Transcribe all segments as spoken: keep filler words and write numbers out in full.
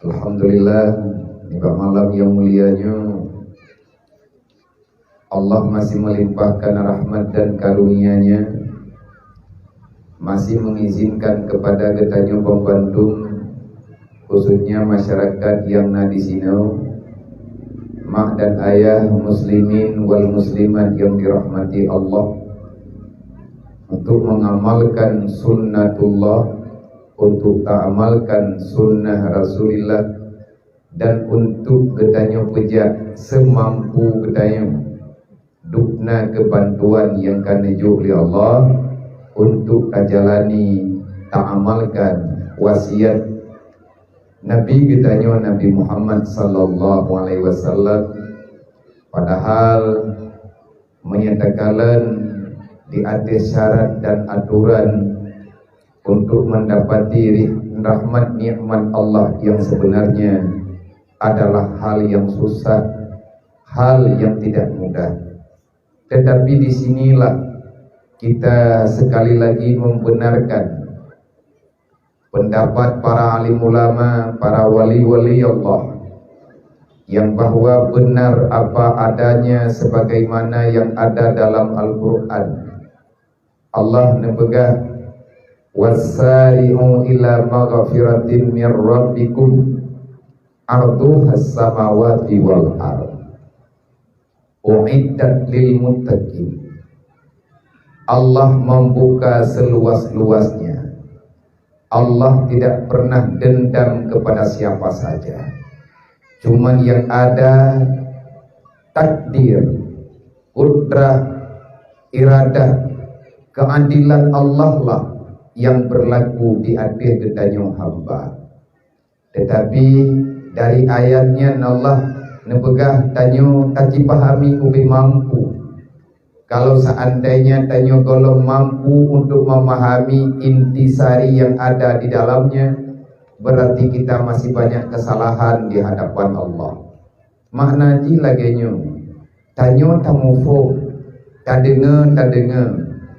Alhamdulillah, nibak malam nyang mulia nyoe, Allah masih melimpahkan rahmat dan karunia-Nya, masih mengizinkan kepada geutanyoe banmandum, khususnya masyarakat nyang na di sinoe, mak dan ayah, muslimin wal muslimat yang dirahmati Allah, untuk mengamalkan sunnatullah, untuk taamalkan sunnah Rasulillah, dan untuk geutanyoe peujak seumampu geutanyoe dubna keubantuan nyang ka neujok lé Allah untuk tajalani, taamalkan wasiat Nabi geutanyoe, Nabi Muhammad sallallahu alaihi wasallam. Padahal meunyo takalon di ateueh syarat dan aturan untuk mendapati ri-, rahmat nikmat Allah yang sebenarnya adalah hal yang susah, hal yang tidak mudah. Tetapi di sinilah kita sekali lagi membenarkan pendapat para alim ulama, para wali-wali Allah, yang bahwa benar apa adanya sebagaimana yang ada dalam Al-Quran. Allah neupeugah, "Wasari'u ila maghfiratin mir rabbikum, arduhas samawati wal ard, uiddat lil muttaqin." Allah membuka seluas-luasnya. Allah tidak pernah dendam kepada siapa saja. Cuman yang ada takdir, kudrah, iradah, keadilan Allah lah yang berlaku di ateueh geutanyoe hamba. Tetapi dari ayat nyan Allah neupeugah tanyoe tajipahami ubé mampu. Kalau seandainya tanyoe gohlom mampu untuk memahami intisari yang ada di dalamnya, berarti kita masih banyak kesalahan di hadapan Allah. Makna jih lagée nyoe, tanyoe tamuphom, tadeungoe, tadeungoe,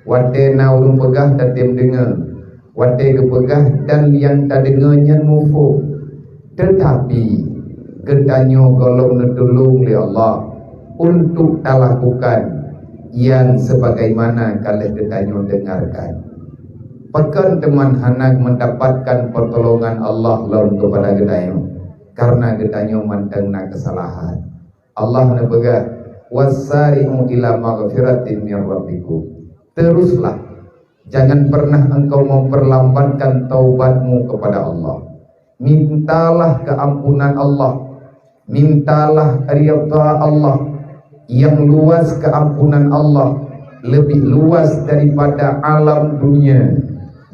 watée na ureuëng peugah tatem deungoe, watée geupeugah dan nyang tadeungoe nyan muphom. Teutapi geutanyoe gohlom neutulông lé Allah untuk talakukan nyang sebagaimana ka lheueh geutanyoe deungarkan. Pakon teuma hana mendapatkan pertolongan Allah lom keupada geutanyoe? Karena geutanyoe mantong na keusalahan. Allah neupeugah, "Wasari'u ila maghfiratin mir rabbikum." Teruslah, jangan pernah engkau memperlambatkan taubatmu kepada Allah. Mintalah keampunan Allah, mintalah ridha Allah. Yang luas keampunan Allah lebih luas daripada alam dunia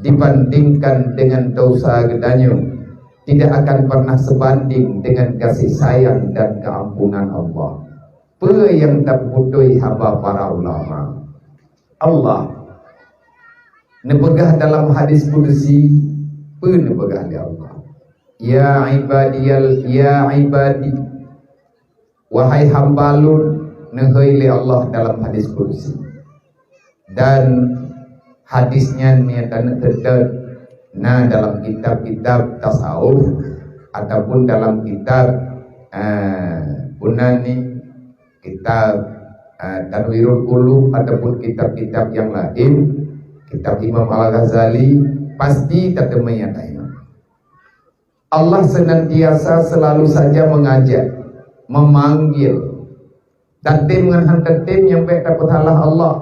dibandingkan dengan dosa geutanyoe. Tidak akan pernah sebanding dengan kasih sayang dan keampunan Allah. Peue nyang tapeubutôi haba para ulama? Allah neupeugah dalam hadis kudusi, peue neupeugah lé Allah? "Ya ibadiyal, ya ibadi, wahai hamba lôn," neuhôi lé Allah dalam hadis kudusi. Dan hadis nyan meunyo taneuk teutet na dalam kitab-kitab tasawuf ataupun dalam kitab, eh, bunan ni, kitab, eh, Tanwirul Qulub ataupun kitab-kitab yang lain, kitab Imam Al-Ghazali, pasti tateumé ayat nyan. Allah senantiasa selalu saja mengajak, memanggil. Tatem ngon han tatem nyang bék tapeusalah Allah.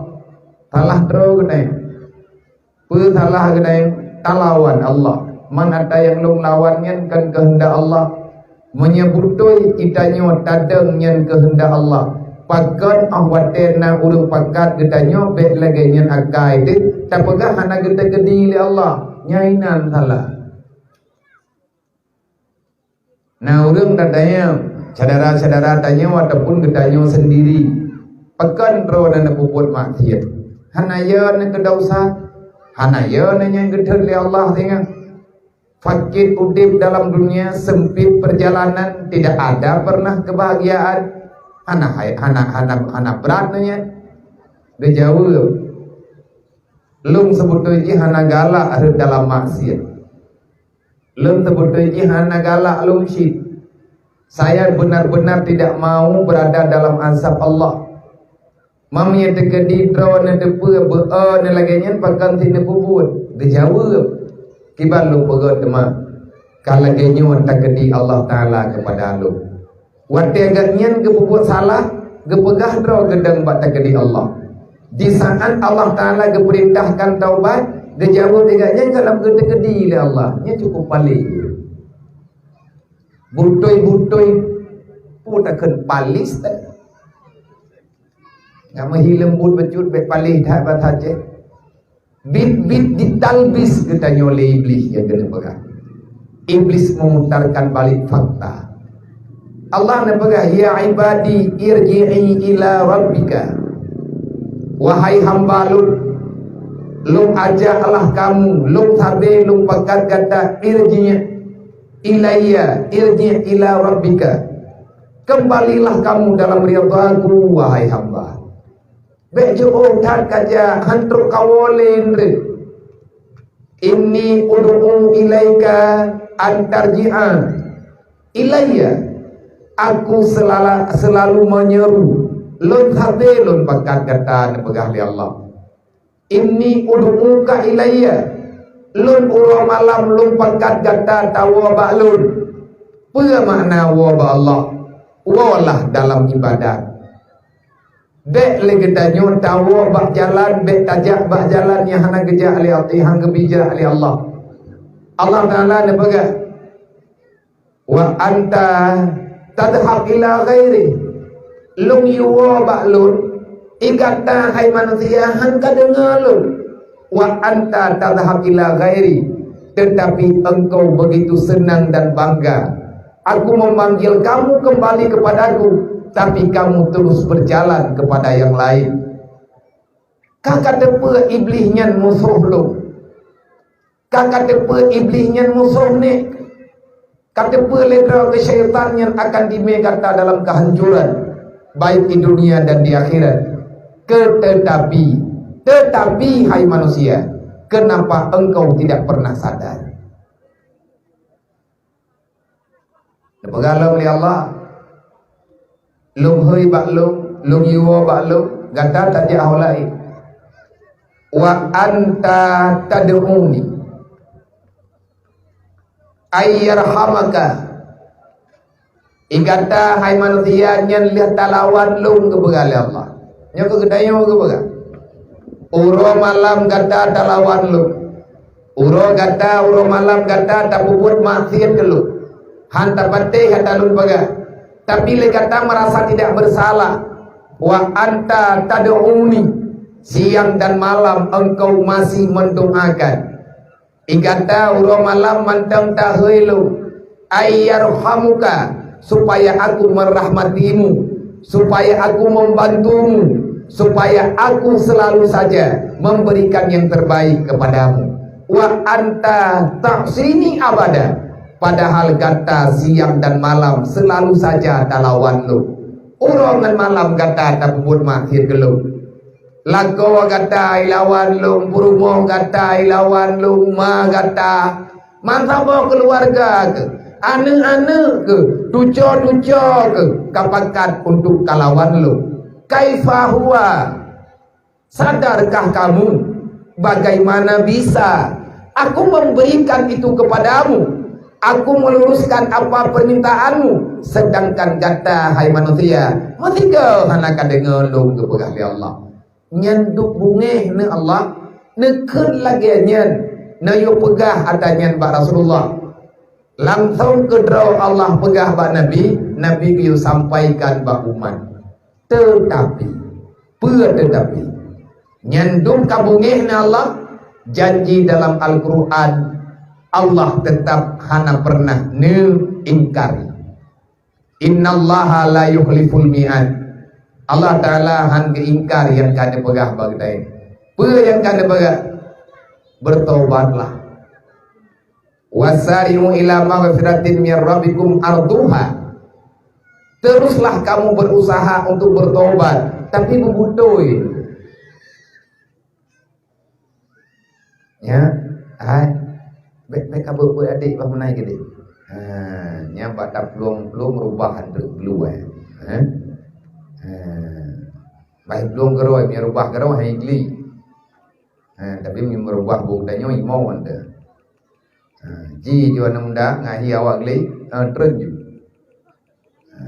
Salah droe geutanyoe. Peue salah geutanyoe? Talawan Allah. Man ata nyang lôn lawan nyan kon keuheundak Allah. Meunyo beutôi geutanyoe tadong nyan keuheundak Allah, pakon óh watée na ureuëng pakat geutanyoe bék lagée nyan akai teuh tapeugah hana geuteukeuji lé Allah. Nyan inan salah. Na ureuëng tatanyong, syedara-syedara tanyoe ataupun geutanyoe sendiri, pakon droe na neupeubuet maksiat? Hana yo na keu desya, hana yo na nyang geuthon lé Allah singoh. Sakét udeb dalam dunia, sempit perjalanan, tidak ada pernah kebahagiaan. Hana hai, hana, hana, hana brat na nyan. Geujaweueb, lôn seubeutôi jih hana galak rhot dalam maksiat. Lôn teubeutôi jih hana galak lôn cit. Saya benar-benar tidak mau berada dalam azab Allah. Meunyoe teukeudi droeneuh teupeue beu-o neuh lagée nyan, pakon sit neupeubuet? Geujaweueb, "Kiban lôn peugét teuma, ka lagée nyoe teukeudi Allah Taala keupada lôn." Watée gobnyan geupeubuet salah, geupeugah droe geudong bak teukeudi Allah. Di saat Allah Taala geupeurintahkan taubat, geujaweueb lé gobnyan ka lom geuteukeudi lé Allah. Nyan cukup paléh. Beutôi-beutôi peue takheun paléh teuh. Nyang meuhi leumbot bacut bék paléh that basa Aceh. Bit-bit ditalbis geutanyoe lé Iblih nyang keuneuk peugah. Iblih memutarkan balik fakta. Allah neupeugah, "Ya ibadi, irji'i ila rabbika." Wahai hamba lôn, lôn ajaklah kamu, lôn sabe lôn pakat gata, irji' ilayya, irji' ila rabbika. Kembalilah kamu dalam ridhaku, wahai hamba. Bék jiôh that kajak, han trok kawoe lé indreuh. Inni ud'u ilaika an tarji'a ilayya. Aku selala-, selalu menyeru, lôn sabe lôn pakat gata, neupeugah lé Allah. Inni ud'uka ilayya. Lôn uroe malam lôn pakat gata tawoe bak lôn. Peue makna woe bak Allah? Woe lah dalam ibadat. Bék lé geutanyoe tawoe bak jalan, bék tajak bak jalan nyang hana geujak lé, nyang hana geubri jak lé Allah. Allah Taala neupeugah, "Wa anta tadhhab ila ghairi." Lôn yue woe bak lôn, i gata hai manusia han ka deungoe lôn. "Wa anta tadhhab ila ghairi," tetapi engkau begitu senang dan bangga. Aku memanggil kamu kembali kepadaku, tapi kamu terus berjalan kepada yang lain. Ka ka teupeue Iblih nyan musoh lôn. Ka ka teupeue Iblih nyan musoh nek. Ka teupeue lé droe keu syaitan nyan akan dimé gata dalam kehancuran, baik di dunia dan di akhirat. Tetapi, tetapi, hai manusia, kenapa engkau tidak pernah sadar? Neupeugah lom lé Allah, lôn hôi bak lôn, lôn yue woe bak lôn, gata tajak ho laén. "Wa anta tad'uni ayyarhamaka." I gata hai manusia nyan lheueh talawan lôn, geupeugah lé Allah. Nyoe keuh geutanyoe geupeugah. Uroe malam gata talawan lôn. Uroe gata, uroe malam gata tapeubuet maksiat keu lôn. Han tapatéh ata lôn peugah. Tapi lé gata merasa tidak bersalah. "Wa anta tad'uni, siang dan malam engkau masih mendoakan." I gata uroe malam mantong tahôi lôn, "Ayyarhamuka," supaya aku merahmatimu, supaya aku membantumu, supaya aku selalu saja memberikan yang terbaik kepadamu. "Wa anta ta'sini abada," padahal gata siang dan malam selalu saja talawan lôn. Uroe ngon malam gata tapeubuet maksiat keu lôn. Lakoe gata ilawan lôn, peurumoh gata ilawan lôn, ma gata, meusaboh keuluwarga keuh, aneuëk-aneuëk keuh, tuco-tuco keuh, ka pakat untuk kalawan lôn. Kaifa huwa? Sadarkah kamu bagaimana bisa Aku memberikan itu kepadamu? Aku meluruskan apa permintaanmu, sedangkan gata, hai manusia, meusigoe hana ka deungoe lôn geupeugah lé Allah. Nyan duek beungéh neuh Allah, neukheun lagée nyan, neuyue peugah ata nyan bak Rasulullah. Langsong keudroe Allah peugah bak Nabi, Nabi geuyue sampaikan bak umat. Teutapi, peue teutapi? Nyan dum ka beungéh neuh Allah, janji dalam Al-Qur'an, Allah teutap hana pernah neuingkari. Innallaha la yukhliful mi'ad. Allah Ta'ala han geuingkar nyang ka neupeugah bak geutanyoe. Peue nyang ka neupeugah? Bertobatlah. Wasari'u ila maghfiratin mir rabbikum arduha. Teruslah kamu berusaha untuk bertobat, tapi beubutôi. Ya, hai. Bèk, bèk ka beuet-beuet até bah meunan keudéh. Ha, nyan bak taplueng-plueng rubah anteuk glueng. Ha? Ha. Bah plueng keudroe, meunyo rubah keudroe hai gli. Ha, tapi meunyo meurubah buet geutanyoe imoe teuh. Ha, ji ju aneuk muda ngahi awak glé, ha, treun ju. Ha,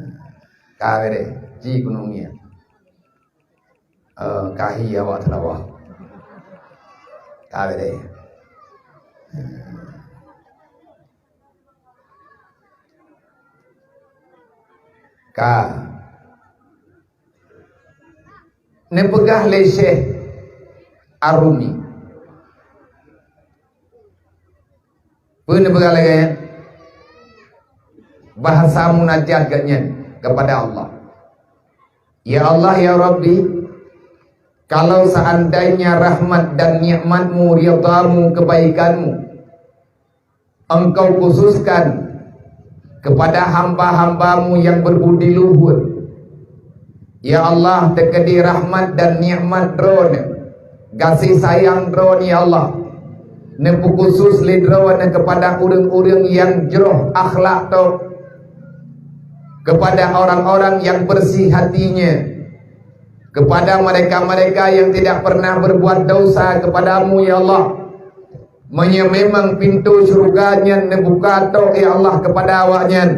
ka beureh, ji keuneuk ngieng. Eh, kahi awak teulawa. Ka beureh. Ha. Ka. Neupeugah lé Syekh Ar-Rumi. Peue neupeugah lagèe nyan? Bahasa munajat geuh nyan kepada Allah. Ya Allah, ya Rabbi, kalau seandainya rahmat dan nikmat-Mu, ridha-Mu, kebaikan-Mu, Engkau khususkan kepada hamba-hamba-Mu yang berbudi luhur. Ya Allah, teukeudi rahmat dan nikmat Droeneuh, gaséh sayang Droeneuh, ya Allah, neupeukusus lé Droeneuh kepada ureuëng-ureuëng nyang jroh akhlak tôb, kepada orang-orang yang bersih hatinya, kepada mereka-mereka yang tidak pernah berbuat dosa kepada-Mu, ya Allah. Meunyoe memang pintoe syeuruga nyan neubuka tok, ya Allah, kepada awaknyan,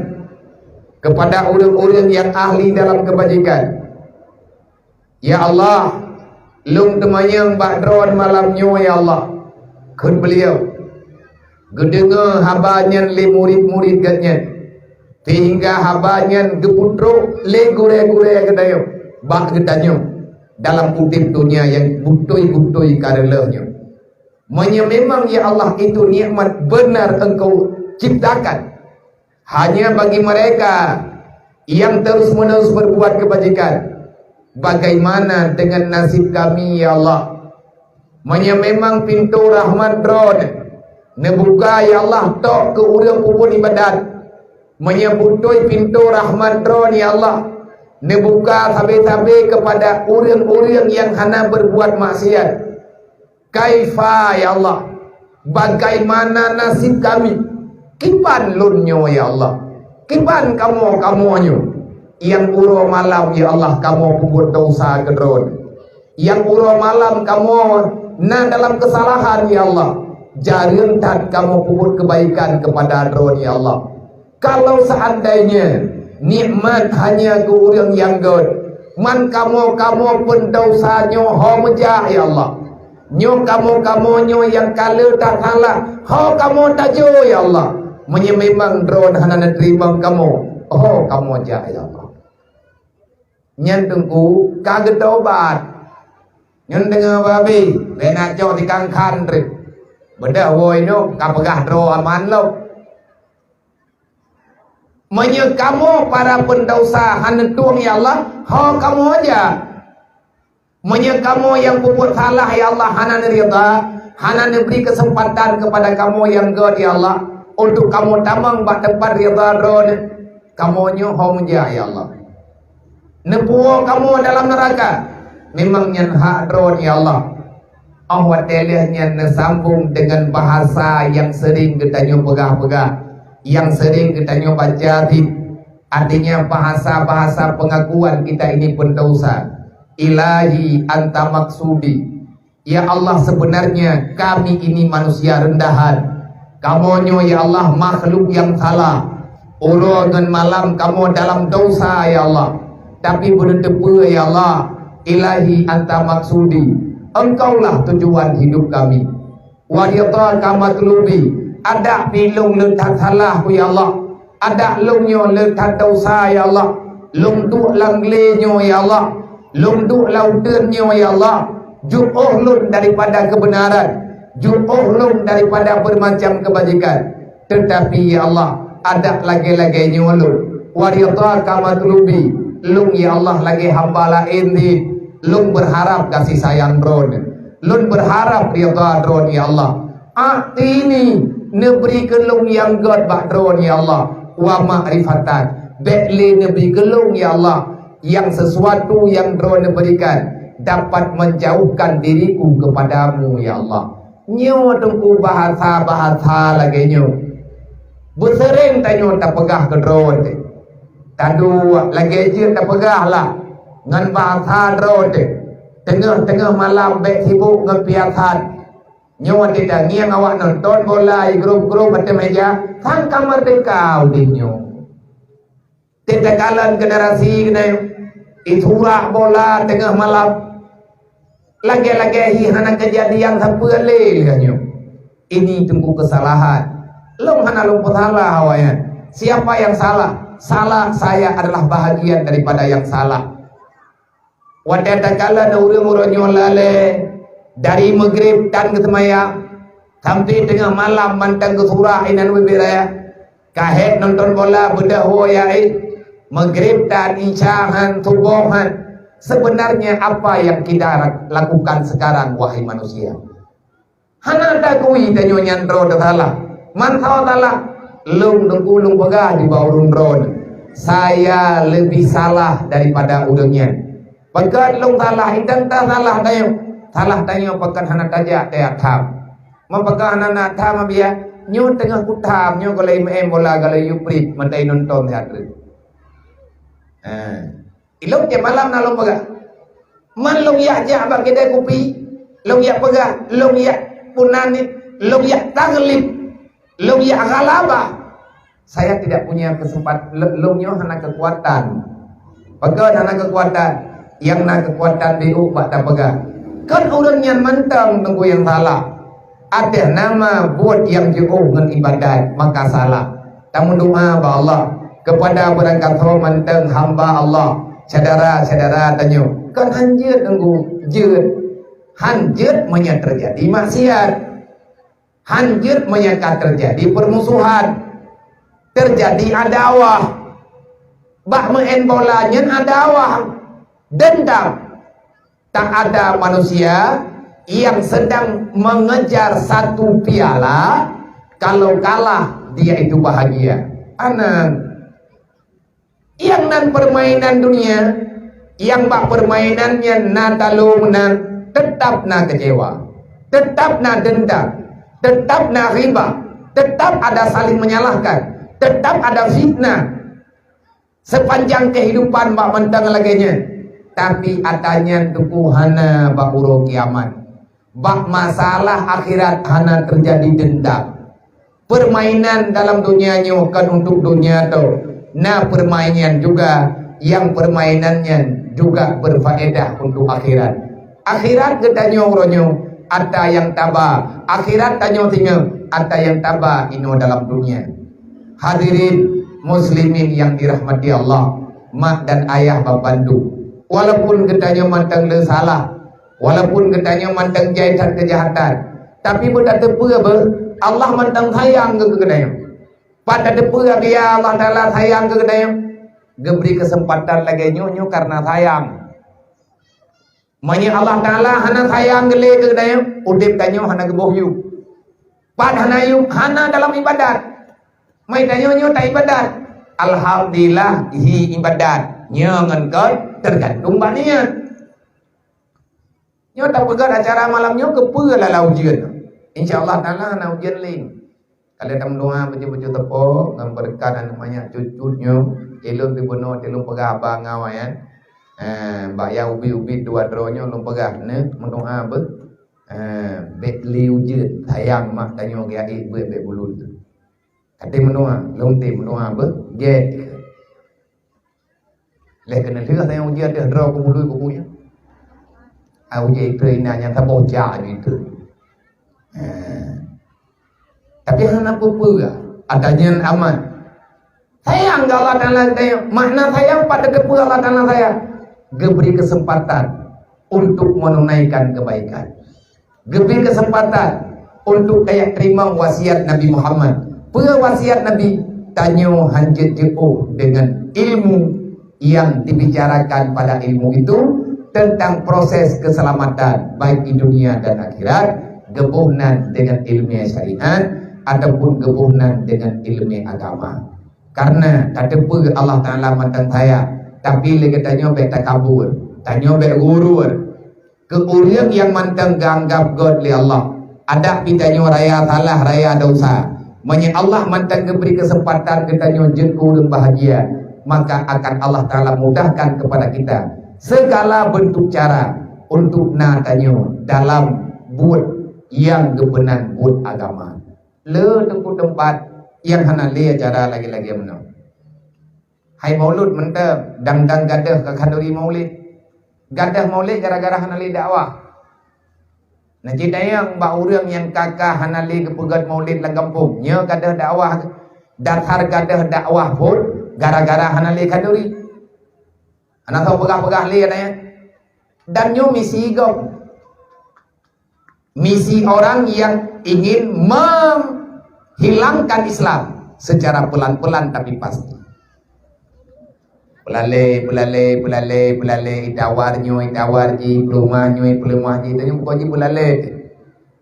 kepada ureuëng-ureuëng nyang ahli dalam keubajikan. Ya Allah, lôn teumanyong bak Droeneuh malam nyoe, ya Allah, kheun Beuliau, geudeungoe haba nyan lé murit-murit Gobnyan, sehingga haba nyan geupeutrok lé gurée-gurée geutanyoe bak geutanyoe dalam udeb donya nyang beutôi-beutôi ka reuloh nyoe. Meunyoe memang, ya Allah, itu nikmat benar Engkau ciptakan hanya bagi mereka yang terus-menerus berbuat kebajikan, bagaimana dengan nasib kami, ya Allah? Meunyoe memang pintoe rahmat Droeneuh neubuka, ya Allah, tok keu ureuëng peubuet ibadat, meunyoe beutôi pintoe rahmat Droeneuh, ya Allah, neubuka sabe-sabe kepada ureuëng-ureuëng nyang hana berbuat maksiat, kaifa, ya Allah, bagaimana nasib kami? Kiban lôn nyoe, ya Allah? Kiban kamoe-kamoe nyoe nyang uroe malam, ya Allah, kamoe peubuet desya keu Droeneuh? Nyang uroe malam kamoe na dalam keusalahan, ya Allah, jareueng that kamoe peubuet keubaikan keupada Droeneuh, ya Allah. Kalau seandainya nikmat hanya keu ureuëng nyang gét, man kamoe-kamoe peudesya nyoe ho meujak, ya Allah. Nyoe kamoe-kamoe nyoe nyang ka le that salah, ho kamoe tajok, ya Allah. Meunyoe memang Droeneuh hana neuteurimong kamoe, ho kamoe jak, ya Allah. Nyan Teungku ka geutobat. Nyan deungoe babi, lé na cok di kangkhan treb. Beudôh woe nyoe ka peugah droe aman lom. Meunyoe kamoe para peudesya hana tueng, ya Allah, ho kamoe jak. Meunyoe kamoe nyang peubuet salah, ya Allah, hana neuridha, hana neubri keuseumpatan keupada kamoe nyang gét, ya Allah, untuk kamoe tamong bak teumpat ridha Droeneuh, kamoe nyoe ho meujak, ya Allah. Neupuwoe kamoe dalam neuraka, memang nyan hak Droeneuh, ya Allah. Óh watée lheueh nyan neusambong deungon bahasa nyang seuring geutanyoe peugah-peugah, nyang seuring geutanyoe baca cit. Artinya bahasa-bahasa pengakuan kita ini pendosa. Ilahi anta maksudi. Ya Allah, sebenarnya kami ini manusia rendahan. Kamoe nyoe, ya Allah, makhluk nyang salah. Uroe ngon malam kamoe dalam desya, ya Allah. Tapi beuneuteupeu, ya Allah, ilahi anta maksudi. Engkaulah tujuan hidup kami. Wa ridhaka matlubi. Adak pih lôn le that salah ku, ya Allah. Adak lôn nyoe le that desya, ya Allah. Lôn duek lam glé nyoe, ya Allah. Lôn duek lam uteuen nyoe, ya Allah. Jiôh lôn daripada keubeunaran. Jiôh lôn daripada beumacam keubajikan. Teutapi, ya Allah, adak lagée-lagée nyoe lôn. Wa ridhaka matlubi. Lôn, ya Allah, lagée hamba laén cit. Lôn beurharab gaséh sayang Droeneuh. Lôn beurharab ridha Droeneuh, ya Allah. A'tini, neubri keu lôn nyang gét bak Droeneuh, ya Allah. Wa ma'rifatan, bék lé neubri keu lôn, ya Allah, nyang sesuatu nyang Droeneuh beurikan dapat menjauhkan diriku keupada-Mu, ya Allah. Nyoe teungku bahasa-bahasa lagée nyoe. Beuseureng tanyoe tapeugah keudroe teuh. Taduek lagée jeuet tapeugah lah ngon bahasa droe teuh. Teungoh-teungoh malam bék sibok ngon piasan. Nyoe watée tangieng awak nonton bola i grup-grup ateueh meja, sangka meurdeka udeb nyoe. Teuka kalon generasi keunoe, isurak bola teungoh malam. Lagée-lagée hi hana keujadian sapeue lé lagée nyoe. Ini teungku kesalahan. Lôn hana lôn peusalah awaknyan. Siapa yang salah? Salah saya adalah bahagian daripada yang salah. Watée takalon ureuëng uroe nyoe lalée dari Maghrib tan geuseumayang sampai teungoh malam mantong geusurak inan ubit raya. Ka hék nonton bola beudôh woe ya, eh. Maghrib tan, Isya han, Suboh han. Sebenarnya apa yang kita lakukan sekarang, wahai manusia? Hana tagui tanyoe nyan droe teusalah. Man salah? Lôn teungku lôn peugah di bak ureuëng droe nyoe, saya lebih salah daripada ureuëng nyan. Pakon lôn salah, intan ta salah tanyoe. Salah tanyoe pakon hana tajak teuka tham. Meupakon hana na tham biya, nyoe teungoh kutham, nyoe golai meu'en bola, golai yuprit, mata nonton siat treuk. Ha. Ilong tiep malam na lôn peugah. Man lôn yak jak bak keudè kupi, lôn yak peugah, lôn yak punan, lôn yak taglib, lôn yak ghalabah. Saya tidak punya kesempat, lôn nyoe hana keukuatan. Pakon hana keukuatan? Nyang na keukuatan di u bak tapeugah. Kon ureuëng nyan mantong teungku nyang salah. Ateueh nama buet nyang jiôh ngon ibadat, maka salah. Tameudoá bak Allah kepada beurangkasoe mantong hamba Allah, syedara-syedara tanyoe. Kon han jeuet teungku, jeuet. Han jeuet meunyoe teujadi maksiat. Han jeuet meunyoe ka teujadi peurmusohan. Teujadi adawah. Bak meu'en bola nyan adawah, dendam. Tak ada manusia yang sedang mengejar satu piala, kalau kalah dia itu bahagia. Hana. Nyang nan peurmainan dunia, nyang bak peurmainan nyan na talo meunang, teutap na keucewa, teutap na dendam, teutap na ghibah, teutap ada saling menyalahkan, teutap ada fitnah. Sepanjang kehidupan bak mantong lagée nyan, tapi ata nyan teupeu hana bak uroe kiamat. Bak masalah akhirat hana teujadi dendam. Peurmainan dalam dunia nyoe kon untuk dunia tho. Na peurmainan juga, nyang peurmainan nyan juga beurfaedah untuk akhirat. Akhirat geutanyoe uroe nyoe, ata nyang taba. Akhirat tanyoe singoh, ata nyang taba inoe dalam dunia. Hadirin muslimin yang dirahmati Allah, mak dan ayah bak bandum. Walaupun geutanyoe mantong le salah, walaupun geutanyoe mantong jai that keujahatan, tapi beutateupeue beuh, Allah mantong sayang keu geutanyoe. Pat tateupeue biya Allah Taala sayang keu geutanyoe, geubri keuseumpatan lagée nyoe, nyoe kareuna sayang. Meunyoe Allah Taala hana sayang geulé keu geutanyoe, udeb tanyoe hana geuboh yub. Pat hana yub, hana dalam ibadat. Meunyoe tanyoe nyoe taibadat, alhamdulillah hi ibadat. Nyoe ngon kon teugantung bak niat. Nyoe tapeugah acara malam nyoe keupeue lala ujeuen. Insya Allah Taala hana ujeuen lé. Ka lheueh tameudoá bacut-bacut teupok ngon beureukat aneuk manyak cut-cut nyoe. Ilôn sibunoe ilôn peugah haba ngon awaknyan. Eh, bak nyang ubit-ubit dua droe nyoe lôn peugah neuk meudoá beuh. Eh, bék lé ujeuen, sayang mak tanyoe geuék beuet bék bulut. Até meudoá, lôn té meudoá beuh, gét. Lé keuneuk lheueh nyang ujeuen deuh droe keu bulut keu buet nyan. Ah, ujeuen itré inan nyang saboh jak nyoe itré. Eh. Tapi hana peue-peue, ata nyan aman. Sayang keu Allah Taala geutanyoe. Makna sayang pat tateupeue Allah Taala sayang. Geubri keuseumpatan untuk menunaikan kebaikan. Geubri keuseumpatan untuk tajak teurimong wasiat Nabi Muhammad. Peue wasiat Nabi? Tanyoe hanjeuet jiôh deungon ilmu yang dibicarakan pada ilmu itu tentang proses keselamatan baik di dunia dan akhirat, geuboh nan deungon ileumèe syariat ataupun geuboh nan deungon ileumèe agama. Karena tateupeue Allah Taala mantong sayang, tapi lé geutanyoe bék takabur, tanyoe bék gurur. Keu ureuëng nyang mantong geuanggab göt lé Allah, Adak pih tanyoe raya salah, raya desya. Meunyoe Allah mantong geubri keuseumpatan geutanyoe jeuet keu ureuëng bahagia, maka akan Allah Taala mudahkan keupada kita segala beuntuk cara untuk na tanyoe dalam buet nyang geupeunan buet agama. Le teungku teumpat nyang hana lé acara lagée-lagée meunoe. Hai Maulud mantong, dang-dang gadôh ka khanduri Maulid. Gadôh Maulid gara-gara hana lé dakwah. Na cit tanyong bak ureuëng nyang ka-ka hana lé geupeugét Maulid lam gampông. Nyoe gadôh dakwah, dasar gadôh dakwah phon gara-gara hana lé khanduri. Hana soe peugah-peugah lé katanya. Dan nyoe misi gob. Misi orang yang ingin menghilangkan Islam secara pelan-pelan tapi pasti. Peulalé, peulalé, peulalé, peulalé, itawar nyoe, itawar jih, peuleumah nyoe, peuleumah jih, tanyoe buka jih peulalé.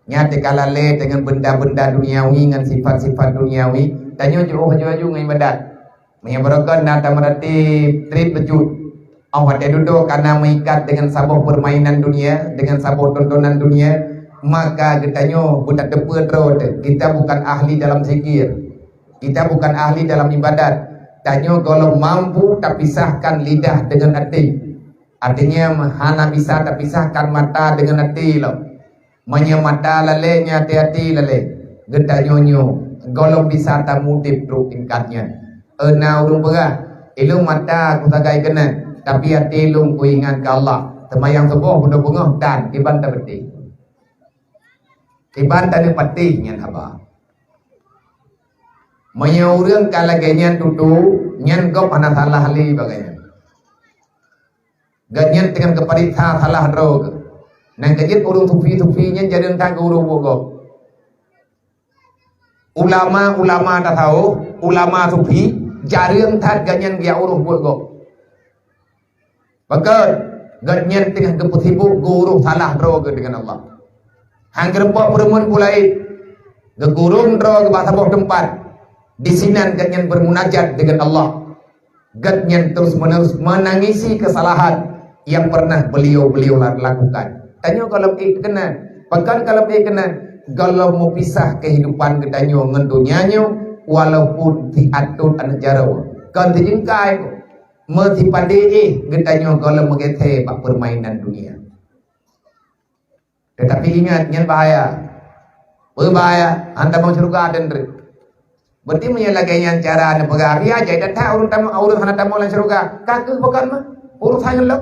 Nyan teuka lalé deungon benda-benda duniawi ngon sifat-sifat duniawi, tanyoe jiôh aju-aju ngon ibadat. Meunyoe beureugon na tameurati treb beujeuet, óh watée dudoe ka na meuikat deungon saboh peurmainan dunia, deungon saboh tontonan dunia, maka geutanyoe beutateupeue droe teuh, kita bukan ahli dalam zikir, kita bukan ahli dalam ibadat. Tanyoe gohlom mampu tapisahkan lidah deungon até. Artinya, hana bisa tapisahkan mata deungon até lom. Meunyoe mata lalé nyan hati-hati lalé, geutanyoe nyoe gohlom bisa tamudeb trok tingkat nyan. Euna ureuëng peugah, "Ilôn mata kusagai keunan, tapi até lôn kuingat keu Allah." Teumayang suboh bunoe beungoh dan kiban tabeuteh. Kiban taneuk patéh nyan haba. Meunyoe ureuëng ka lagée nyan tutoe, nyan gob hana salah lé bagai nyan. Gobnyan teungoh geupareksa salah droe geuh. Nyang keujeuet ureuëng sufi-sufi nyan jareueng that geuurôh buet gob. Ulama-ulama tasawuf, ulama sufi, jareueng that gobnyan geujak urôh buet gob. Pakon? Gobnyan teungoh geupeusibok geuurôh salah droe geuh deungon Allah. Han geurumpok peureumeun peue laén, geugurong droe geuh bak saboh teumpat. Disinan gobnyan beurmunajat deungon Allah. Gobnyan terus-menerus menangisi kesalahan yang pernah beliau-beliau la-, lakukan. Tanyoe gohlom ék keunan, pakon gohlom ék keunan, gohlom meupisah kehidupan geutanyoe ngon donya nyoe, walaupun siatot aneuk jaroe. Kon sijeungkai, meusipadé éh geutanyoe gohlom meugeusé bak peurmainan dunia. Teutapi ingat, nyan bahaya. Peue bahaya? Han tamong syeuruga teuntreuk. Berarti meunyoe lagée nyan cara neupeugah, biasa jai that ureuëng tamong, ureuëng hana tamong lam syeuruga. Ka keuh pakon mah urusan ngon lôn?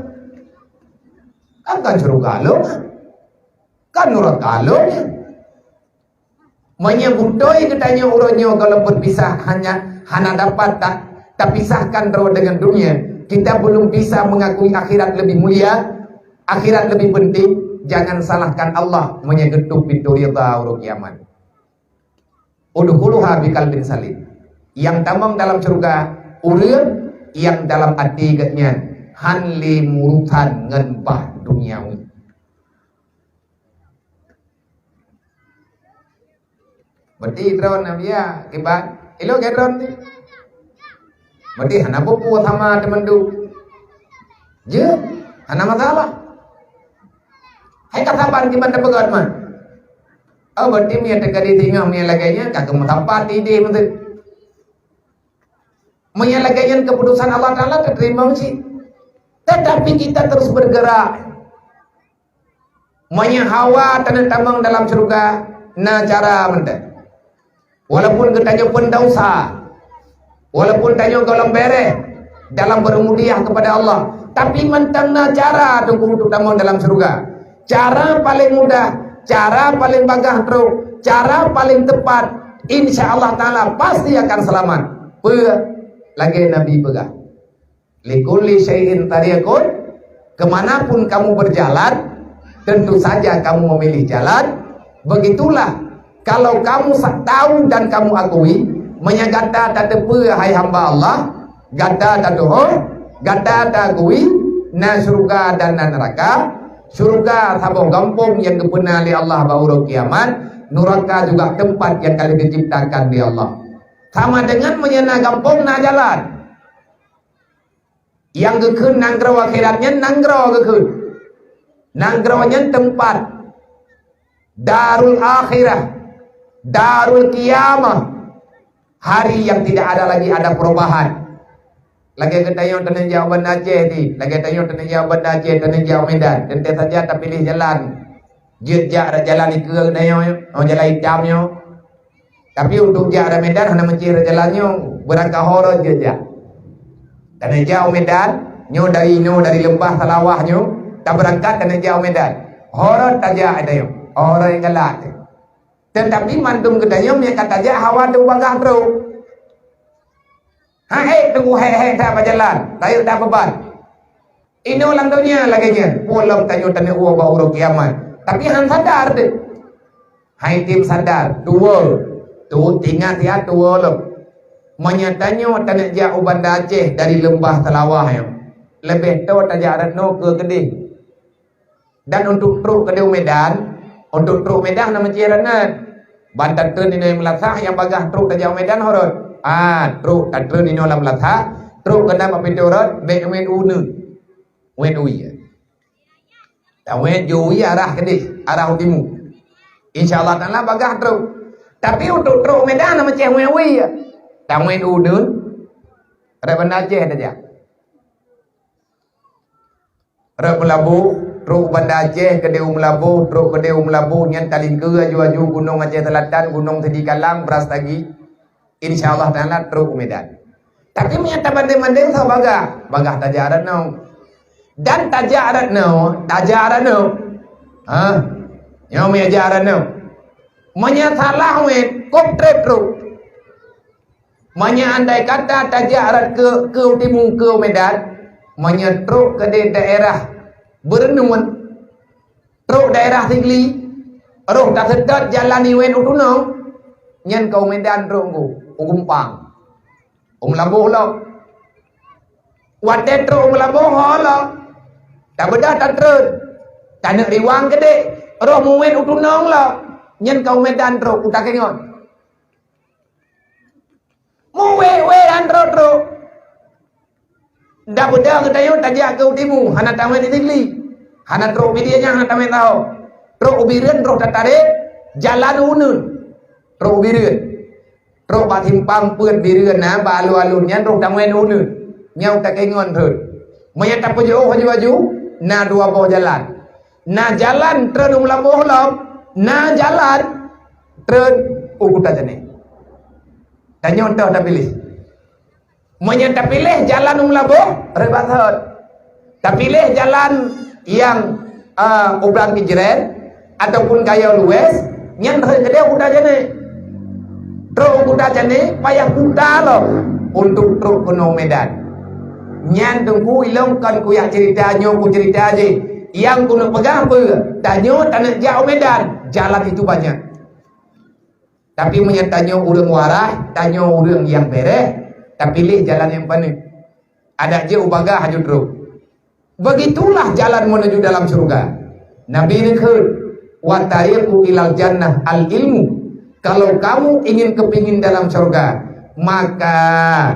Kan, kan syeuruga lôn, kan nuraka lôn nyan. Meunyoe beutôi geutanyoe uroe nyoe gohlom beupisah hanya hana dapat ta-, tapisahkan droe deungon dunia, kita belum bisa mengakui akhirat lebih mulia, akhirat lebih penting, jangan salahkan Allah meunyoe geutôp pintoe ridha uroe kiamat. Udkhuluha biqalbin salim. Nyang tamong dalam syeuruga ureuëng nyang dalam até geuhnyan han lé meurusan ngon bah duniawi. Berarti droe Nabi ya, kiban ilok ke droe ni. Berarti hana bubu sama teman tu. Je, hana masalah. Hai ka saban kiban tapeugah man. Oh, berarti meunyoe teuka di singoh meunyoe lagée nyan ka geumeusapat idéh meuteuk. Meunyoe lagée nyan keputusan Allah Taala, teurimong cit. Tetapi kita terus bergerak. Meunyoe hawa taneuk tamong dalam syeuruga, na cara mantong. Walaupun geutanyoe peundausa, walaupun tanyoe gohlom bereh dalam berubudiah kepada Allah, tapi mantong na cara teungku untuk tamong dalam syeuruga. Cara paling mudah, cara paling bagah trok, cara paling tepat, insya Allah Taala pasti akan selamat. Peue? Lagée Nabi peugah. Likulli syai'in tariqun, kemanapun kamu berjalan, tentu saja kamu memilih jalan. Begitulah, kalau kamu sa-, tahu dan kamu akui, meunyoe gata tateupeue, hai hamba Allah, gata tatu'oh, gata taakui, na syeuruga dan na neuraka, syeuruga saboh gampông nyang geupeuna lé Allah bak uroe kiamat, neuraka juga tempat yang ka lheueh geuciptakan lé Allah. Sama dengan meunyoe na gampông, na jalan. Nyang geukheun nanggroe akhirat nyan nanggroe geukheun. Nanggroe nyan teumpat. Darul akhirah, darul qiyamah, hari yang tidak ada lagi ada perubahan. Lagèe geutanyoe taneuk jak u Banda Aceh di, lagèe tanyoe taneuk jak u Banda Aceh, taneuk jak u Medan, teuntèe saja tapiléh jalan. Jeuet jak rot jalan ikeue geutanyoe, oh, jalan itam nyoe. Tapi untuk jak rot Medan hana meucé rot jalan nyoe, beurangkat ho rot jeuet jak. Taneuk jak u Medan, nyoe dari, nyoe dari Leumbah Salawah nyoe, tabeurangkat taneuk jak u Medan. Ho rot tajak geutanyoe, ho rot nyang galak. Teutapi mandum geutanyoe meunyo ka tajak hawa teubagah trok. Han ék teungoh hék-hék that bak jalan, rayeuk that beuban. Inoe lam donya lagèe nyan, peue lom tanyoe taneuk woe bak uroe kiamat. Tapi han sadar deh. Hai tem sadar, tuwoe. Tu ingat ya, tuwoe lom. Meunyo tanyoe taneuk jak u Banda Aceh dari Leumbah Salawah nyoe, leubeh toe tajak rot noe keu keudeh. Dan untuk trok keudeh u Medan, untuk trok Medan na meucéh rot nan. Ban tatreun inoe Meulasah nyang bagah trok tajak u Medan ho rot. Ah, trok tatreun inoe lam Meulasah, trok keunan bak pintoe rot, bèk wét u uneuen. Wét u ie. Tawét jih u ie arah keudeh, arah u timu. Insya Allah Taala bagah trok. Tapi untuk trok u Medan na meucéh wét u ie. Tawét u uneuen, rot Banda Aceh tajak. Rot Meulaboh, trok u Banda Aceh, keudeh u Meulaboh, trok keudeh u Meulaboh, nyan talingkeue aju-aju Gunong Aceh Selatan, Gunong Sidikalang, Brastagi. Insya Allah Taala trok u Medan. Tapi meunyo tabandeng-bandeng soe bagah, bagah tajak rot noe. Dan tajak rot noe, tajak rot noe. Ha? Nyoe meunyo jak rot noe. Meunyo salah wét, kop trép trok. Meunyo andai kata tajak rot keu, keu u timu keu Medan, meunyo trok keudeh daerah Beureunuen, trok daerah Sigli, roh taseutôt jalan iwen u Tunong, nyan ka u Medan trok u, u Gumpang. U Meulaboh lom. Watèe trok u Meulaboh ho lom. Tabeudôh tatreun. Taneuk riwang keudeh. Roh muwét u Tunong lom. Nyan ka u Medan trok, u Takengon. Muwét-wét han trok-trok. Dak beudôh geutanyoe tajak keu u timu, hana tamè di Sigli. Hana trok u Pidie nyan, hana tamè taho. Trok u Bireuen roh tatarek, jalan u uneuen. Trok u Bireuen. Trok bak simpang peuet Bireuen na, bak alun-alun nyan roh tamè u uneuen. Nyan u Takengon rhot. Meunyo tapeujiôh aju-aju, na dua boh jalan. Na jalan treun u Meulaboh lom, na jalan treun u Kuta Cannèng. Tanyoe toh tapiléh. Meunyoe tapiléh jalan u Meulaboh, rhot bak thon. Tapiléh jalan nyang, eh, u Blang Kejreng ataupun Gayo Luwes, nyan rhot keudeh u Kuta Cannèng. Trok u Kuta Cannèng payah puta lom untuk trok keunoe Medan. Nyan teungku ilong kon kuyak cerita nyoe kucerita jih. Nyang keuneuk peugah peue? Tanyoe taneuk jak u Medan, jalan itu banyak. Tapi meunyoe tanyoe ureuëng waras, tanyoe ureuëng nyang bèrèh, tapiléh jalan nyang paneuk. Adak jeuet u bagah aju trok. Begitulah jalan menuju dalam syurga. Nabi neukheun, "Wa tariqu ilal jannah al ilmu." Kalau kamu ingin kepingin dalam syurga, maka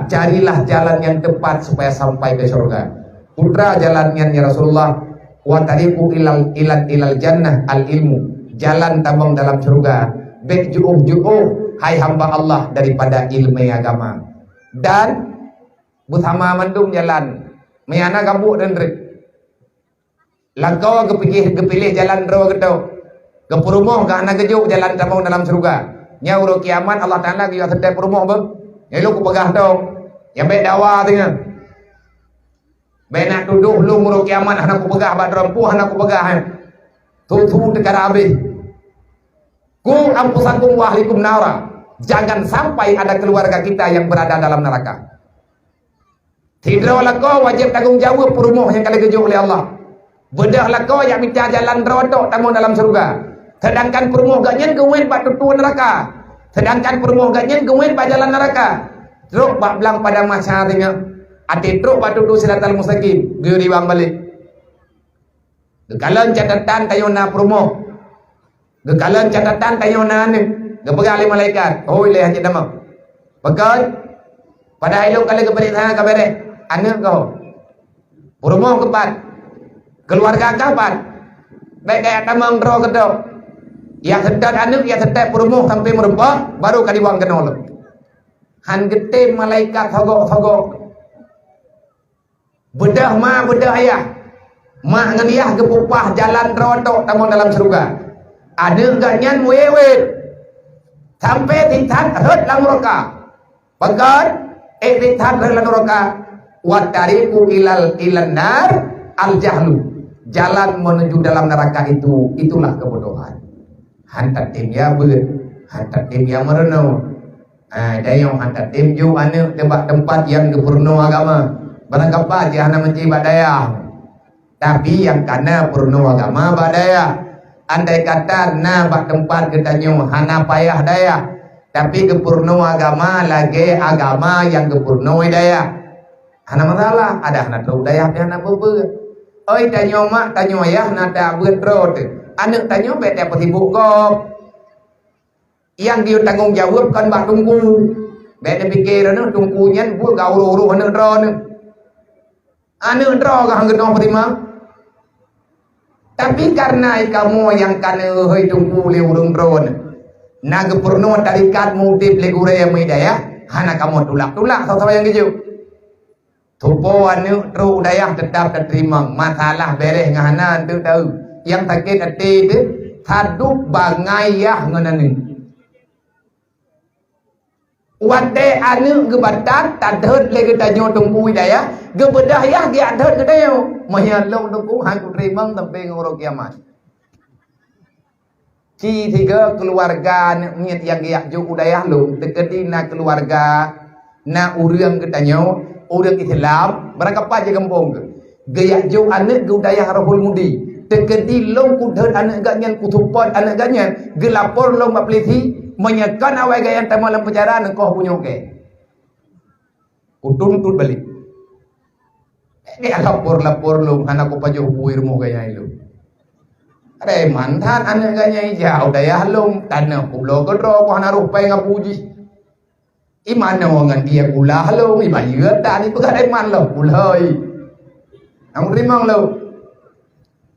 carilah jalan yang tepat supaya sampai ke syurga. Putra jalan nyan ya Rasulullah, "Wa tariqu ilal, ilal, ilal jannah al ilmu." Jalan tamong dalam syurga, bèk jiôh-jiôh, hai hamba Allah, daripada ilmu agama. Dan beusama mandum jalan, meuhana gabuk dan rek. Lakoe geupikir, geupiléh jalan droe geuto. Geupeurumoh geuh hana geujok jalan tamong dalam syeuruga. Nyan uroe kiamat Allah Taala geuyue seutôt peurumoh beuh. Nyan lôn kupeugah tong. Nyang bèk dakwa teungoh. Bèk nak tudoh lôn uroe kiamat hana kupeugah bak droe, peue hana kupeugah, eh. Su-su teuka habéh. Ku anfusakum wa ahlikum nara. Jangan sampai ada keluarga kita yang berada dalam neraka. Sidroe lakoe wajéb tanggong jaweueb peurumoh nyang ka lheueh geujok lé Allah. Beudôh lakoe jak mita jalan droe tok tamong dalam syeuruga, seudangkan peurumoh geuh nyan geuwét bak tutoe neuraka. Seudangkan peurumoh geuh nyan geuwét bak jalan neuraka. Trok bak blang padang mahsyar teungoh, até trok bak tutoe Siratal Mustaqim, geuyue riwang balek. Geukalon catatan tanyoe na peurumoh. Geukalon catatan tanyoe na aneuk. Geupeugah lé malaikat, "Hôi lé Haji Damang. Pakon? Padahai lôn ka lheueh geupeuriksa ka bèrèh. Aneuk kah? Peurumoh kah pat? Keuluwarga kah pat? Bèk kajak tamong droe keudroe." Yak seutôt aneuk, yak seutôt peurumoh sampai meureumpok, baru ka dibuang keunoe lom. Han geutem malaikat sogok-sogok. Beudôh ma, beudôh ayah. Ma ngon yah geupeupah jalan droe tok tamong dalam syeuruga. Aneuk geuh nyan muwét-wét. Sampai sisat rhot lam nuraka. Pakon? Eh, sisat rhot lam nuraka. Wa tariqu ilal, ilan nar al-jahlu. Jalan menuju dalam neraka itu, itulah kebodohan. Han tatem ya beuet, han tatem ya meurunoe. Ah, dayah han tatem jok aneuk teuh bak teumpat nyang geupeurunoe agama. Barangkapat jih hana meuci bak dayah. Tapi nyang kana peurunoe agama bak dayah. Andai kata na bak teumpat geutanyoe hana payah dayah, tapi geupeurunoe agama lagée agama nyang geupeurunoe dayah, hana masalah. Adak hana trok dayah pih hana peue-peue. Oi, tanyoe mak, tanyoe ayah na tabeuet droe teuh. Aneuk tanyoe bék tapeusibok gob. Nyang geuyue tanggong jaweueb kon bak teungku. Bék neupike droeneuh teungku nyan buet geuroh-roh aneuk droeneuh. Aneuk droe geuh geunoe peutimang. Tapi kareuna kamoe nyang ka neuhôi teungku lé ureuëng droeneuh, na geupeurunoe tarekat meu-udeb lé gurée nyang meuhidayah, hana kamoe tulak-tulak saboh-saboh nyang geujok. Tupo aneuk trok u dayah teutap tateurimong, masalah béréh ngon hana enteuk taeu. Nyang sakét até teuh, sadub bangai yah ngon aneuk. Watée aneuk geubatat, tadhôt lé geutanyoe teungku u dayah, geubeudôh yah geujak dhôt geutanyoe. Meunyoe lôn teungku han kuteurimong sampoe ngon uroe kiamat. Ci sigoe keuluwarga aneuk miet nyang geujak jok u dayah lôn, teukeudi na keuluwarga, na ureuëng geutanyoe, ureuëng Islam, barangkapat jih gampông geuh. Geujak jok aneuk geuh u dayah Rohul Mudi. Teukeudi lôn kudhôt aneuk geuh nyan, kusuppot aneuk geuh nyan, geulapor lôn bak peulisi, meunyoe kon awai geuh nyan tamong lam penjara, neukoh bunoe kèe. Kutuntut balék. Dek lapor-lapor lôn, hana kupajoh bui rumoh gaya ilôn. Reman that aneuk ganya ija u dayah lôn, tanoh kubloe keudroe, ku hana roh péng abu jih. Imanoe ngon dia kulah lôn, ibayeue tan, ipeugah reman lôn, kulhôi. Nyang teurimong lôn.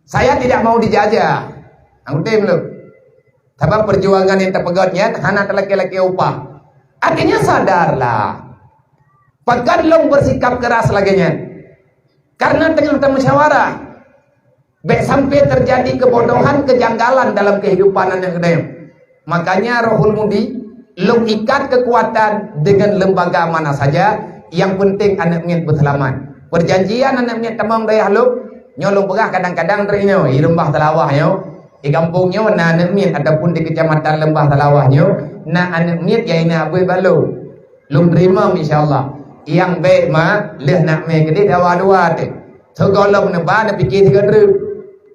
Saya tidak mau dijajah. Anggota lôn. Sabab perjuangan nyang tapeugöt nyan hana talakée-lakée upah. Akhirnya sadarlah. Pakon lôn bersikap keras lagée nyan? Karena teungoh tamusyawarah. Bék sampai terjadi kebodohan, kejanggalan dalam kehidupan aneuk geutanyoe. Makanya Rohul Mudi, lôn ikat kekuatan dengan lembaga mana saja, yang penting aneuk miet beuseulamat. Perjanjian aneuk miet tamong dayah lôn, nyoe lôn peugah kadang-kadang dari nyoe, di Leumbah Seulawah nyoe, di gampông nyoe na aneuk miet ataupun di kecamatan Leumbah Seulawah nyoe, na aneuk miet nyang inong abui bak lôn. Lôn teurimong insya Allah. Nyang bék ma lheueh nak mé keudeh dawa dua teuh. Sigohlom neuba neupike sigoe treuk.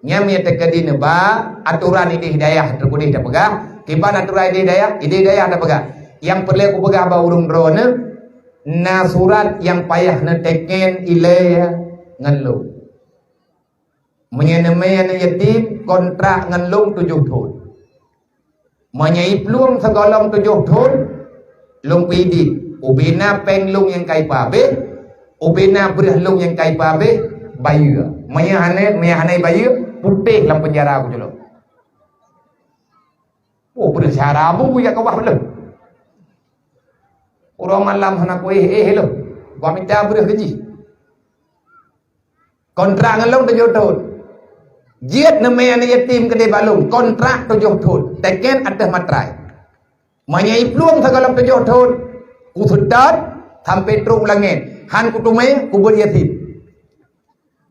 Nyan meunyo teukeudi neuba aturan idéh dayah teukeudi tapeugah, kiban aturan idéh dayah, idéh dayah tapeugah. Nyang peureulée kupeugah bak ureuëng droeneuh, na surat nyang payah neuteken ilée ngon lôn. Meunyo neumé aneuk yatim, kontrak ngon lôn tujoh thon. Meunyo iplueng sigohlom tujoh thon, lôn peuidin. Ubena péng lôn nyang ka ipeuhabéh, ubena breueh lôn nyang ka ipeuhabéh, bayeue. Meunyo hana, meunyo hana ibayeue, putéh lam peunjara kucul lôn. Oh, breueh syara bu jak keubah lôn. Uroe malam hana kuéh-éh lôn. Bak mita breueh keu jih. Kontrak ngon lôn tujoh thon. Jeuet neumé aneuk yatim keudeh bak lôn, kontrak tujoh thon. Teken ateueh matrai. Meunyo iplueng sigohlom tujoh thon, kuseutôt sampoe trok u langét. Han kuteumé, kubeuet yatim.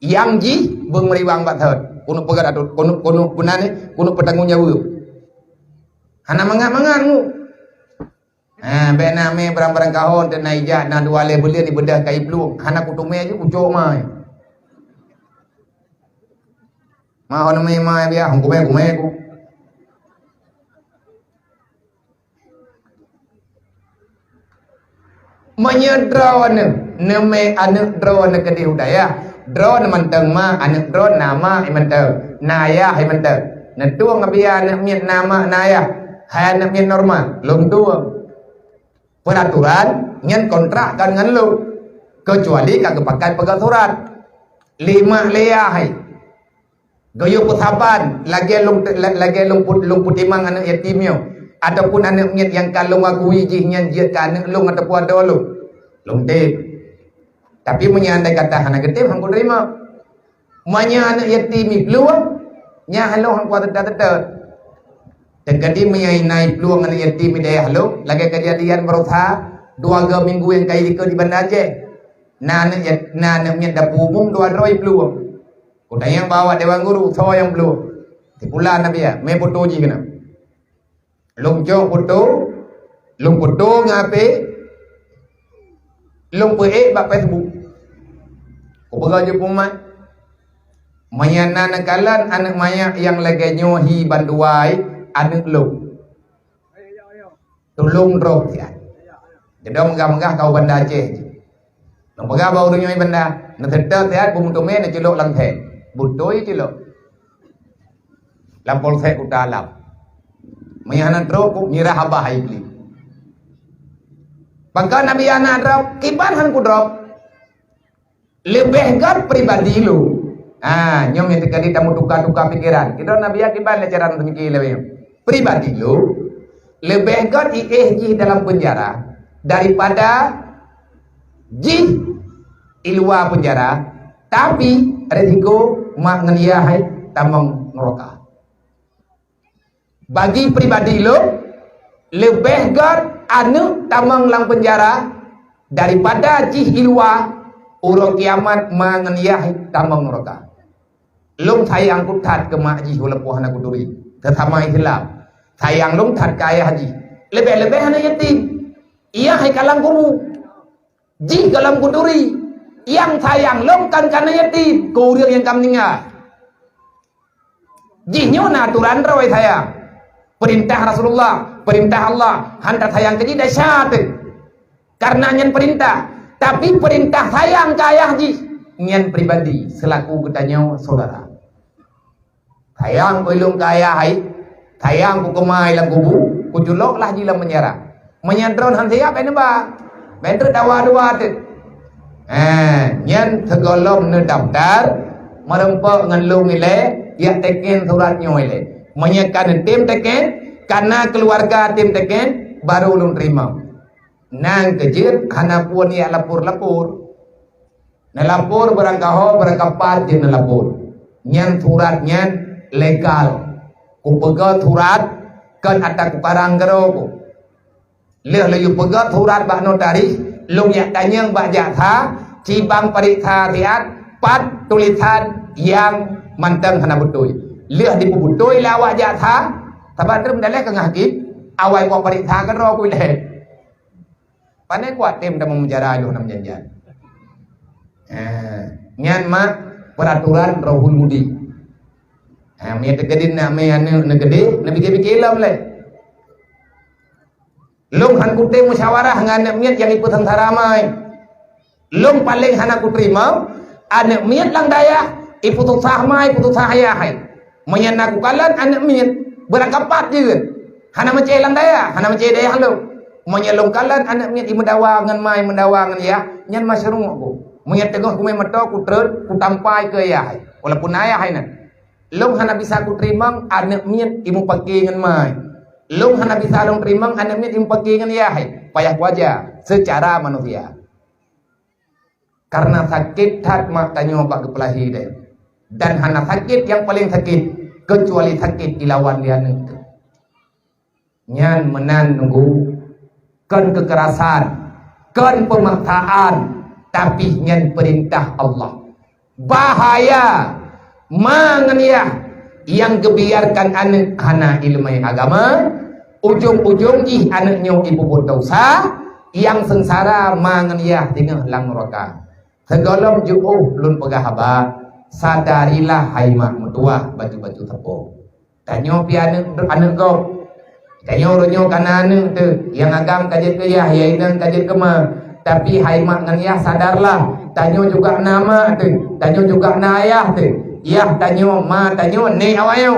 Nyang jih beumeuriwang bak thon. Keuneuk peugét ateueh, keuneuk, keuneuk peunan, keuneuk peutanggong jaweueb. Hana mangat-mangat ngu. Ha, bék na mé barang-barang kahon, teuh na ijak, na dua lhée buleuen, ibeudôh ka iplueng. Hana kuteumé ju kucok mai. Ma hon mé mai biah, hong kumé-kumé ku. Meunyoe droeneuh neumé aneuk droeneuh keudeh u dayah, droeneuh mantong ma, aneuk droeneuh na ma, i mantong na ayah, i mantong. Neutueng biaya aneuk miet na ma, na ayah, hai aneuk miet normal, lôn tueng. Peuraturan nyan kontrak kan ngon lôn, keucuali ka geupakat peugah surat. Lé mak lé yah hai. Geuyue peusaban lagée lôn, lagée lôn peutimang aneuëk yatim nyoe, ataupun aneuëk miet nyang ka lôn akui jih nyan jeuet keu aneuëk lôn ataupun adoe lôn. Lôn tem. Tapi meunyoe andai kata hana geutem, han kuteurimong. Meunyoe aneuëk yatim iplueng, nyan haloh han kuat teuta-teuta. Teukadi meunyoe na iplueng aneuëk yatim di dayah lôn, lagée keujadian barosa dua go minggu nyang ka ilikeue di Banda Aceh. Na aneuëk yat-, na aneuëk miet dapu umum dua droe iplueng. Kutanyong bak awak dewan guru, soe nyang plueng? Sipulan na biya, mé foto jih keunan. Lôn cok foto, lôn foto ngon HP, lôn peuék bak Facebook. Kupeugah jeuet peumat, meunyoe na neukalon aneuëk manyak nyang lagée nyoe hi bandua aneuëk lôn, tulông droe siat. Jadong meugah-meugah kau Banda Aceh. Neupeugah bak ureuëng nyoe Banda, neuseutôt siat, beumeuteumé neuculok lam thé. Beutôi culok. Lam polsek Kuta Alam. Meunyoe hana trok, ku mirah abah hai Iblih. Pakon Nabi hana drop, kiban han kudrop. Leubeh gét pribadi lôn. Ha, nyoe nyang teuka di tameutuka-tuka pikeran. Kita Nabi kiban lé cara teumiki lé nyoe. Pribadi lôn leubeh gét iéh jih dalam penjara daripada jih i luwa penjara, tapi risiko mak ngon yah hai tamong neuraka. Bagi pribadi lôn, leubeh gét aneuëk tamong lam penjara daripada jih i luwa, uroe kiamat mak ngon yah hai tamong neuraka. Lôn sayang kuthat keu mak jih walaupun hana kuturi. Seusama Islam, sayang lôn that keu ayah jih. Leubeh-leubeh aneuëk yatim. Yah hai ka lam kubu. Jih ka lam kuturi. Nyang sayang lôn kon keu aneuëk yatim, keu ureuëng nyang ka meuninggai. Jih nyoe na aturan droe sayang. Peurintah Rasulullah, peurintah Allah, han tasayang keu jih desya teuh. Karena nyan peurintah. Tapi peurintah sayang keu ayah jih, nyan pribadi seulaku geutanyoe syedara. Sayang keu lôn keu ayah hai, sayang keu keumai lam kubu, kuculok lah jih lam penjara. Meunyoe droe han siap, bèk neuba. Bèk treuk dawa dua teuk. Eh, nyan sigohlom neudaftar, meurumpok ngon lôn ilèe, jak teken surat nyoe ilèe. Meunyoe ka neutem teken, ka na keuluwarga tem teken, baru lôn teurimong. Nyan keuh jeuet hana phôn jak lapor-lapor. Neulapor barangkaho, barangkapat jeuet neulapor. Nyan surat nyan legal. Kupeugöt surat kon ata kukarang keudroe ku. Lheueh laju peugöt surat bak notaris, lôn jak tanyong bak jaksa, cibang pareksa siat, pat tulisan nyang mantong hana beutôi. Lheueh jipeubeutôi lé awak jaksa, sabab trép daleh keu ngah hakém, awai bak pareksa keudroe ku ilèe. Pane kuat tem tamong penjara lôn nam janjan. Eh, nyan mak peraturan rohul mudi. Eh, meunyoe teukeudin nak mé aneuk neukeudeh, neupike-pike lom lé. Lôn han kutem musyawarah ngon aneuk miet nyang ipeuseungsara mai. Lôn paleng hana kuteurimong, aneuk miet lam dayah ipeususah mai, ipeususah yah hai. Meunyoe na kukalon aneuk miet, beurangkapat jeuet. Hana meucé lam dayah, hana meucé dayah lôn. Meunyoe lôn kalon aneuk miet imeudawa ngon mai, meudawa ngon yah, nyan masyruk ku. Meunyoe teungoh kumé meuto kutreun, kutampai keu yah hai. Walaupun na yah hai nyan. Lôn hana bisa kuteurimong aneuk miet imupake ngon mai. Lôn hana bisa lôn teurimong aneuk miet imupake ngon yah hai. Payah kuaja seucara manusia. Karena sakét that mak tanyoe bak geupeulahé deh. Dan hana sakét nyang paleng sakét, keucuali sakét ilawan lé aneuk teuh. Nyan meunan nunggu, kon keukerasan, kon peumaksaan, tapi nyan peurintah Allah. Bahaya! Ma ngon yah nyang geubiarkan aneuk hana ileumèe agama, ujong-ujong jih aneuk nyoe ipeubuet desya, nyang seungsara ma ngon yah singoh lam neuraka. Sigohlom jiôh lôn peugah haba, sadarilah hai mak meutuwah bacut-bacut sapo. Tanyoe pih aneuk, aneuk gob. Tanyoe uroe nyoe ka na aneuk teuh, nyang agam ka jeuet keu yah, nyang inong ka jeuet keu ma. Tapi hai mak ngon yah, sadarlah, tanyoe juga na mak teuh, tanyoe juga na ayah teuh. Yah tanyoe, ma tanyoe, nèk awaknyoe.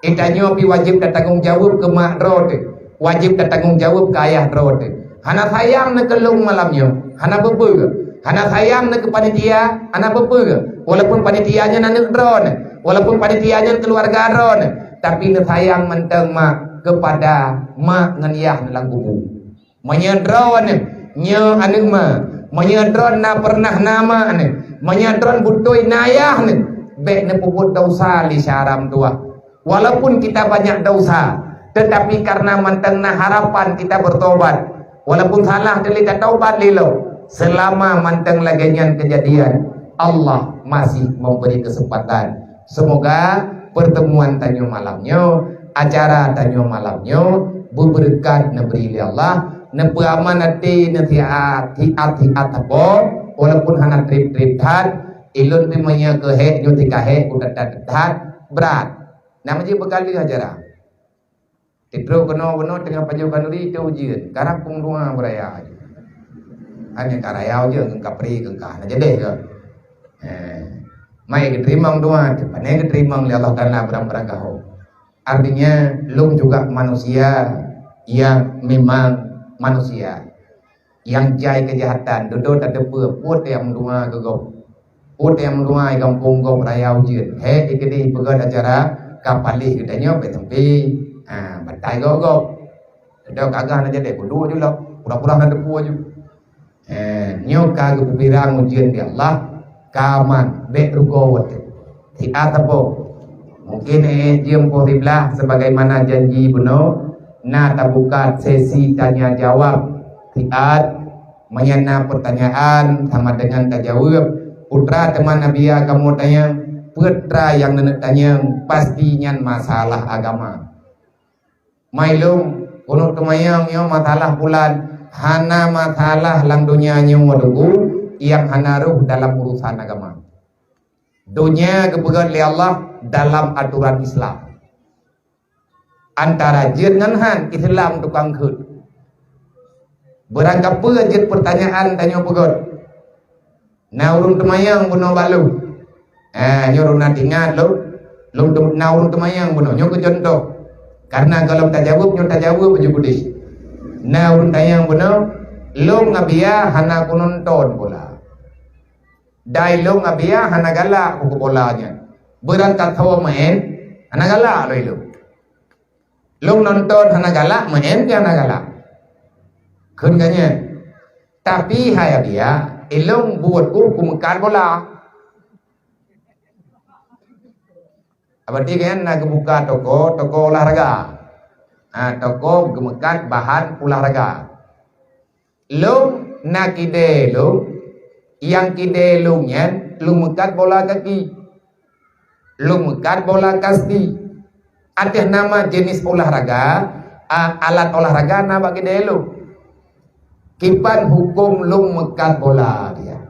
Eh, tanyoe pih wajéb tatanggong jaweueb keu mak droe teuh, wajéb tatanggong jaweueb keu ayah droe teuh. Hana sayang neuh keu lôn malam nyoe, hana peue-peue. Hana sayang neuh keu panitia, hana peue-peue. Walaupun panitia nyan aneuk droeneuh, Walaupun panitia nyan keluarga droeneuh, tapi neusayang mantong mak keupada mak ngon yah lam kubu. Meunyoe droeneuh nyoe aneuk ma, meunyoe droeneuh na pernah na ma neuh, meunyoe droeneuh beutôi na yah neuh, bék neupeubuet desya lé syedara meutuwah. Walaupun kita banyak desya, tetapi karena mantong na harapan kita bertobat. Walaupun salah teulika taubat lé lom, selama mantong lagée nyan keujadian, Allah masih memberi kesempatan. Semoga pertemuan tanyoe malam nyoe, acara tanyoe malam nyoe, beubeureukat neubri lé Allah, neupeuaman até neusiat, siat-siat saboh, walaupun hana treb-treb that, ilôn pih meunyoe keuhek nyoe tika hek, ku that-that that, brat. Nama jih beukali acara. Titrok keunoe-keunoe teungoh pajoh khanuri, itu ujeuen. Karab peung dua beuraya. Hanya ka raya ujeuen, ngon kapri, ngon ka hana jadeh ke. Eh, mai geuteurimong dua, pane geuteurimong lé Allah Taala barang-barang gaho. Artinya, lôn juga manusia yang memang manusia. Nyang jai keujahatan, dudoe tateupeue, peue nyang meudua keu gob. Peue nyang meudua di gampông gob raya ujeuen. Hé, di keudeh peugöt acara ka paléh geutanyoe, bèk sampai, ha, batai gob-gob. Dudoe ka gah na jadeh, peuduek ju lom. Pura-pura na teupeue ju. Eh, nyoe ka geupeubirang ujeuen di Allah, ka aman, bèk rugoe watèe. Siat saboh. Mungkin, eh, jeuem poh siblaih sebagaimana janji bunoe, na tabuka sesi tanya jawab. Siat, meunyoe na peutanyaan sama dengan tajaweueb. Peue teuma Nabi ya kamoe tanyong, peue nyang neuneuk tanyong, pasti nyan masalah agama. Mai lôn, keuneuk teumanyong nyoe masalah bulan, hana masalah lam donya nyoe Teungku nyang hana rôh dalam urusan agama. Donya geupeugöt lé Allah dalam atoran Islam. Antara jeuet ngon han, Islam tukang kheun. Beurangkapeue jeuet peutanyaan tanyoe peugöt. Na ureueng teumanyong bunoe bak lôn. Ah, nyoe lôn na teuingat lôn. Lôn tem-, na ureueng teumanyong bunoe. Nyoe keu contoh. Karena gohlom tajaweueb, nyoe tajaweueb baju putih. Na ureueng tanyong bunoe, lôn Abiya hana kunonton bola. Dai lôn Abiya hana galak keu bola nyan. Beurangkasoe meu'en, hana galak lôn ilôn. Lôn nonton hana galak, meu'en pih hana galak. Kheun ka nyan. Tapi hai Abiya, ilôn buet uh kumeukat bola. Berarti kan na geubuka toko, toko olahraga. Ha, toko geumeukat bahan olahraga. Lôn na kidée lôn, nyang kidée lôn nyan lôn meukat bola kaki. Lôn meukat bola kasti. Ateueh nama jenis olahraga, a, alat olahraga na bak kidée lôn. Kiban huköm lôn meukat bola dia.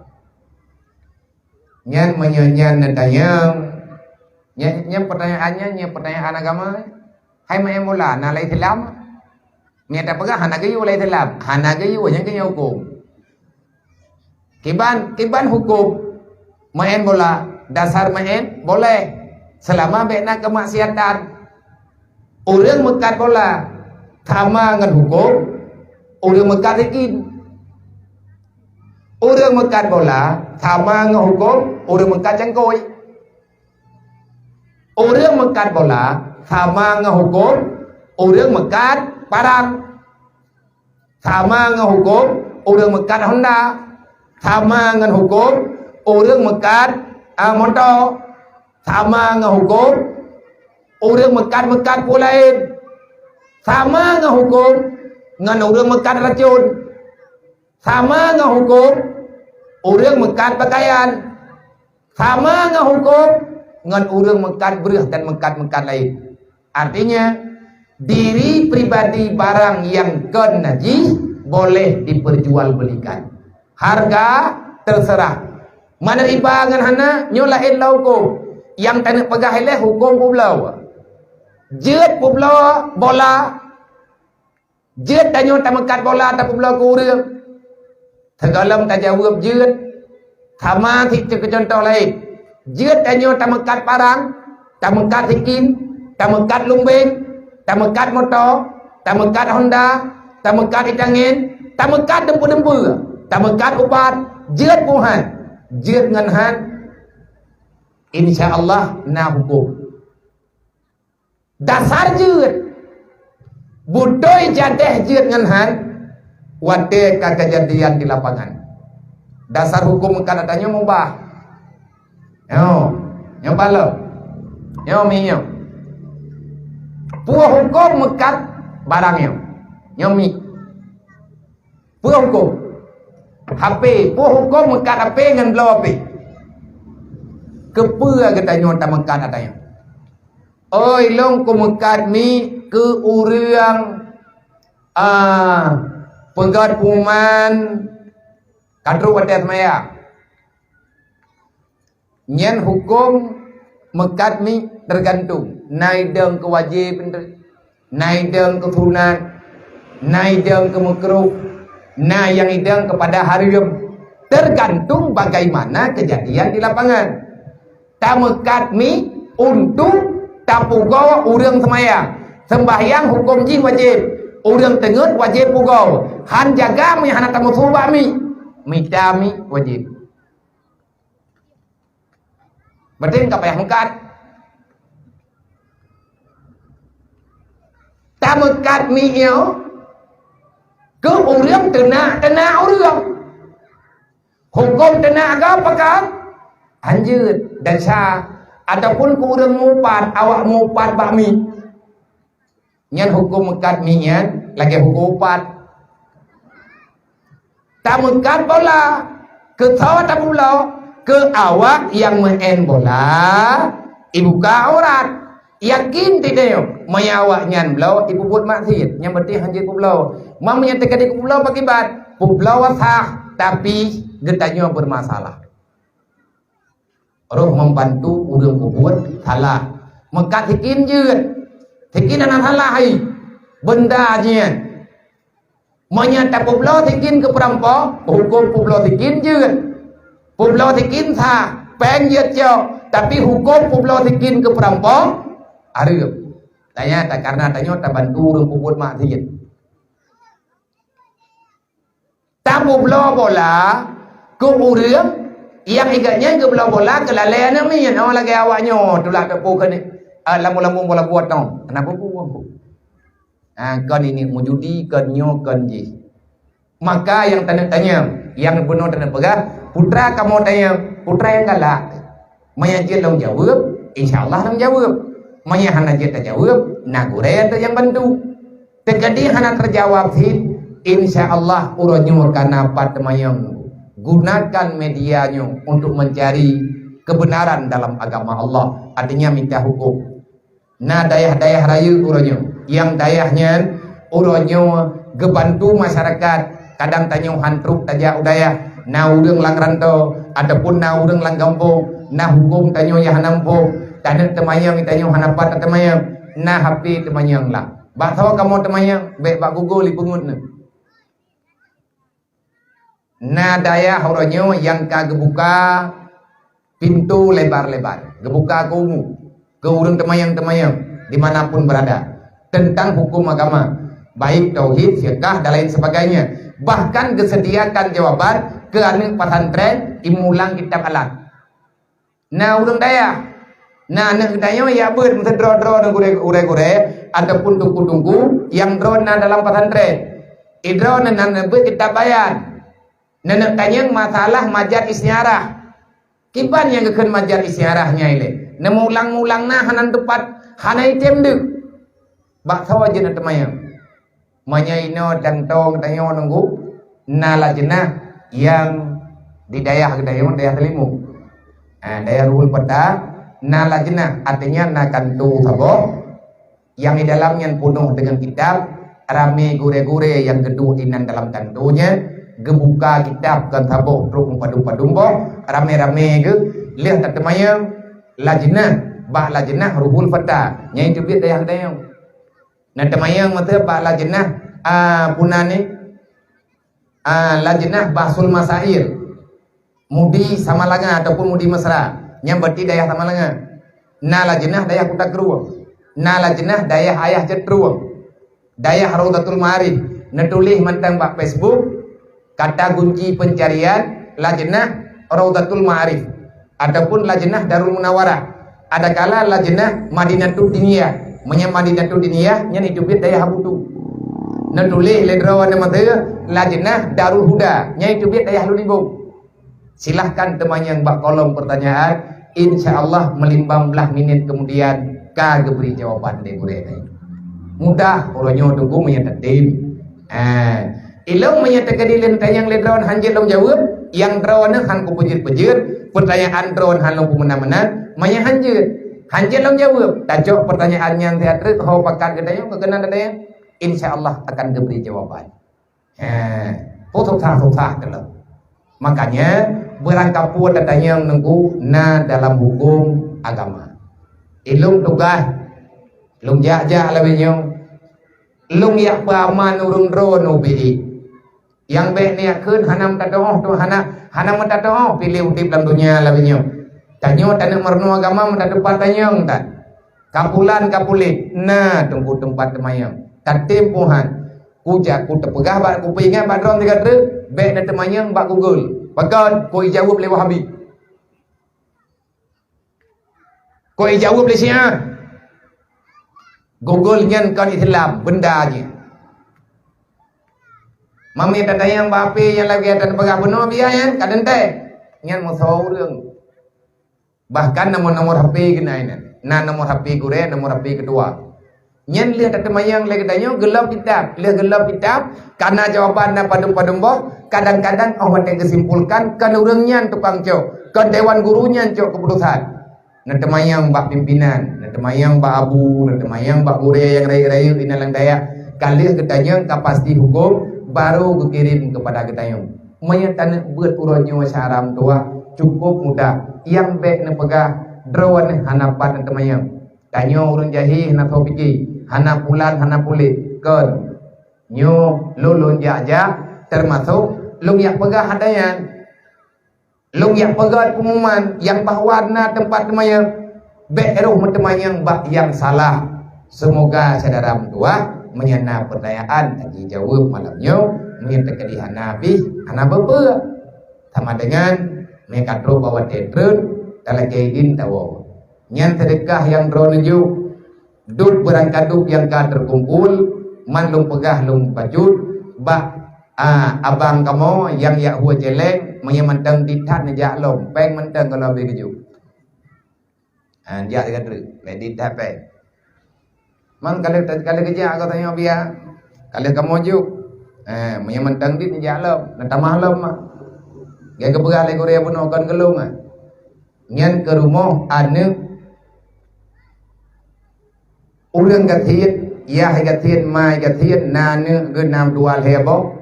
Nyan meunyoe nyan neutanyong, nyan, nyan peutanyaan nyan, nyan peutanyaan agama. Hai meu'en bola, na lam Islam? Nyan tapeugah hana geuyue lam Islam. Hana geuyue, nyan keuh nyan huköm. Kiban, kiban huköm meu'en bola, dasar meu'en, boleh. Seulama bèk na keumaksiatan. Ureueng meukat bola sama ngon huköm ureueng meukat sikin. Ureueng meukat bola sama ngon huköm ureueng meukat cangkôi. Ureueng meukat bola sama ngon huköm ureueng meukat parang. Sama ngon huköm ureueng meukat honda. Sama ngon huköm ureueng meukat, ah, moto. Sama ngon huköm ureueng meukat-meukat peue laén. Sama ngon huköm ngon ureueng meukat racun. Sama ngon huköm ureueng meukat pakaian. Sama ngon huköm ngon ureueng meukat breueh dan meukat-meukat laén. Artinya, diri pribadi barang nyang kon najih boleh diperjualbelikan. Harga terserah. Meuneuba ngon hana, nyoe laén lam huköm. Nyang taneuk peugah ilée huköm peubloe. Jeuet peubloe bola. Jeuet tanyoe tameukat bola tapeubloe keu ureueng. Sigohlom tajaweueb jeuet, sama cit keu contoh laén. Jeuet tanyoe tameukat parang, tameukat sikin, tameukat lumbeng, tameukat moto, tameukat honda, tameukat itangen, tameukat dumpeue-dumpeue, tameukat ubat, jeuet peue han, jeuet ngon han. Insya Allah na huköm. Dasar jeuet. Beutôi jadeh jeuet ngon han watée ka keujadian di lapangan. Dasar huköm meukat ata nyoe mubah. Nyoe, nyoe balok. Nyoe mi nyoe. Peue huköm meukat barang nyoe? Nyoe mi. Peue huköm? H P. Peue huköm meukat H P ngon bloe H P? Keupeue geutanyoe tameukat ata nyoe? Oi, lôn kumeukat mi keu ureuëng, ah, peugöt puman ka trok watée seumayang. Nyan huköm meukat mi teugantung. Na idong keu wajéb, na idong keu sunat, na idong keu meukruh, na nyang idong keupada hareuem. Teugantung bagaimana keujadian di lapangan. Tameukat mi untuk tapugoe ureuëng seumayang. Seumbahyang huköm jih wajéb. Ureuëng teungeut wajéb pugoe. Han jaga mi hana tameusu bak mi. Mita mi wajéb. Berarti ka payah meukat. Tameukat mi nyoe keu ureuëng teunak-teunak ureuëng. Huköm teunak agam pakon? Hanjeuet, desya, ataupun keu ureuëng mupat, awak mupat bak mi. Nyan huköm meukat mi nyan lagée huköm upat. Tameukat bola, keu soe tabloe, keu awak nyang meu'en bola, ibuka aurat. Yakin teudeungoe, meunyoe awaknyan bloe, ipubuet maksiet, nyang beutih hanjeuet publoe. Meunyoe teuka dikubloe bak ibat, publoe sah, tapi geutanyoe beurmasalah. Roh membantu ureuëng peubuet salah. Meukat sikin jeuet. Sikin hana salah hai. Benda jih nyan. Meunyoe tapubloe sikin keu peurampok, huköm publoe sikin jeuet. Publoe sikin sah, péng jeuet cok, tapi huköm publoe sikin keu peurampok hareuem. Tanya tak karena tanyoe tabantu ureuëng peubuet maksiet. Tapubloe bola keu ureuëng nyang igat nyan geubloe bola keu lalée aneuk miet. Oh, lagée awak nyoe tulak teupeu keuneuk, ah, lambung-lambung bola buet tong. Kenapa buet? Ah, kon ini meujudi, kon nyoe, kon jih. Maka nyang taneuk tanyong, nyang bunoe taneuk peugah, putra kamoe tanyong, putra nyang galak. Meunyoe jeuet lôn jaweueb, insya Allah lôn jaweueb. Meunyoe hana jeuet tajaweueb, na gurée nyang bantu. Teukeudi hana teujaweueb cit, insya Allah uroe nyoe ka na pat teumanyong. Gunakan media nyoe untuk mencari kebenaran dalam agama Allah, artinya minta hukum. Na dayah-dayah rayeuk uroe nyoe, nyang dayah nyan uroe nyoe geubantu masyarakat. Kadang tanyoe han trok tajak u dayah, na ureuëng lam rantô ataupun na ureuëng lam gampông, na huköm tanyoe nyang hana muphom, taneuk teumanyong tanyoe hana pat teumanyong, na H P teumanyong lah. Bak soe kamoe teumanyong, bék bak Google ipeungeut neuh. Na dayah uroe nyoe nyang ka geubuka pintoe lebar-lebar, geubuka keu umu, keu ureuëng teumanyong-teumanyong di mana pun berada, tentang hukum agama, baik tauhid, fiqah, dan lain sebagainya. Bahkan geusediakan jawaban keu aneuk pesantren imulang kitab alat. Na ureuëng dayah, na aneuk geutanyoe jak beuet meusidroe-droe ngon gurée-gurée ataupun teungku-teungku nyang droe na dalam pesantren. Idroe na, na neubeuet kitab bayan. Nenek tanyong masalah majat istiarah. Kiban nyang geukheun majat istiarah nyan ilée? Neumulang-mulang na hana teupat, hana item deuk. Bak soe jeuet na teumanyong? Meunyoe inoe dan tong tanyoe nunggu, na lajnah nyang di dayah geutanyoe, dayah Teulimu. Ah, dayah Ruhul Peta, na lajnah, artinya na kanto saboh. Nyang di dalam nyan peunoh deungon kitab, ramé gurée-gurée nyang geuduek inan dalam kanto nyan, geubuka kitab kon saboh trok meupadum-padum boh, ramé-ramé geuh, lheueh tateumanyong lajnah, bak lajnah Ruhul Fata, nyang teubiet dayah geutanyoe. Na teumanyong meuteue bak lajnah, a, puna ni, a, lajnah Bahsul Masail. Mudi Samalanga ataupun Mudi Mesra, nyang berarti dayah Samalanga. Na lajnah dayah Kuta Krueng. Na lajnah dayah Ayah Cetrueng. Dayah Raudatul Ma'arif. Neutuléh mantong bak Facebook, kata kunci pencarian lajnah Raudatul Ma'arif. Ataupun Lajnah Darul Munawarah. Adakala Lajnah Madinatud Diniyah. Meunyoe Madinatud Diniyah, nyan itu biet dayah Abu Tu. Neutuléh lé droe nyan masa Lajnah Darul Huda, nyan itu biet dayah Lunibong. Silahkan teumanyong bak kolom pertanyaan, insya Allah meulimbang blaih minit kemudian ka geubri jawaban lé gurée nyan. Mudah, uroe nyoe teungku meunyoe tatem. Ah, ilong meunyoe teukeudi lôn tanyong lé droe nyan hanjeuet lôn jaweueb, nyang droe nyan han kupeujeuet-peujeuet, pertanyaan droe nyan han lôn peumeunan-meunan, meunyoe hanjeuet, hanjeuet lôn jaweueb, tacok pertanyaan nyan siat treuk, ho pakat geutanyong, keukeunang geutanyong, insya Allah akan geubri jawaban. Eh, susah-susah keulong. Makanya, beurangkapeue tatanyong teungku na dalam huköm agama. Ilong tugaih, lôn jak-jak lagée nyoe, lôn jak peuaman ureuëng droe nyoe ubit. Nyang bék neujak kheun hana meutateuoh tu, hana, hana meutateuoh piléh udeb lam donya lagée nyoe. Tanyoe taneuk meurunoe agama meutateupat tanyong that. Kapulan kapuléh na teungku teumpat teumanyong. Tatem puhan. Kujak kuteupeugah bak kupeuingat bak droe sigoe treuk, bék neuteumanyong bak Google. Pakon? Kujaweueb lé Wahabi. Kok ijaweueb lé Syiah? Google nyan kon Islam, benda jih. Mami tatanyong bak H P nyang lagée dan peugah bunoe biaya nyan ka teuntée. Nyan musoh ureuëng. Bahkan nomor-nomor H P keunan nyan. Na nomor H P gurée, nomor H P ketua. Nyan lheueh tateumanyong lé geutanyoe geulom kitab, lheueh geulom kitab, kana jawaban na padum-padum boh, kadang-kadang óh watée geusimpulkan kon ureuëng nyan tukang cok, kon dewan guru nyan cok keuputusan. Neuteumanyong bak pimpinan, neuteumanyong bak abu, neuteumanyong bak gurée nyang rayeuk-rayeuk inan lam dayah. Ka lheueh geutanyong ka pasti huköm, baru geukirém keupada geutanyoe. Meunyoe taneuk beuet uroe nyoe syara meutuwah, cukup mudah. Nyang bék neupeugah, droeneuh hana pat neuteumanyong. Tanyoe ureuëng jahé hana soe pike, hana pulan, hana puléh. Kon. Nyoe lôn, lôn jak-jak, teumasok lôn jak peugah ata nyan. Lôn jak peugah peungumuman nyang bahwa na teumpat teumanyong. Bék roh meuteumanyong bak nyang salah. Seumoga syedara meutuwah, meunyoe na peutanyaan ka jijaweueb malam nyoe, meunyoe teukeudi hana bih, hana beubeuet. Sama dengan meunyoe ka trok bak watée treun, talakée idin tawoe. Nyan seudeukah nyang droeneuh jok. Dub beurangkadub nyang ka teukumpul, man lôn peugah lôn bacut, bak, a, abang kamoe nyang jak hue céléng, meunyoe mantong dit that neujak lom, péng mantong gohlom lé geujok. A, jak sigoe treuk, bék dit that péng. Man ka lheueh, ka lheueh geujak geutanyoe biaya, ka lheueh kamoe jok. Eh, meunyoe mantong dit neujak lom, neutamah lom mah. Geupeugah lé gurée bunoe kon geulong, ah. Nyan keu rumoh aneuëk ureuëng gasien, yah gasien, ma gasien, na aneuëk geuh na dua lhée boh,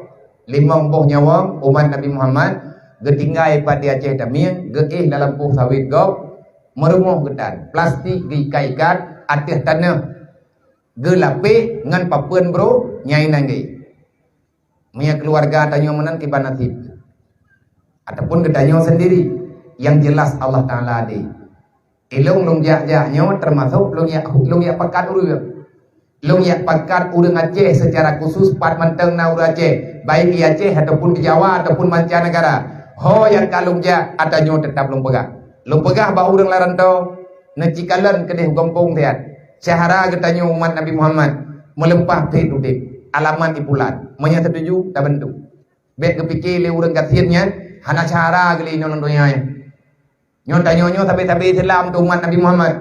limong boh nyawöng umat Nabi Muhammad, geutinggai pat di Aceh Tamieng, geuéh lam lampôh sawét gob, meurumoh geutan, plastik geuikat-ikat ateueh tanoh, geulapéh ngon papeuen bro, nyang inan geuéh. Meunyoe keuluwarga tanyoe meunan kiban nasib, ataupun geutanyoe sendiri, nyang jelas Allah Taala adé. Ilong lôn jak-jak nyoe teumasok lôn jak, lôn jak pakat ureuëng. Lôn jak pakat ureuëng Aceh seucara khusus, pat mantong na ureuëng Aceh, baik di Aceh ataupun di Jawa ataupun manca negara. Ho nyang ka lôn jak, ata nyoe teutap lôn peugah. Lôn peugah bak ureuëng lam rantau, neucikalon keudeh gampông siat. Syedara geutanyoe umat Nabi Muhammad, meuleupah phet udeb, alamat di pulan. Meunyoe seutuju, tabantu. Bék geupike lé ureuëng gasien nyan hana syedara geulée inoe lam donya nyan. Nyoe tanyoe nyoe sabe-sabe Islam tu umat Nabi Muhammad.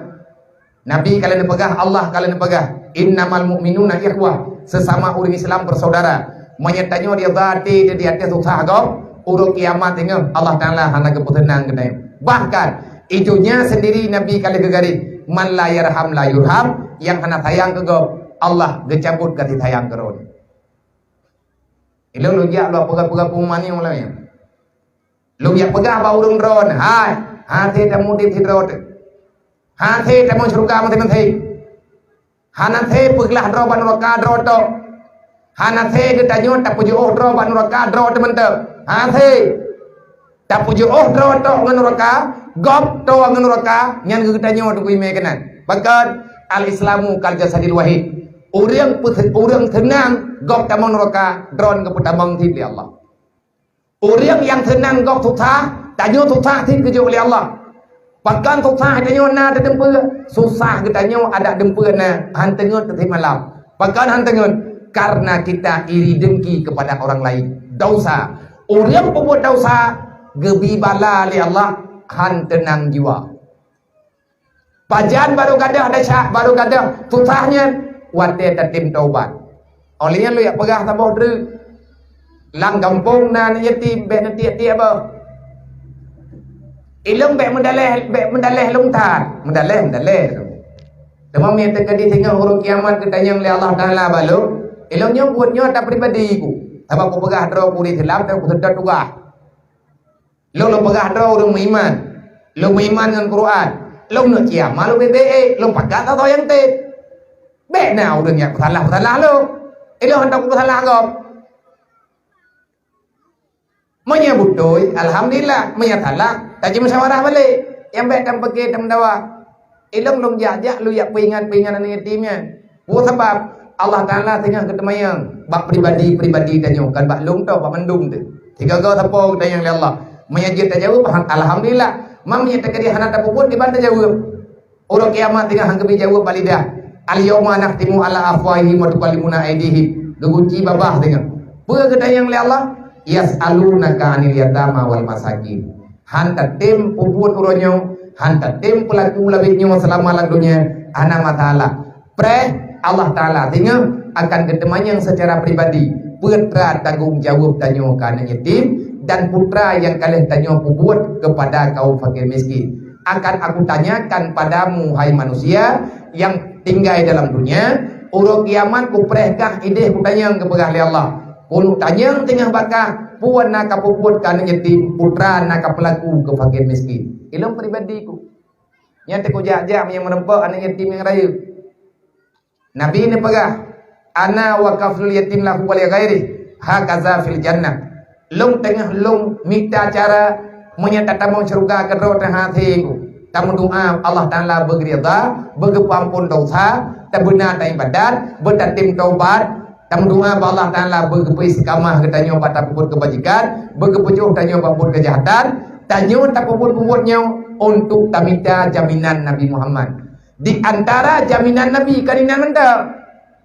Nabi ka lheueh neupeugah, Allah ka lheueh neupeugah, "Innamal mu'minuna ikhwah," sesama ureuëng Islam bersaudara. Meunyoe tanyoe di zati di ateueh susah gob, uroe kiamat teungoh Allah Taala hana geupeuseunang keunoe. Bahkan, idunia sendiri Nabi ka lheueh geugaréh, "Man la yarham la yurham," nyang hana sayang keu gob, Allah geucabut kasih sayang keu droe. Ilong lôn jak lôn peugah-peugah peumani ulama. Lôn jak peugah bak ureuëng droe, hai, hase tamudeb sidroe teuh. Hase tamong syeuruga maté-maté. Hana se peuglah droe bak nuraka droe tok. Hana se geutanyoe tapeujiôh droe bak nuraka droe teuh mantong. Hase tapeujiôh droe tok ngon nuraka, gob toe ngon nuraka, nyan geutanyoe teungku imé keunan. Pakon? Al-Islamu kal jasadil wahid. Ureuëng peuse-, ureuëng seunang gob tamong nuraka, droe geupeutamong cit lé Allah. Ureuëng nyang seunang gob susah, tanyoe susah cit geujok lé Allah. Pakon susah geutanyoe na teudeumpeue? Susah geutanyoe adak deumpeue na, han teungeut teuteb malam. Pakon han teungeut? Karena kita iri dengki kepada orang lain. Dosa. Ureuëng peubuet dosa, geubi bala lé Allah, han teunang jiwa. Pajan barô gadôh desya, barô gadôh susah nyan, watée tatem taubat. Óh lheueh nyan lôn jak peugah saboh treuk. Lam gampông na aneuk yatim, bék neutiek-tiek boh. Ilong bék meudaleh, bék meudaleh lôn that. Meudaleh, meudaleh. Teuma meunyoe teukeudi singoh uroe kiamat geutanyong lé Allah Taala bak lôn, ilong nyoe buet nyoe ata pribadi ku. Sabab kupeugah droe ku di Islam dan kuseutôt tugaih. Lôn, lôn peugah droe ureuëng meuiman. Lôn meuiman ngon Quran. Lôn neuk kiamat lôn beubaih, lôn pakat atau nyang teb. Bék na ureuëng nyang peusalah-peusalah lôn. Ilong hantom kupeusalah gob. Meunyoe beutôi, alhamdulillah. Meunyoe salah, taji musyawarah balek. Nyang bék tam peuke tam dawa. Ilong lôn jak-jak lôn jak peuingat-peuingat aneuk yatim nyan. Peue sabab? Allah Taala singoh geuteumanyong bak pribadi-pribadi tanyoe, kon bak lôn toh, bak mandum teuh. Sigoe-goe sapo geutanyong lé Allah. Meunyoe jeuet tajaweueb, alhamdulillah. Meunyoe teukeudi hana tapeubuet, kiban tajaweueb? Uroe kiamat singoh han geubi jaweueb bak lidah. "Al-yauma nakhtimu ala afwahihim wa tukallimuna aidihim." Geugunci babah singoh. Peue geutanyong lé Allah? "Yas'alunaka 'anil yatama wal masakin." Han tatem peubuet uroe nyoe, han tatem peulaku labét nyoe seulama lam donya, hana masalah. Preh Allah Taala singoh akan geuteumanyong seucara pribadi peue tra tanggong jaweueb tanyoe keu aneuk yatim dan peue tra nyang ka lheueh tanyoe peubuet keupada kaum fakir miskin. Akan Aku tanyakan padamu, hai manusia yang tinggai dalam dunia, uroe kiamat kupreh kah ideh kutanyong, geupeugah lé Allah. Keuneuk tanyong teungoh bak kah, peue na kapeubuet keu aneuk yatim, peue tra na kapeulaku keu fakir miskin. Ilong pribadi ku. Nyan teuk kujak-jak meunyoe meurumpok aneuk yatim nyang rayeuk. Nabi neupeugah, "Ana wa kaflul yatim lahu wa li ghairih, hakaza fil jannah." Lôn teungoh lôn mita cara meunyoe tatamong syeuruga keudroe teuhasé ku. Tameudoá Allah Taala beugeurida, beugeupeuampon dosa, tabeuna taibadat, beutatem taubat, tameudoá bak Allah Taala beugeupeu istiqamah geutanyoe bak tapeubuet keubajikan, beugeupeujôh tanyoe bak buet keujahatan, tanyoe tapeubuet-buet nyoe untuk tamita jaminan Nabi Muhammad. Di antara jaminan Nabi, kan inan mantong.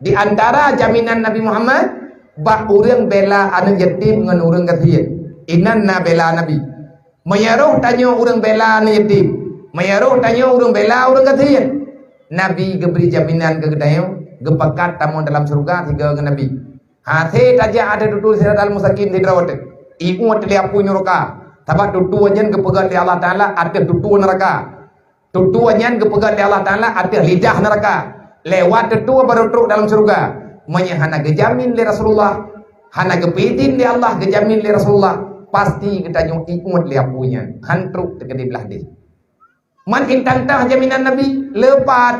Di antara jaminan Nabi Muhammad, bak ureuëng bela aneuk yatim ngon ureuëng gasien. Inan na bela Nabi. Meunyoe roh tanyoe ureuëng bela aneuk yatim, meunyoe roh tanyoe ureuëng bela ureuëng gasien, Nabi geubri jaminan keu geutanyoe, geupakat tamong dalam syeuruga sigoe ngon Nabi. Hasé tajak ateueh tutue siratal mustaqim sidroe teuh, iuet lé apui nuraka. Sabab tutue nyan geupeugét lé Allah Taala ateueh tutue nuraka. Tutue nyan geupeugét lé Allah Taala ateueh lidah nuraka. Lewat tutue barô trok dalam syeuruga. Meunyoe hana geujamin lé Rasulullah, hana geupeuidhin lé Allah, geujamin lé Rasulullah, pasti geutanyoe iuet lé apui nyan, han trok teukeudi blaih deh. Man intan tah jaminan Nabi, leupat.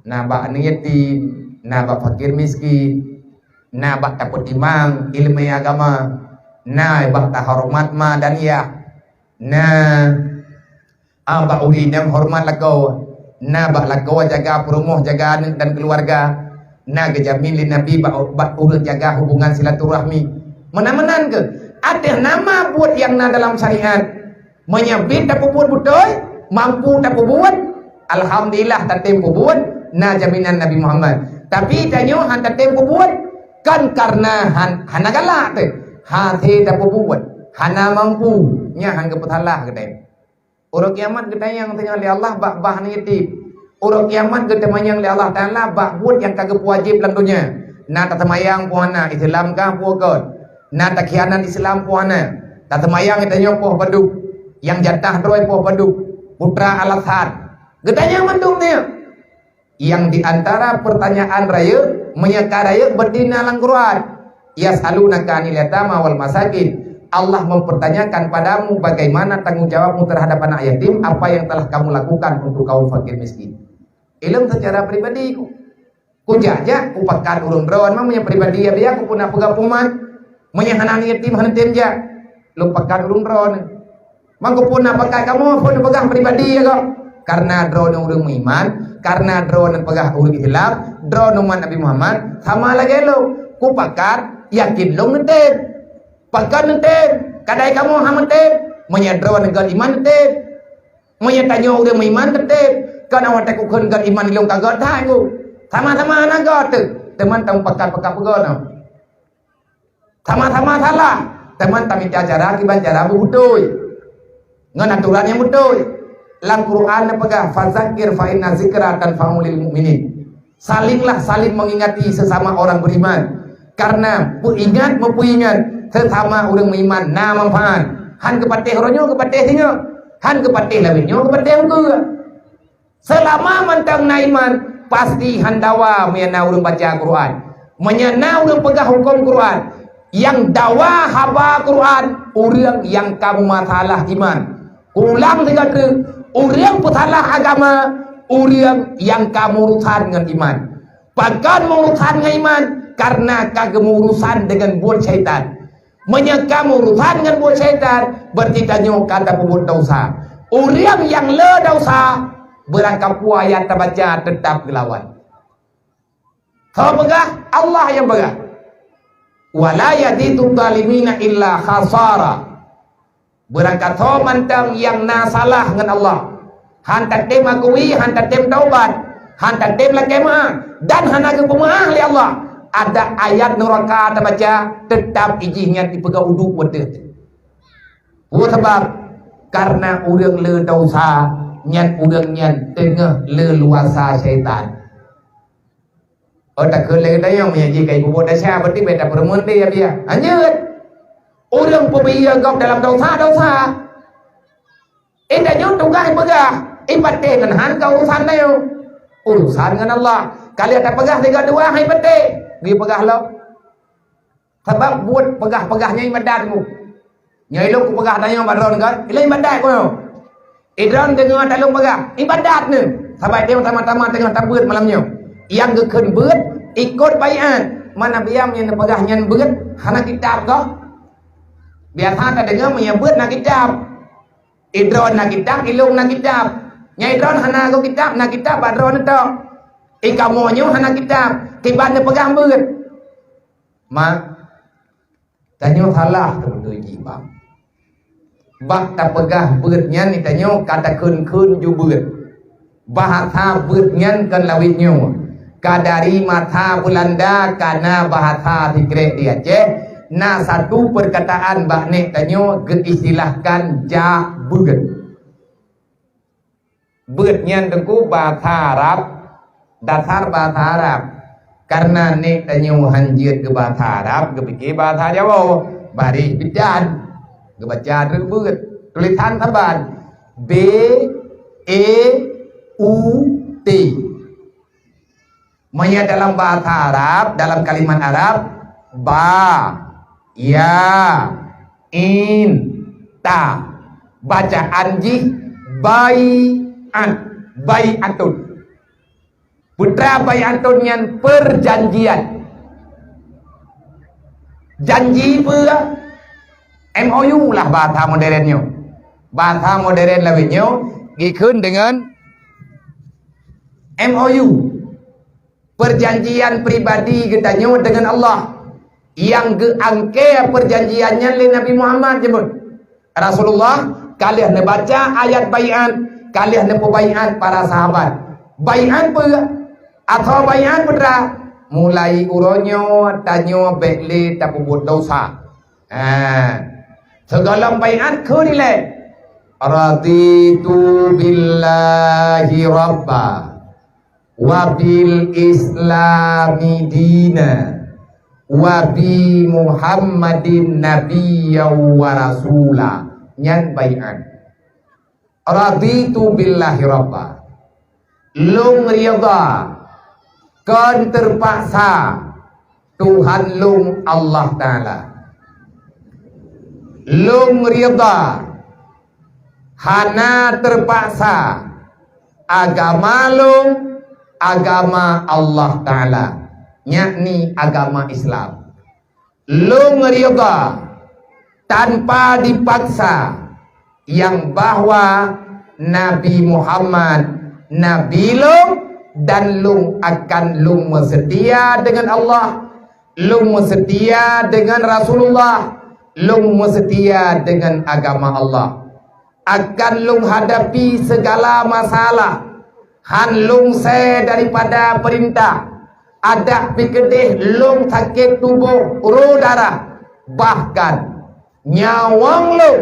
Na bak aneuk yatim, na bak fakir miskin, na bak tapeutimang ileumèe agama, na bak tahoreumat ma dan yah, na Ah, bak ureueng nyang horeumat lakoe, na bak lakoe jaga peurumoh, jaga aneuk dan keuluwarga, na geujamin lé Nabi bak, bak ureueng jaga hubungan silaturahmi. Meunan-meunan keuh, ateueh nama buet nyang na dalam syariat. Meunyoe bit tapeubuet beutôi, mampu tapeubuet, alhamdulillah tatem peubuet, na jaminan Nabi Muhammad. Tapi tanyoe han tatem peubuet, kon kareuna han, hana galak teuh, hase tapeubuet, hana mampu, nyan han geupeusalah geutanyoe. Uroe kiamat geutanyong teungoh lé Allah bak bah aneuk yatim. Uroe kiamat geuteumanyong lé Allah Taala bak buet nyang ka geupeuwajéb lam donya. Na taseumayang peue hana, Islam kah peue kon. Na takhianat Islam peue hana. Taseumayang geutanyoe poh padub. Nyang jatah droe poh padub. Peue teuma alasan. Geutanyong mandum nyoe. Nyang di antara pertanyaan rayeuk, meunyoe ka rayeuk, berarti na lam Quran. "Yas'alunaka 'anil yatama wal masakin." Allah mempertanyakan padamu bagaimana tanggung jawabmu terhadap anak yatim, apa yang telah kamu lakukan untuk kaum fakir miskin. Ilôn secara pribadi ku. Kujak-jak, kupakat ureueng droe, meunyoe pribadi ya, biar ku puna peugah pumat. Meunyoe hana yatim, hana tem jak. Lôn pakat ureueng droe. Mangko puna pakat kamoe, phon peugah pribadi ya kok. Karena droeneuh ureueng meuiman, karena droeneuh peugah ureueng Islam, droeneuh umat Nabi Muhammad, sama lagèe lôn. Kupakat, yakin lôn neutem. Pakon neutem, kadai kamoe hana meutem. Meunyoe droeneuh göt iman neutem. Meunyoe tanyoe ureuëng meuiman teutab, kon awai takukheun gét iman ilong ka gét that ku. Sama-sama hana gét teuh, teuma tamupakat-pakat peugah na. Sama-sama salah, teuma tamita cara kiban cara beutôi. Ngon aturan nyang beutôi. Lam Quran neupeugah, "Fazakir fa inna zikra tanfa'u lil mu'minin." Salinglah saling mengingati sesama orang beriman. Karena peuingat meupeuingat sesama ureuëng meuiman na manfaat. Han geupatéh uroe nyoe, geupatéh singoh. Han geupatéh lawét nyoe, geupatéh ukeue. Seulama mantong na iman, pasti han dawa meunyoe na ureuëng baca Quran. Meunyoe na ureuëng peugah huköm Quran, nyang dawa haba Quran, ureuëng nyang ka meumasalah iman. Ulang sigoe treuk, ureuëng peusalah agama, ureuëng nyang ka meurusan ngon iman. Pakon meurusan ngon iman? Karena ka geumeurusan deungon buet syaitan. Meunyoe ka meurusan ngon buet syaitan, berarti tanyoe ka tapeubuet desya. Ureuëng nyang le desya, beurangkapeue ayat tabaca teutap geulawan. Soe peugah? Allah nyang peugah. "Wa la yaziduz zalimina illa khasara." Beurangkasoe mantong nyang na salah ngon Allah, han tatem akui, han tatem taubat, han tatem lakée meu'ah, dan hana geupeumeu'ah lé Allah, adak ayat nuraka tabaca, teutap ijih nyan ipeugah uduk watée. Peue sabab? Karena ureuëng le desya, nyan ureuëng nyan teungoh leuluasa syaitan. Oh, takheun lé geutanyoe, meunyoe jih ka ipubuet desya, berarti bèk tapeureumeun deh, ya, biya. Hanjeuet. Ureuëng peubiyeu gob dalam desya, desya. Eh, tanyoe tugaih peugah, ipatéh ngon han ka urusan tanyoe. Urusan ngon Allah. Ka lheueh tapeugah sigoe dua, hai patéh. Geupeugah lom. Sabab buet peugah-peugah nyan ibadat mu. Nyoe ilôn kupeugah tanyoe bak droeneuh kan, ilôn ibadat ku nyoe. Idroeneuh deungoe talôn peugah, ibadat neuh. Sabab tanyoe sama-sama teungoh tabeuet malam nyoe. Nyang geukheun beuet, ikot baiat. Mana biam nyang neupeugah nyan beuet, hana kitab goh. Biasa tadeungoe meunyoe beuet na kitab. Idroeneuh na kitab, ilôn na kitab. Nyang idroeneuh hana goh kitab, na kitab bak droeneuh tok. Ikamoe nyoe hana kitab, kiban neupeugah beuet. Ma, tanyoe salah teubeutôi jih, bang. Bak tapeugah beuet nyan, tanyoe ka takheun-kheun ju beuet. Bahasa beuet nyan kon lawét nyoe. Ka dari masa Beulanda ka na bahasa sikrek di Aceh, na satu perkataan bak nèk tanyoe geuistilahkan jak beuet. Beuet nyan teungku bahasa Arab, dasar bahasa Arab. Karena nèk tanyoe hanjeuet keu bahasa Arab, geupike bahasa Jawoe, bareh bidan. Geubaca treuk beuet. Tulisan saban. B, E, U, T. Meunyoe dalam bahasa Arab, dalam kalimat Arab, ba, ya, in, ta. Bacaan jih bai'at, bai'atun. Peue treuk bai'atun nyan? Perjanjian. Janji peue? M O U lah bahasa modern nyoe. Bahasa modern lawét nyoe geukheun deungon M O U. Perjanjian pribadi geutanyoe deungon Allah. Nyang geuangkée perjanjian nyan lé Nabi Muhammad jeuet. Rasulullah ka lheueh neubaca ayat baiat, ka lheueh neupeubaiat para sahabat. Baiat peue? Atau baiat peue treuk? Mulai uroe nyoe tanyoe bèk lé tapeubuet desya. Ha. Sigohlom baiat kheun ilée, "Raditu billahi rabba, wa bil islami dina, wa bi Muhammadin nabiyya wa rasula." Nyan baiat. "Raditu billahi rabba." Lôn ridha, kon teupaksa, Tuhan lôn Allah Taala. Lôn ridha, hana teupaksa, agama lôn, agama Allah Taala, yakni agama Islam. Lôn ridha tanpa dipaksa nyang bahwa Nabi Muhammad Nabi lôn, dan lôn akan lôn meuseutia deungon Allah, lôn meuseutia deungon Rasulullah, lôn meuseutia deungon agama Allah. akan lôn hadapi segala masalah, han lôn sée daripada peurintah, adak pih keudeh lôn sakét tuboh, roh darah, bahkan nyawöng lôn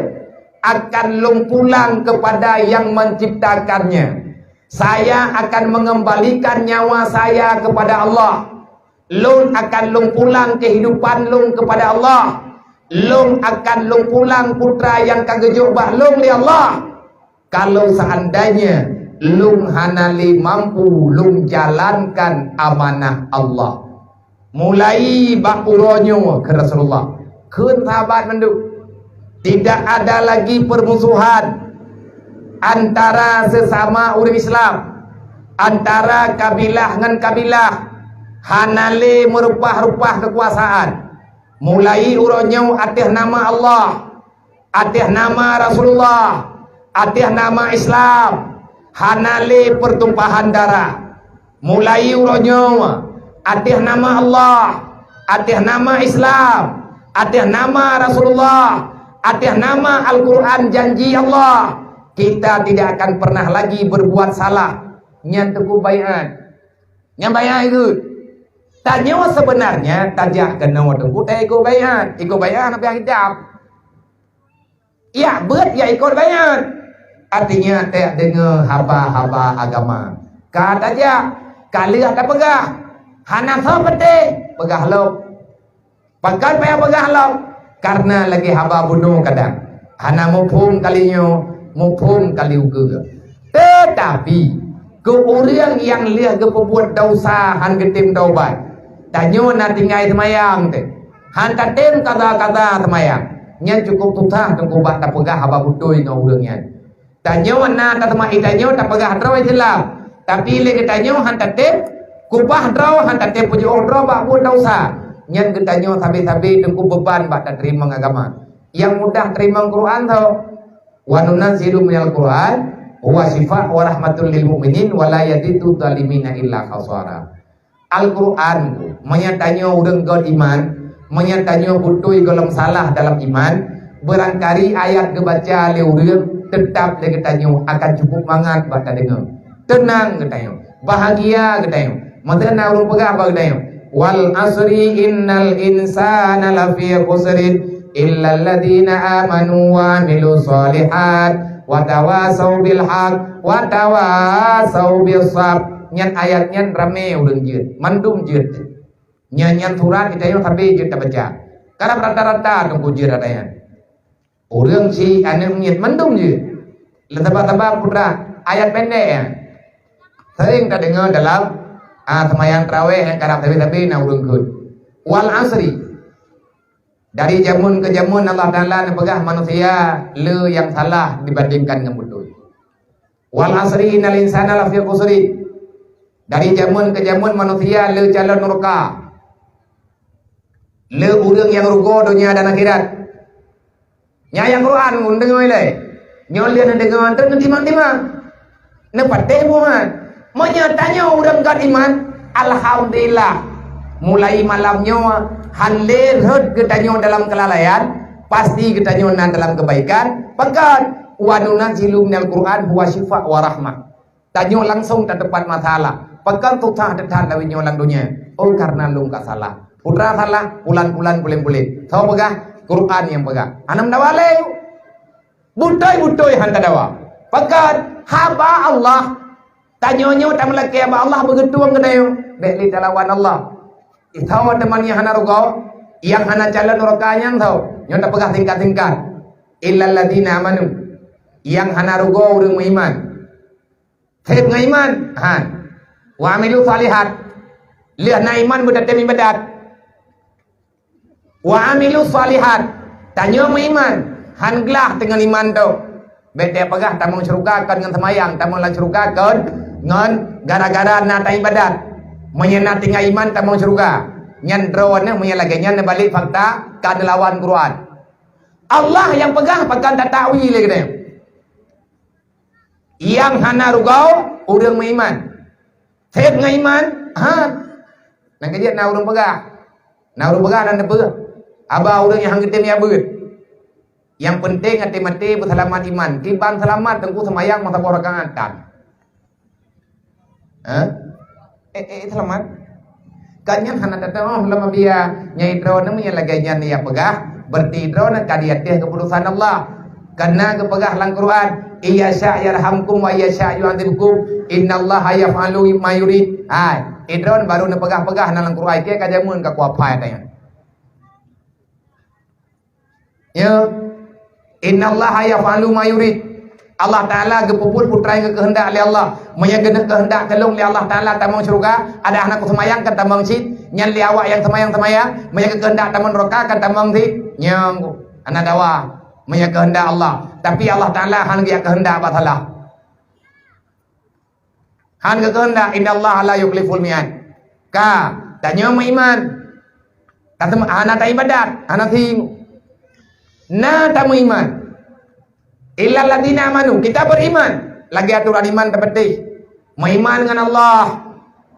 akan lôn pulang kepada yang menciptakannya. Saya akan mengembalikan nyawa saya kepada Allah. Lôn akan lôn pulang kehidupan lôn kepada Allah. Lôn akan lôn pulang putra nyang ka geujok bak lôn lé Allah, kalau seandainya lôn hana lé mampu lôn jalankan amanah Allah. Mulai bak uroe nyoe, kheun Rasulullah, kheun sahabat mandum, tidak ada lagi permusuhan antara sesama ureuëng Islam, antara kabilah ngon kabilah, hana lé meurupah-rupah keukuasaan. Mulai uroe nyoe ateueh nama Allah, ateueh nama Rasulullah, ateueh nama Islam, hana lé pertumpahan darah. Mulai uroe nyoe, ateueh nama Allah, ateueh nama Islam, ateueh nama Rasulullah, ateueh nama Al-Quran, janji Allah, kita tidak akan pernah lagi berbuat salah. Nyan teungku baiat. Nyan baiat ikot. Tanyoe sebenarnya tajak keunoe teungku ta ikot baiat. Ikot baiat hana payah idam. Yak beuet yak ikot baiat. Artinya, tajak deungoe haba-haba agama. Ka tajak, ka lheueh tapeugah. Hana soe peudeh, peugah lom. Pakon payah peugah lom? Karena lagée haba bunoe kadang. Hana muphom kali nyoe, muphom kali ukeue. Teutapi, keu ureuëng nyang lheueh geupeubuet desya han geutem taubat, tanyoe na tinggai seumayang teuh, han tatem kaza-kaza seumayang, nyan cukup susah teungku bak tapeugah haba beutôi ngon ureuëng nyan. Tanyoe na tateumai tanyoe tapeugah droe Islam, tapi lé geutanyoe han tatem kubah droe, han tatem peujiôh droe bak buet desya. Nyan geutanyoe sabe-sabe teungku beban bak tateurimong agama. Nyang mudah teurimong Quran tho. Wa nunazzilu minal Quran huwa syifa wa rahmatul lil mu'minin wa la yazidu zalimina illa khasara. Al-Quran, meunyoe tanyoe ureuëng göt iman, meunyoe tanyoe beutôi gohlom salah dalam iman, beurangkali ayat geubaca lé ureuëng teutab lé geutanyoe akan cukup mangat bak tadeungoe. Teunang geutanyoe, bahagia geutanyoe. Meuteuna ureuëng peugah bak geutanyoe, "Wal asri innal insana lafi khusrin, illalladzina amanu wa amilus shalihat, wa tawasau bil haq, wa tawasau bis sab." Nyan ayat nyan ramé ureuëng jeuet, mandum jeuet. Nyan, nyan surat geutanyoe sabe jeuet tabaca. Karab rata-rata teungku jeuet ayat nyan. Ureuëng si aneuëk miet mandum jeuet. Lé taba-taba putra ayat pendek nyan. Sering tadeungoe dalam, ah, seumayang tarawih nyang karab sabe-sabe na ureuëng kheun. Wal asri. Dari jameun ke jameun Allah Taala neupeugah manusia le nyang salah dibandingkan ngon beutôi. Wal asri innal insana lafi khusri. Dari jameun ke jameun manusia le calon nurka. Le ureuëng nyang rugoe donya dan akhirat. Nyan ayat Quran ngon deungoe ilée. Nyoe lheueh neudeungoe teuk neutimang-timang. Neupatéh buhan. Meunyoe tanyoe ureuëng göt iman, alhamdulillah. Mulai malam nyoe han lé rhot geutanyoe dalam keulalaian, pasti geutanyoe na dalam keubaikan. Pakon? Wa nunazzilu minal Quran huwa syifa wa rahmah. Tanyoe langsong tateupat masalah. Pakon susah that-that lawét nyoe lam donya? Oh, karena lôn ka salah. Putra salah, pulan-pulan pulen-pulen. Soe peugah? Quran nyang peugah. Hana meudawa lé. Beutôi-beutôi han tadawa. Pakon? Haba Allah. Tanyoe nyoe tameulakée haba Allah beugeutueng keunoe. Bék lé talawan Allah. Soe teuma nyang hana rugoe, nyang hana calon nuraka nyan soe? Nyoe tapeugah singkat-singkat. Illalladzina amanu. Nyang hana rugoe ureuëng meuiman. Sép ngon iman, han. Wa amilu shalihat. Lheueh na iman beutatem ibadat. Wa amilu shalihat. Tanyoe meuiman, han glah teungon iman tu. Bék tapeugah tamong syeuruga kon ngon seumayang, tamong lam syeuruga kon ngon gara-gara na taibadat. Meunyoe na tinggai iman tamong syeuruga. Nyan droeneuh meunyoe lagée nyan neubalek fakta ka neulawan Quran. Allah nyang peugah pakon tatawi lé geutanyoe. Nyang hana rugoe ureuëng meuiman. Sép ngon iman, ha. Nyang keujeuet na ureuëng peugah. Na ureuëng peugah dan teupeue. Haba ureuëng nyang han geutem jak beuet. Nyang peunteng até maté beuseulamat iman. Kiban seulamat teungku seumayang meusaboh rakaat tan. Hah? Eh, eh, seulamat. Kan nyan hana tateuoh lam abia. Nyai droeneuh meunyo lagée nyan nyang peugah, berarti droeneuh ka di ateueh keuputusan Allah. Karena geupeugah lam Quran, "Iya sya yarhamkum wa iya sya yu'adzibkum. Innallaha yaf'alu ma yurid." Hai, idroen baru neupeugah-peugah na lam Quran, ke ka jameun ka kuapai tanyan. Ya. "Innallaha yaf'alu ma yurid." Allah Taala geupeubuet peue nyang geukeuheundak lé Allah. Meunyo geuneuk keuheundak keu lôn lé Allah Taala tamong syeuruga, ada hana kuseumayang kan tamong cit, nyan lé awak nyang seumayang-seumayang, meunyo geukeuheundak tamong neuraka kan tamong cit, nyang hana dawa. Meunyo keuheundak Allah, tapi Allah Taala hana geujak keuheundak bak salah. Han geukeuheundak, "Innallaha la yukhliful mi'ad." Ka, tanyoe meuiman. Tatem-, hana taibadat, hana sing. Na tameuiman. "Illal ladzina amanu," kita beriman. Lagée aturan iman tapeuteh. Meuiman ngon Allah.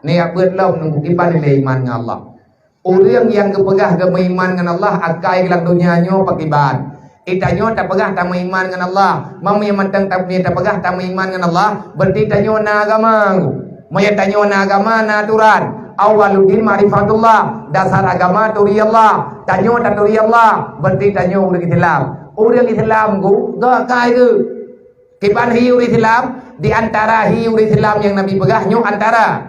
Nyan beuet lom nunggu kiban nilai iman ngon Allah. Ureuëng nyang geupeugah geumeuiman ngon Allah akai lam donya nyoe pakiban. Geutanyoe tapeugah tameuiman ngon Allah. Meunyo mantong ta-, tapeugah tameuiman ngon Allah, berarti tanyoe na agama. Meunyo tanyoe na agama, na aturan. Awwaluddin ma'rifatullah, dasar agama turi Allah. Tanyoe taturi Allah, berarti tanyoe ureuëng Islam. Ureuëng Islam ku, geukai geuh. Kiban hi ureuëng Islam, di antara hi ureuëng Islam nyang Nabi peugah nyoe antara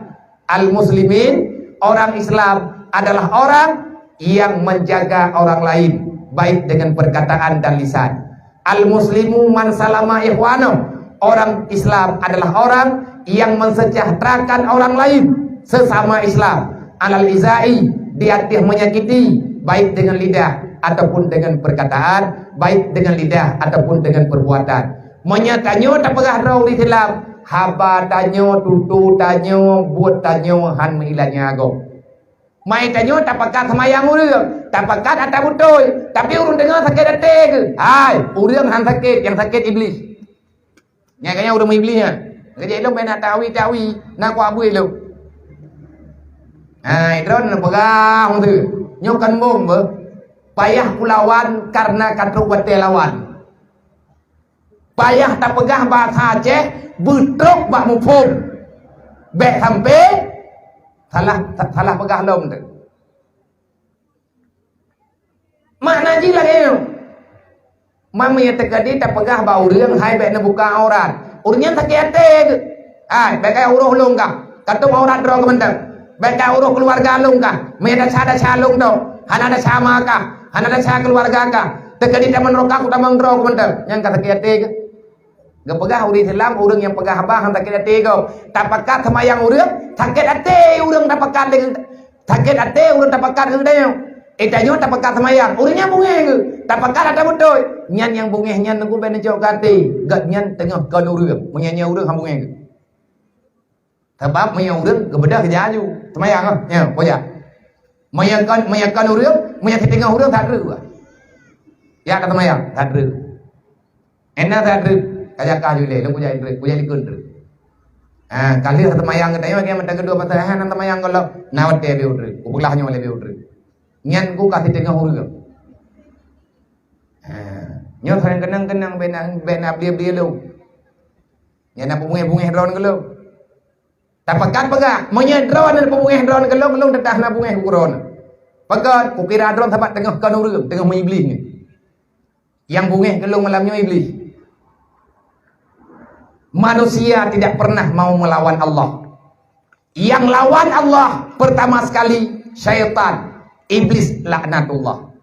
Al-muslimin, orang Islam adalah orang yang menjaga orang lain, baik dengan perkataan dan lisan. Al-muslimu man salama ikhwanahu, orang Islam adalah orang yang mensejahterakan orang lain, sesama Islam. Alal izai, di ateueh menyakiti, baik dengan lidah ataupun dengan perkataan, baik dengan lidah ataupun dengan perbuatan. Meunyo tanyoe tapeugah droe ureuëng Islam, haba tanyoe, tutoe tanyoe, buet tanyoe han meuilat ngon agom. Mai tanyoe tapakat seumayang ureuëng, tapakat atra beutôi, tapi ureuëng teungoh sakét até geuh. Hai, ureuëng han sakét, nyang sakét Iblih. Nyan ka nyan ureuëng Iblih nyan. Geujak ilong bèk na tawi-tawi, na kuabui lom. Hai, droeneuh peugah, nyoe kan bom beuh. Payah kulawan karena ka trok watée lawan. Payah tapeugah basa Aceh beutrok bak muphom. Bèk sampoe salah, salah peugah lom teuh. Makna jih lagée nyoe. Meunyo teukeudi tapeugah bak ureuëng hai bèk neubuka aurat, ureuëng nyan sakét até geuh. Hai, bèk kayée uroh lôn kah, ka tom aurat droe keuh mantong. Bèk kayée uroh keuluwarga lôn kah, meunyo desya-desya lôn tôh, hana desya ma kah, hana desya keuluwarga kah. Teukeudi tamong neuraka, ku tamong droe keuh mantong. Nyan ka sakét até geuh. Geupeugah ureuëng Islam, ureuëng nyang peugah haba han sakét até gob. Tapakat seumayang ureuëng, sakét até ureuëng tapakat deungon, sakét até ureuëng tapakat geutanyoe. Eh, tanyoe tapakat seumayang, ureuëng nyan beungéh geuh. Tapakat atra beutôi. Nyan nyang beungéh nyan teungku bèk neucok keu até. Gobnyan teungoh kon ureuëng. Meunyo nyan ureuëng han beungéh geuh. Sabab meunyo ureuëng geubeudôh geujak aju. Seumayang ah, nyoe, peue jak. Meunyo kon, meunyo kon ureuëng, meunyo siteungoh ureuëng that dreueh. Ya ka seumayang, that dreueh. Ena that dreueh, ka jak kah ju lé, lôn kujak dreueh, kujak likot dreueh. Ah, ka lheueh seumayang geutanyoe, mantong keudua pasal hana seumayang gohlom, na watée lé dreueh, kupeugah nyoe lé dreueh. Nyan ku ka siteungoh ureuëng. Ah, nyoe sajan keunong-keunong bèk na, bèk na blie-blie lom. Nyan na peubungéh-bungéh droeneuh gohlom. Tapakat peugah, meunyo droeneuh peubungéh droeneuh gohlom, lôn teudah na bungéh uroe nyoe. Pakon, kukira droeneuh sabab teungoh kon ureuëng, teungoh meuiblih nyoe. Nyang bungéh gohlom malam nyoe iblih. Manusia tidak pernah mau melawan Allah. Yang lawan Allah pertama sekali syaitan, iblis laknatullah.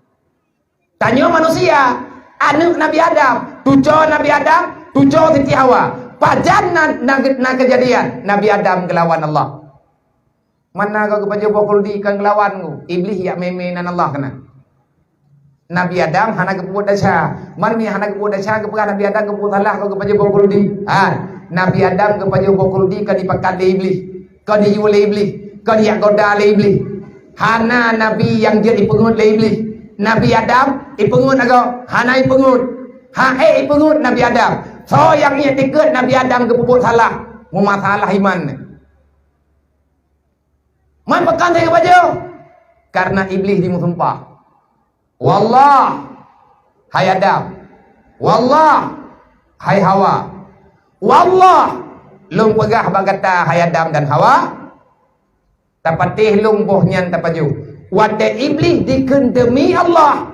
Tanyoe manusia, aneuëk Nabi Adam, tuco Nabi Adam, tuco Siti Hawa. Pajan na, na, na keujadian Nabi Adam geulawan Allah. Man na goe geupajoh boh khuldi kon geulawan goe, iblih jak mé-mé nan Allah keunan. Nabi Adam hana geupeubuet desya. Man mi hana geupeubuet desya, geupeugah Nabi Adam geupeubuet salah goe geupajoh boh khuldi. Ha, Nabi Adam geupajoh boh khuldi ka dipakat lé iblih, ka diyue lé iblih, ka dijak goda lé iblih. Hana nabi nyang jeuet ipeungeut lé iblih. Nabi Adam ipeungeut agoe, hana ipeungeut. Ha ék ipeungeut Nabi Adam. Soe nyang ék dikeue Nabi Adam geupeubuet salah, meumasalah iman. Man pakon lagée geupajoh? Karena iblih jimeusumpah, "Wallah, hai Adam, Wallah, hai Hawa. Wallah, lôn peugah bak gata, hai Adam dan Hawa, tapatéh lôn boh nyan tapajoh. Watée Iblih dikheun demi Allah,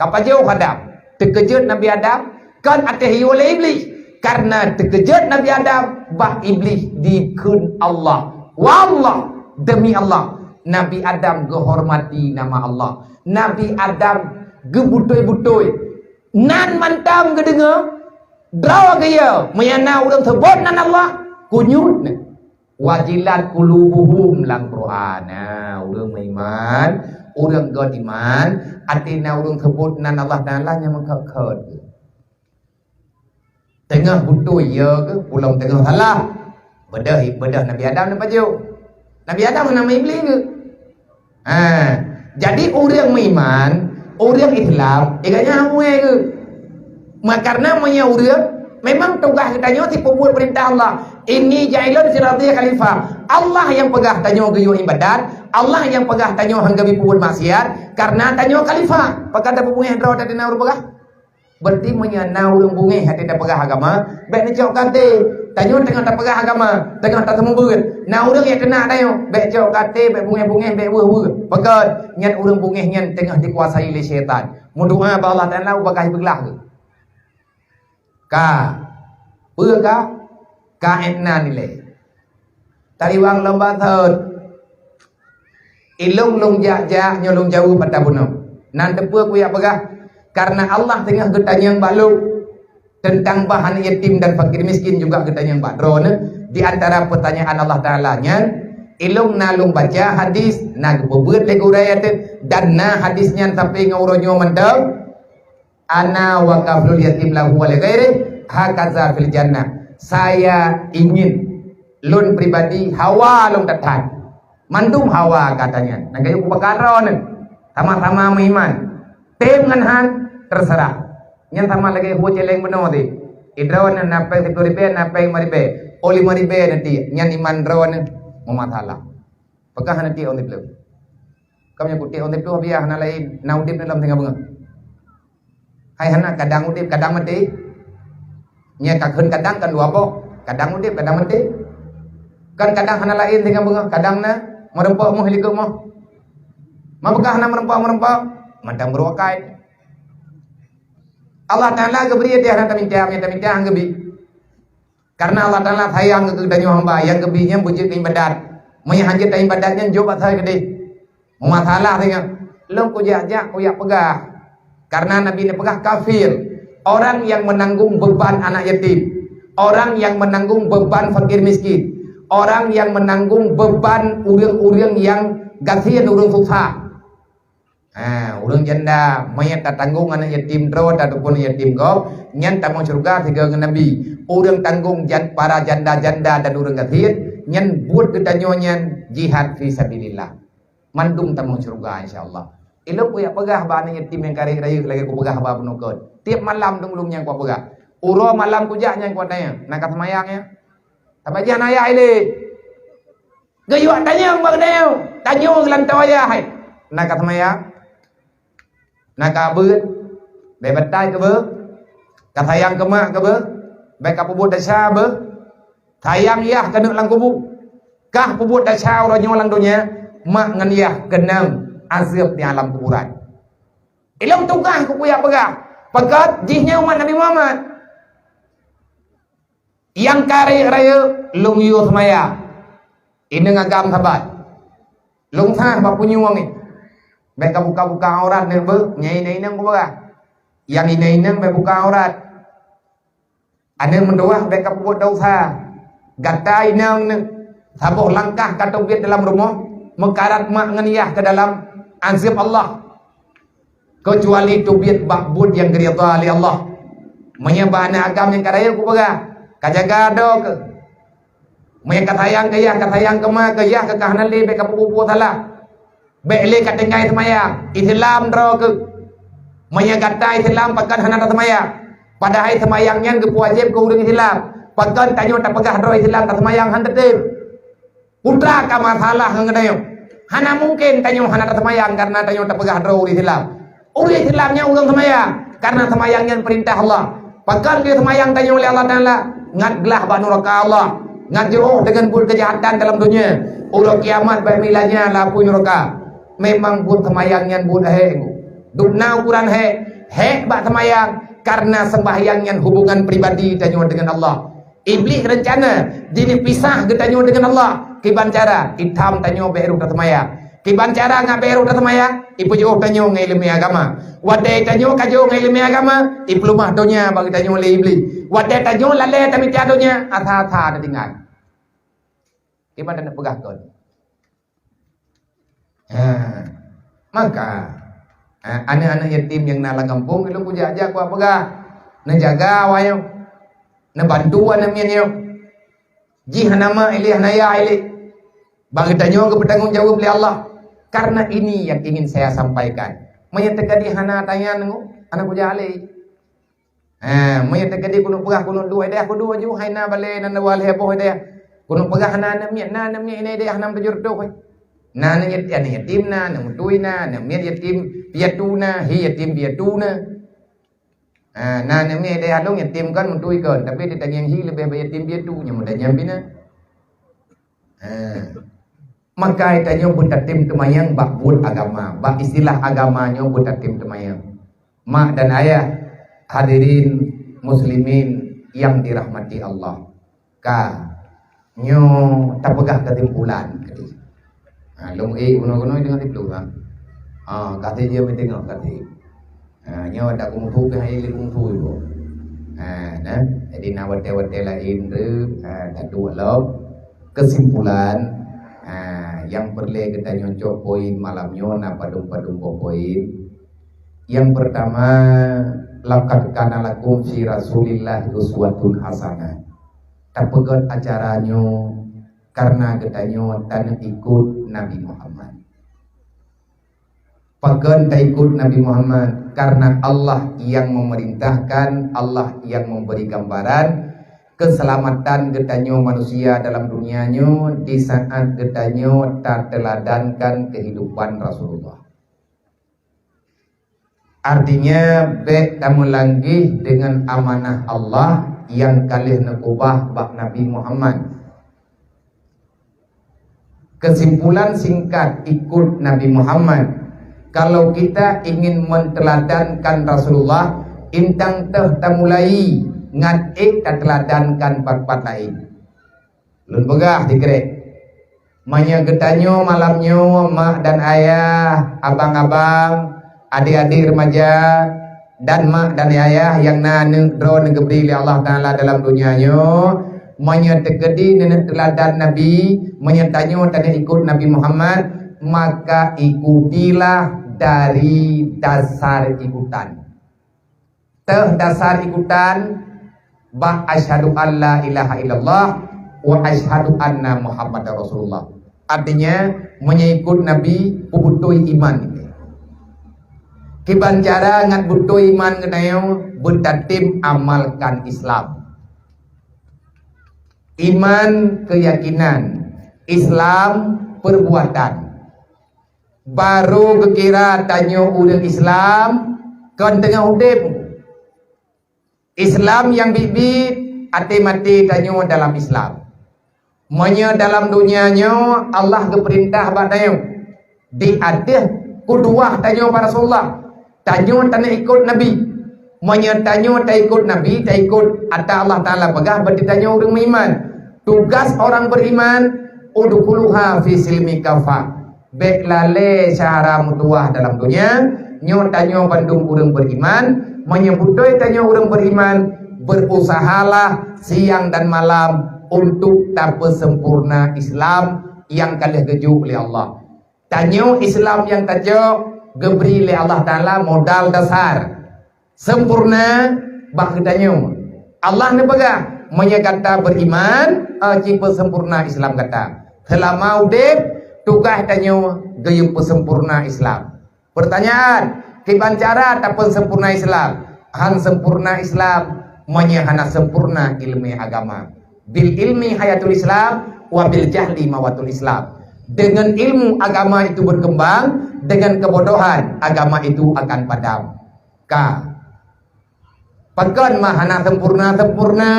ka pajoh Adam. Teukeujot Nabi Adam, kon até hiyo lé Iblih. Karena teukeujot Nabi Adam, bak Iblih dikheun Allah. Wallah, demi Allah, Nabi Adam geuhormati nama Allah. Nabi Adam geubutôi-butôi. Nan mantong geudeungoe, droe geuya, meunyo na ureuëng seubot nan Allah, kunyut nyan. Wajilat qulubuhum lam Qur'an. Nah, ureuëng meuiman, ureuëng göt iman, até na ureuëng seubot nan Allah Taala nyang meukhot-khot. Teungoh beutôi, ya ke? Ulôn teungoh salah. Beudôh, beudôh Nabi Adam neupajoh. Nabi Adam nama Iblih ke? Ha, jadi ureuëng meuiman, ureuëng Islam, ikannya amue ke? Maka karena meunyo ureuëng, memang tugaih geutanyoe sipeubuet peurintah Allah. Inni ja'ilun fil ardi khalifah. Allah nyang peugah tanyoe geuyue ibadat, Allah nyang peugah tanyoe hana geupeubuet maksiat, karena tanyoe khalifah. Pakon tapeubuet droe tadi na ureuëng peugah? Berarti meunyo na ureuëng bungéh até tapeugah agama, bék neucok até. Tanyoe teungoh tapeugah agama, teungoh taseumeubeuet. Na ureuëng nyang teunak tanyoe, bék cok até, bék bungéh-bungéh, bék weueh-weueh. Pakon? Nyan ureuëng bungéh nyan teungoh dikuasai lé syaitan. Meudoá bak Allah Taala ubak ka beuglah geuh. Ka. Peue ka? Ka ék na nilai. Taliwang lom batot. Ilong lôn jak-jak nyoe lôn jaweueb ata bunoe. Nan teupeu kujak peugah, karena Allah teungoh geutanyong bak lôn teuntang bah aneuk yatim dan fakir miskin juga geutanyong bak droeneuh. Di antara peutanyaan Allah Taala nyan, ilong na lôn baca hadis, na geupeubeuet lé gurée nyan, dan na hadis nyan sampai ngon uroe nyoe mantong. Ana wa kaflul yatim lahu wa li ghairi hakaza fil jannah. Saya ingin, lôn pribadi hawa lôn that-that. Mandum hawa gata nyan. Nyang ka yue peukara nyan. Sama-sama meuiman. Tem ngon han, terserah. Nyan sama lagée hue celeng bunoe teuh. Idroe nyan na péng siploh ribée, na péng limong ribée. Oh, limong ribée nanti. Nyan iman droe nyan meumasalah. Peugah nanti on diploh. Kamoe nyang kutik on diploh biah hana laén, na udeb dalam singoh beungoh. Hai hana kadang udeb, kadang maté. Nyang ka kheun kadang kan dua boh, kadang udeb, kadang maté. Kan kadang hana laén singoh beungoh, kadang na meureumpok moh likot moh. Meubeukaih na meureumpok-meureumpok, mantong beureukai. Allah Taala geubri dia hana taminta, nyang taminta han geubi. Karena Allah Taala sayang keu geutanyoe hamba nyang geubi nyan beujeuet keu ibadat. Meunyo hana jeuet ibadat nyan jok bak sagai keudeh. Masalah singoh, lôn kujak-jak kujak peugah. Karena Nabi neupeugah kafil, orang yang menanggung beban anak yatim, orang yang menanggung beban fakir miskin, orang yang menanggung beban ureuëng-ureuëng nyang gasien ureuëng susah. Ha, ureuëng janda, meunyo tatanggong aneuk yatim droe ataupun yatim gob, nyan tamong syeuruga sigoe ngon Nabi. Ureuëng tanggong jan-, para janda-janda dan ureuëng gasien, nyan buet geutanyoe nyan jihad fi sabilillah. Mandum tamong syeuruga, insya Allah. Ilong kujak peugah bak aneuk yatim nyang kareh rayeuk lagée kupeugah bak bunoe kon. Tieb malam dong lôn nyang kupeugah. Uroe malam kujak nyang kutanyong, na ka seumayang nyan? Saban jih hana ayah ilée. Geuyue tanyong bak geutanyoe, tanyoe geulantoe ayah hai. Na ka seumayang? Na ka beuet? Bék batai keu beuh? Ka sayang keu mak keu beuh? Bék ka peubuet desya beuh? Sayang yah keuneuk lam kubu. Kah peubuet desya uroe nyoe lam donya, mak ngon yah keunong azeueb di alam kuburan. Ilong tugaih keu kujak peugah, peugét jih nyan umat Nabi Muhammad. Nyang kareh rayeuk lôn yue seumayang. Inong agam saban. Lôn sah bak punyueng nyoe. Bék ka buka-buka aurat nyoe beuh, nyan inong-inong kupeugah. Nyang inong-inong bék buka aurat. Aneuk meutuwah bék ka peubuet desya. Gata inong nyoe, saboh langkah ka teubiet dalam rumoh, meukarat mak ngon yah keu dalam azeueb Allah. Keucuali teubiet bak buet nyang geuridha lé Allah. Meunyoe bak aneuk agam nyang ka rayeuk kupeugah, ka jaga droe keuh. Meunyoe ka sayang keu yah, ka sayang keu ma keuh, yah keuh ka hana lé bék ka peubuet salah. Bék lé ka tinggai seumayang, Islam droe keuh. Meunyoe gata Islam pakon hana taseumayang, padahai seumayang nyan geupeuwajéb keu ureuëng Islam. Pakon tanyoe tapeugah droe Islam taseumayang hana teutem? Peue ka masalah ngon geutanyoe? Hana mungken tanyoe hana taseumayang kareuna tanyoe tapeugah droe ureuëng Islam. Ureuëng Islam nyan ureuëng seumayang, kareuna seumayang nyan peurintah Allah. Pakon geuseumayang tanyoe lé Allah Taala? Ngat glah bak nuraka Allah, ngat jiôh deungon buet keujahatan dalam donya. Uroe kiamat bak milan nyan lapui nuraka. Memang buet seumayang nyan buet hék. Dum na ukuran hék, hék bak seumayang, karena sembahyang nyan hubungan pribadi tanyoe deungon Allah. Iblih reuncana jineuk pisah geutanyoe deungon Allah. Kiban cara? Itam tanyoe bèk rôh taseumayang. Kiban cara ngat bèk rôh taseumayang? Ipeujôh tanyoe ngon ileumèe agama. Watèe tanyoe ka jôh ngon ileumèe agama, ipeuleumah donya bagi tanyoe lé iblih. Watèe tanyoe lalè tamita donya, asa-asa tatinggai. Kiban taneuk peugah kon. Ha. Maka, ha, aneuk-aneuk yatim nyang na lam gampông, ilôn kujak-jak kupeugah, neujaga awak nyoe, neubantu aneuk miet nyoe. Jih hana ma, ilèe hana ya, ilèe. Bak geutanyoe geupeutanggong jaweueb lé Allah. Karena ini yang ingin saya sampaikan. Meunyoe teuka di hana tanyan, hana kujak lé. Ha, meunyoe teukeudi keuneuk peugah keuneuk duek dayah, keuduek ju hai na balèe nan dua lhèe boh dayah. Keuneuk peugah na aneuk miet, na aneuk miet inai dayah nam tujoh reutôh. Na aneuk yat-, aneuk yatim na, aneuk meutui na, aneuk miet yatim piatu na, hi yatim piatu na. Ha, na aneuk miet dayah lôn yatim kon, meutui kon, tapi di tangieng hi leubeh bak yatim piatu, nyang muda nyan pih na. Ha. Maka tanyoe beutatem teumayang bak buet agama, bak istilah agama nyoe beutatem teumayang. Mak dan ayah, hadirin muslimin yang dirahmati Allah. Ka, nyoe tapeugah keusimpulan. Ha, lôn ék bunoe-bunoe deungon siploh, ha. Ha, ka sijeuem teungoh ka si. Ha, nyoe dak kungfu pih hai lé kungfu ibu. Ha, nah, jadi na watèe-watèe laén tu, ha, taduek lom. Kesimpulan, ha, nyang peureulèe geutanyoe cok poin malam nyoe na padum-padum boh poin. Yang pertama, laqad kana lakum fi Rasulillah uswatun hasanah. Tapeugöt acara nyoe karena geutanyoe taneuk ikut Nabi Muhammad. Pakon taikut Nabi Muhammad? Karena Allah yang memerintahkan, Allah yang memberi gambaran keselamatan geutanyoe manusia dalam dunia nyoe di saat geutanyoe tateuladankan kehidupan Rasulullah. Artinya, bèk tameulanggeh deungon amanah Allah nyang ka lheueh neukeubah bak Nabi Muhammad. Kesimpulan singkat ikut Nabi Muhammad, kalau kita ingin menteuladankan Rasulullah, intang teuh tamulai ngat ék tateuladankan pat-pat laén. Lôn peugah sikrek. Meunyoe geutanyoe malam nyoe, mak dan ayah, abang-abang, adik-adik remaja, dan mak dan ayah nyang na aneuk droeneuh geubri lé Allah Taala dalam dunia nyoe, meunyoe teukeudi neuneuk teuladan Nabi, meunyoe tanyoe taneuk ikut Nabi Muhammad, maka ikutilah dari dasar ikutan. Teuh dasar ikutan bak asyhadu an la ilaha illallah wa asyhadu anna Muhammadar Rasulullah. Artinya, meunyoe ikut Nabi, peubeutôi iman. Kiban cara ngat beutôi iman geutanyoe, beutatem amalkan Islam. Iman, keyakinan, Islam, perbuatan. Barô geukira tanyoe ureuëng Islam kon teungoh udeb. Islam nyang biet-biet, até maté tanyoe dalam Islam. Meunyoe dalam dunia nyoe Allah geupeurintah bak tanyoe, di ateueh kuduwah tanyoe bak Rasulullah, tanyoe taneuk ikot Nabi. Meunyoe tanyoe taikot Nabi, taikot ata Allah Taala peugah, berarti tanyoe ureuëng meuiman. Tugas orang beriman, udkhuluha fi silmi kafah. Bék lalé syahara meutuwah dalam donya, nyoe tanyoe bandum ureuëng beriman. Meunyoe beutôi tanyoe ureuëng beriman, berusahalah siang dan malam untuk tapeusempurna Islam nyang ka lheueh geujok lé Allah. Tanyoe Islam nyang tacok geubri lé Allah Taala modal dasar sempurna bak geutanyoe. Allah neupeugah, meunyoe gata beriman, eh, jipeusempurna Islam gata. Seulama udeb, tugaih tanyoe geuyue peusempurna Islam. Pertanyaan, kiban cara tapeusempurna Islam? Han sempurna Islam meunyoe hana sempurna ileumèe agama. Bil ilmi hayatul Islam, wa bil jahli mawatul Islam. Dengan ilmu agama itu berkembang, dengan kebodohan agama itu akan padam. Ka. Pakon mah hana sempurna-sempurna?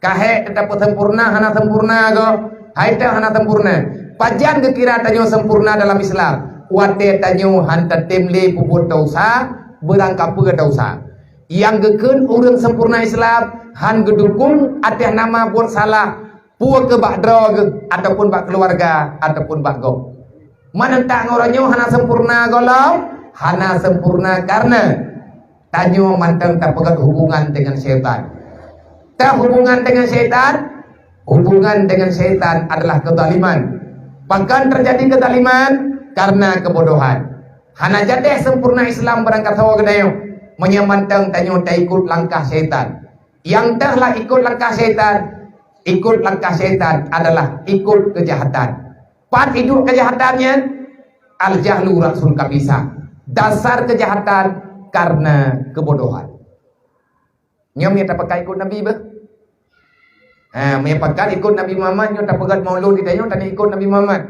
Ka hék teutab sempurna, hana sempurna goh? Hai teuh hana sempurna. Pajan geukira tanyoe sempurna dalam Islam? Watée tanyoe han tatem lé peubuet desya, beurangkapeue desya. Nyang geukheun ureuëng sempurna Islam, han geudukong ateueh nama buet salah, peue keu bak droe geuh, ataupun bak keuluwarga, ataupun bak gob. Meunan that ngon uroe nyoe hana sempurna gohlom, hana sempurna kareuna tanyoe mantong tapeugét hubungan dengan syaitan. Teuh hubungan dengan syaitan, hubungan dengan syaitan adalah kezaliman. Pakon teujadi kezaliman? Kareuna keubodohan. Hana jadeh sempurna Islam barangkasoe geutanyoe, meunyoe mantong tanyoe taikot langkah syaitan. Nyang teuh lah ikot langkah syaitan. Ikot langkah syaitan adalah ikot keujahatan. Pat iduek keujahatan nyan? Al-jahlu ra'sul khabisah. Dasar keujahatan kareuna keubodohan. Nyoe meunyoe tapakat ikot Nabi beuh. Ha, meunyoe pakat ikot Nabi Muhammad, nyoe tapeugét maulud di tanyoe, taneuk ikot Nabi Muhammad.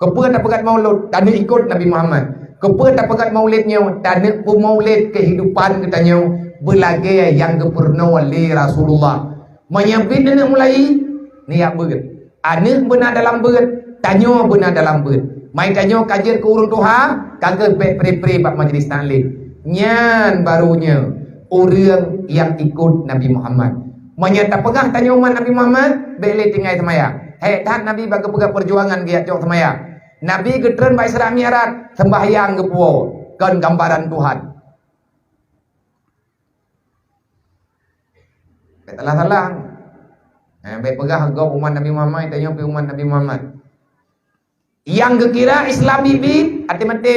Keupeue tapeugét maulud? Taneuk ikot Nabi Muhammad. Keupeue tapeugét maulid nyoe? Taneuk peumaulid keuhidupan geutanyoe beulagée nyang geupeurunoe lé Rasulullah. Meunyoe bit neuneuk mulai, neujak beuet. Aneuk beuna dalam beuet, tanyoe beuna dalam beuet. Mai tanyoe ka jeuet keu ureuëng tuha, ka kheueh bék pre-pre bak majelis taklim. Nyan baru nyoe ureuëng nyang ikot Nabi Muhammad. Meunyoe tapeugah tanyoe umat Nabi Muhammad, bék lé tinggai seumayang. Hék that Nabi bak geupeugah peujuangan geujak cok seumayang. Nabi geutreun bak Isra Mi'raj, seumbahyang geupuwoe, kon gambaran Tuhan. Bék salah-salah. Eh, bék peugah gob umat Nabi Muhammad, tanyoe pih umat Nabi Muhammad. Nyang geukira Islam biet-biet, até maté.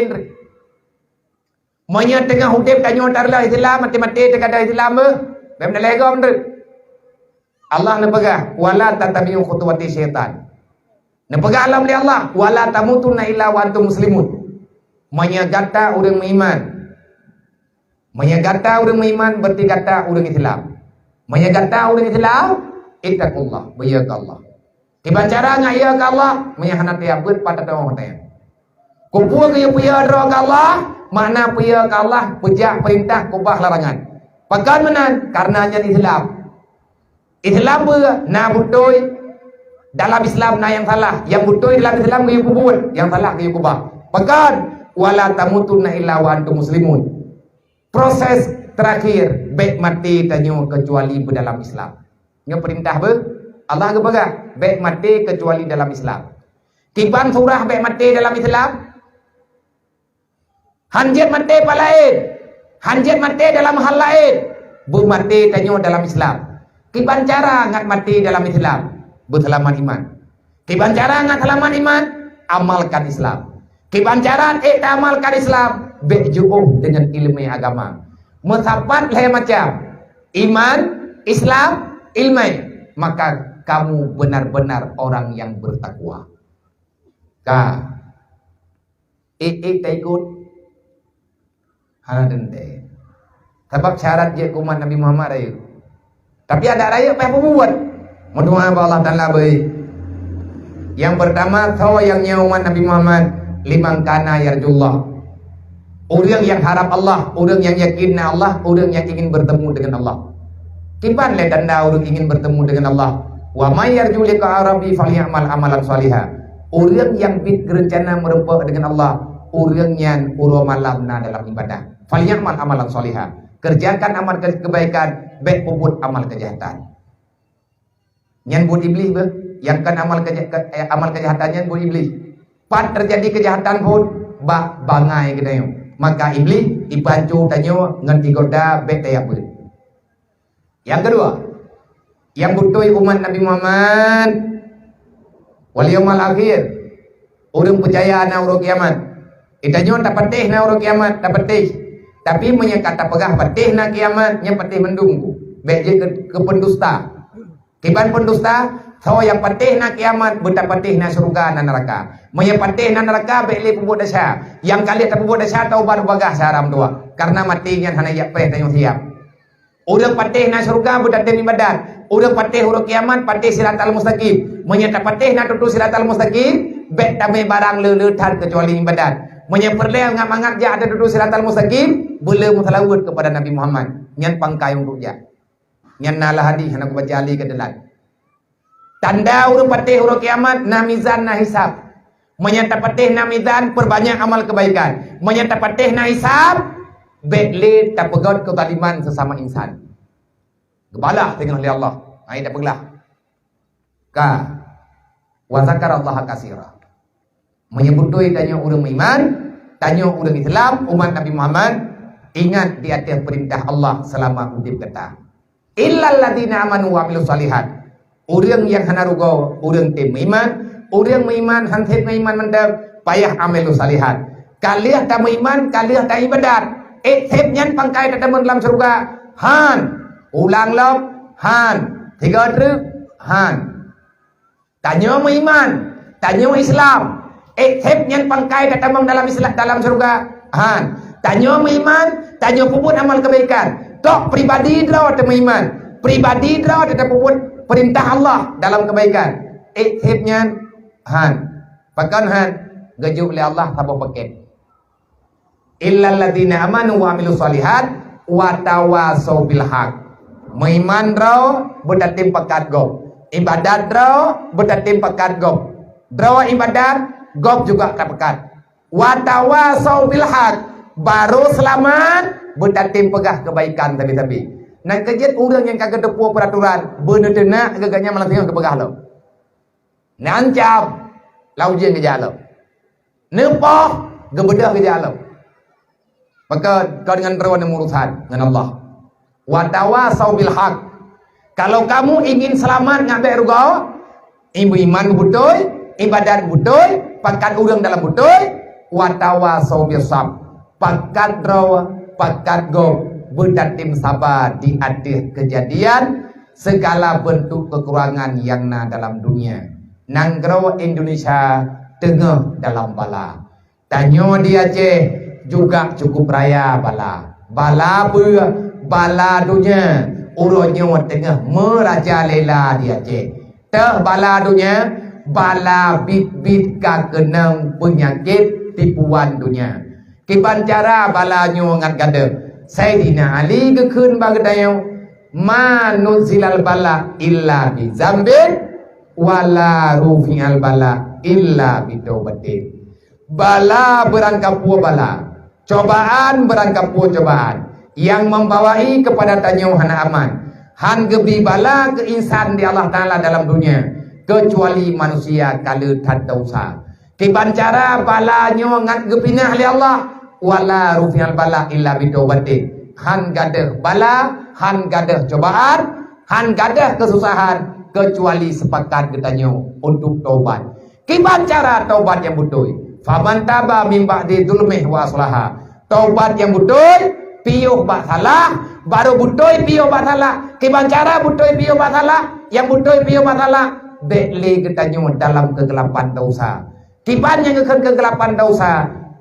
Meunyoe teungoh udeb tanyoe tareuloh Islam, até maté teugadang Islam beuh, bék meudaleh gob treuk. Allah neupeugah, "Wala tattabi'u khutuwati syaitan." Neupeugah lom lé Allah, "Wala tamutunna illa wa antum muslimun." Meunyoe gata ureuëng meuiman, meunyoe gata ureuëng meuiman, berarti gata ureuëng Islam. Meunyoe gata ureuëng Islam, ittaqullah, beuiya keu Allah. Kiban cara ngat ya keu Allah, meunyoe hana teuabeuet pat teudoh teuh. Keupeue geuyue peue droe keu Allah, makna peue keu Allah, peujak peurintah, keubah larangan. Pakon meunan? Kareuna nyan Islam. Islam beuh na beutôi, dalam Islam na nyang salah. Nyang beutôi dalam Islam geuyue peubuet, nyang salah geuyue keubah. Pakon? "Wala tamutunna illa wa antum muslimun." Proses terakhir, bék maté tanyoe keucuali beudalam Islam. Nyoe peurintah beuh, Allah geupeugah, bék maté keucuali dalam Islam. Kiban surah bék maté dalam Islam? Hanjeuet maté pat laén, hanjeuet maté dalam hal laén, beumaté tanyoe dalam Islam. Kiban cara ngat maté dalam Islam? Beuseulamat iman. Kiban cara ngat seulamat iman? Amalkan Islam. Kiban cara ék taamalkan Islam? Bék jiôh deungon ileumé agama. Meusapat lhée macam, iman, Islam, ileumé, maka kamu benar-benar orang yang bertakwa. Ka. Ék-ék taikot? Hana teuntée. Sabab syarat jeuet keu umat Nabi Muhammad rayeuk. Tapi adak rayeuk payah peubuet. Meudoá bak Allah Taala beuh. Nyang peurtama, soe nyang nyoe umat Nabi Muhammad? Liman kana yarjullah. Ureuëng nyang harab Allah, ureuëng nyang yakin na Allah, ureuëng nyang ingin bertemu dengan Allah. Kiban lé tanda ureuëng ingin bertemu dengan Allah? "Wa may yarju liqa'a rabbih falyamal amalan shaliha." Ureuëng nyang biet geurencana meureumpok dengan Allah, ureuëng nyan uroe malam na dalam ibadah. "Falyamal amalan shaliha." Kerjakan amal ke-, kebaikan, bék peubuet amal keujahatan. Nyan buet Iblih beuh. Nyang kon amal keja-, ke-, eh, amal keujahatan nyan buet Iblih. Pat teujadi keujahatan phon? Bak bangai geutanyoe. Maka Iblih ipanco tanyoe ngon igoda bék teuabeuet. Nyang keudua, nyang beutôi umat Nabi Muhammad wal yaumal akhir, ureuëng peucaya na uroe kiamat. Geutanyoe tapatéh na uroe kiamat, tapatéh. Tapi meunyoe ka tapeugah patéh na kiamat, nyan patéh mandum. Bék jeuet keu, keu peundusta. Kiban peundusta? Soe nyang patéh na kiamat, beutapatéh na syeuruga na neuraka. Meunyoe patéh na neuraka, bék lé peubuet desya. Nyang ka lheueh tapeubuet desya, taubat ubagaih sara meutuah. Kareuna maté nyan hana jak preh tanyoe siab. Ureuëng patéh na syeuruga beutatem ibadat. Ureuëng patéh uroe kiamat patéh siratal mustaqim. Meunyoe tapatéh na tutoe siratal mustaqim, bék tamé barang le-le that keucuali ibadat. Meunyoe peureulée ngat mangat jak ateueh dudu siratal mustaqim, beu le meuseulaweuet keupada Nabi Muhammad. Nyan pangkai untuk jak. Nyan na lam hadis hana kubaca lé keu teulat. Tanda ureuëng patéh uroe kiamat na mizan, na hisab. Meunyoe tapatéh na mizan, peurbanyak amal keubaikan. Meunyoe tapatéh na hisab, bék lé tapeugét keuzaliman sesama insan. Geubalah teungoh lé Allah. Hai tapeuglah. Ka. Wa zakarallaha katsira. Meunyoe beutôi tanyoe ureuëng meuiman, tanyoe ureuëng Islam, umat Nabi Muhammad, ingat di ateueh peurintah Allah seulama udeb gata. Illal ladzina amanu wa amilus shalihat. Ureuëng nyang hana rugoe, ureuëng tem meuiman, ureuëng meuiman han sép meuiman mantong, payah amilus shalihat. Ka lheueh tameuiman, ka lheueh taibadat. Ék sép nyan pangkai tatamong dalam syeuruga? Han. Ulang lom, han. Tiga treuk, han. Tanyoe meuiman, tanyoe Islam. Ék sép nyan pangkai tatamong dalam Islam, dalam syeuruga? Han. Tanyoe meuiman, tanyoe peubuet amal keubaikan. Tok pribadi droe tameuiman, pribadi droe tapeubuet peurintah Allah dalam keubaikan. Ék sép nyan? Han. Pakon han? Geujok lé Allah saboh paket. Illal ladzina amanu wa amilus shalihat wa tawasau bil haq. Meuiman droe beutatem pakat gob. Ibadat droe beutatem pakat gob. Droe ibadat, gob juga tapakat. Wa tawasau bil haq. Barô seulamat beutatem peugah keubaikan sabe-sabe. Nyan keuh jeuet ureuëng nyang ka geuteupeue peuratoran, beuneuteunak geuganyan malam singoh geupeugah lom. Neuancam, lam ujeuen geujak lom. Neupoh, geubeudôh geujak lom. Maka kau dengan droe neumurusan ngon Allah. Wa tawasau bil haq. Kalau kamu ingin selamat ngat bék rugoe, iman beutôi, ibadat beutôi, pakat ureuëng dalam beutôi, wa tawasau bis sab. Pakat droe, pakat gob, beutatem saba di ateueh keujadian segala beuntuk keukurangan nyang na dalam dunia. Nanggroe Indonesia teungoh dalam bala. Tanyoe di Aceh juga cukup raya bala. Bala peue? Bala dunia. Uroe nyoe teungoh meurajalela di Aceh. Teuh bala dunia, bala biet-biet ka keunong peunyakét tipuan dunia. Kiban cara bala nyoe ngat gadôh? Saidina Ali geukheun bak geutanyoe, "Ma nuzilal bala illa bi zambin, wa la rufi'al bala illa bi taubatin." Bala beurangkapeue bala, cobaan beurangkapeue cobaan nyang membawai keupada tanyoe hana aman. Han geubi bala keu insan di Allah Taala dalam dunia, keucuali manusia ka le that desya. Kiban cara bala nyoe ngat geupinah lé Allah, "Wa la rufi'al bala illa bi taubatin." Han gadôh bala, han gadôh cobaan, han gadôh keususahan, keucuali seupakat geutanyoe untuk taubat. Kiban cara taubat nyang beutôi? "Faman taba min ba'di zulmihi wa aslaha." Taubat nyang beutôi, piôh bak salah, barô beutôi piôh bak salah. Kiban cara beutôi piôh bak salah? Nyang beutôi piôh bak salah, bék lé geutanyoe dalam keugelapan desya. Kiban nyang geukheun keugelapan desya?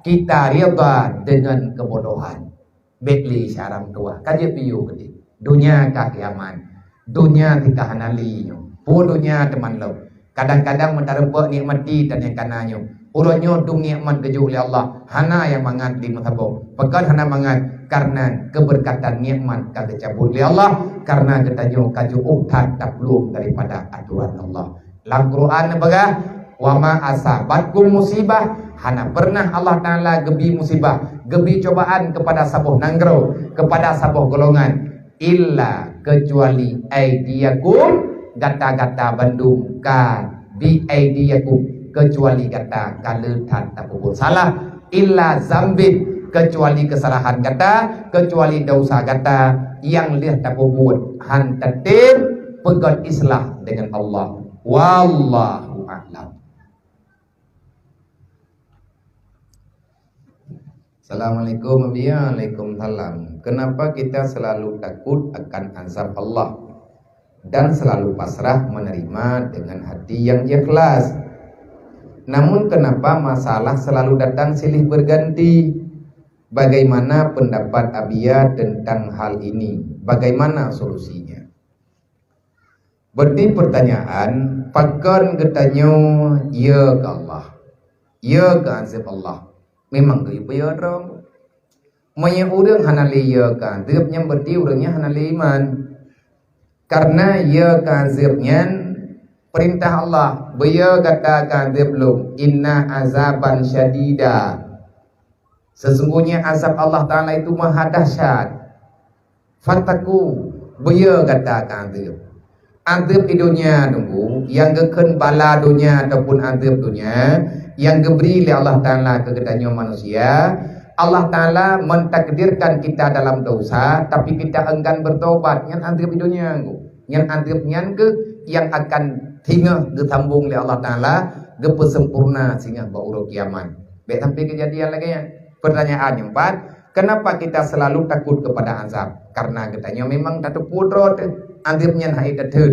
Kita ridha dengan kebodohan. Bék lé syaram tuah, ka jeuet piôh keudeh. Dunia ka kiamat. Dunia tika hana lé nyoe. Peue dunia teuma lom. Kadang-kadang meutareumpok nikmati dan nyang kana nyoe. Uroe nyoe dum nikmat geujok lé Allah, hana nyang mangat di meusaboh. Pakon hana mangat? Karena keberkatan nikmat ka geucabut lé Allah, karena geutanyoe ka jiôh that taplueng daripada atoran Allah. Lam Quran neupeugah, "Wa ma asabatkum musibah," hana pernah Allah Taala geubi musibah, geubi cobaan keupada saboh nanggroe, keupada saboh golongan, "illa," keucuali, "aidiyakum," gata-gata bandum ka, "bi aidiyakum," keucuali gata ka le that tapeubuet salah, "illa zambin," keucuali keusalahan gata, keucuali desya gata nyang lheueh tapeubuet, han tatem peugét islah dengan Allah. Wallahu a'lam. Assalamualaikum, Abi. Waalaikumsalam. Kenapa kita selalu takut akan azab Allah dan selalu pasrah menerima dengan hati yang ikhlas? Namun, kenapa masalah selalu datang silih berganti? Bagaimana pendapat Abiya tentang hal ini? Bagaimana solusinya? Berarti pertanyaan, pakon geutanyoe ya keu Allah, ya keu azab Allah? Memang geuyue peuyue droe. Meunyoe ureuëng hana lé yö keu adeueb, nyan berarti ureuëng nyan hana lé iman. Karena yö keu adeueb nyan perintah Allah, "Beuyö gata keu adeueb Lôn, inna azaban syadida." Sesungguhnya azab Allah Ta'ala itu maha dahsyat. Fattaqu, beuyö gata keu adeueb. Adeueb di donya nunggu, nyang geukheun bala donya ataupun adeueb donya, nyang geubri lé Allah Ta'ala keu geutanyoe manusia. Allah Ta'ala mentakdirkan kita dalam dosa, tapi kita enggan bertobat. Nyan adeueb di donya nunggu. Nyan adeueb nyan keuh nyang akan singoh geusambong lé Allah Ta'ala, geupeusempurna singoh bak uroe kiamat. Bék sampai keujadian lagée nyan. Pertanyaan nyang pat, kenapa kita selalu takut kepada azab? Karena geutanyoe memang tateupeue droe teuh, adeueb nyan hai tatheun.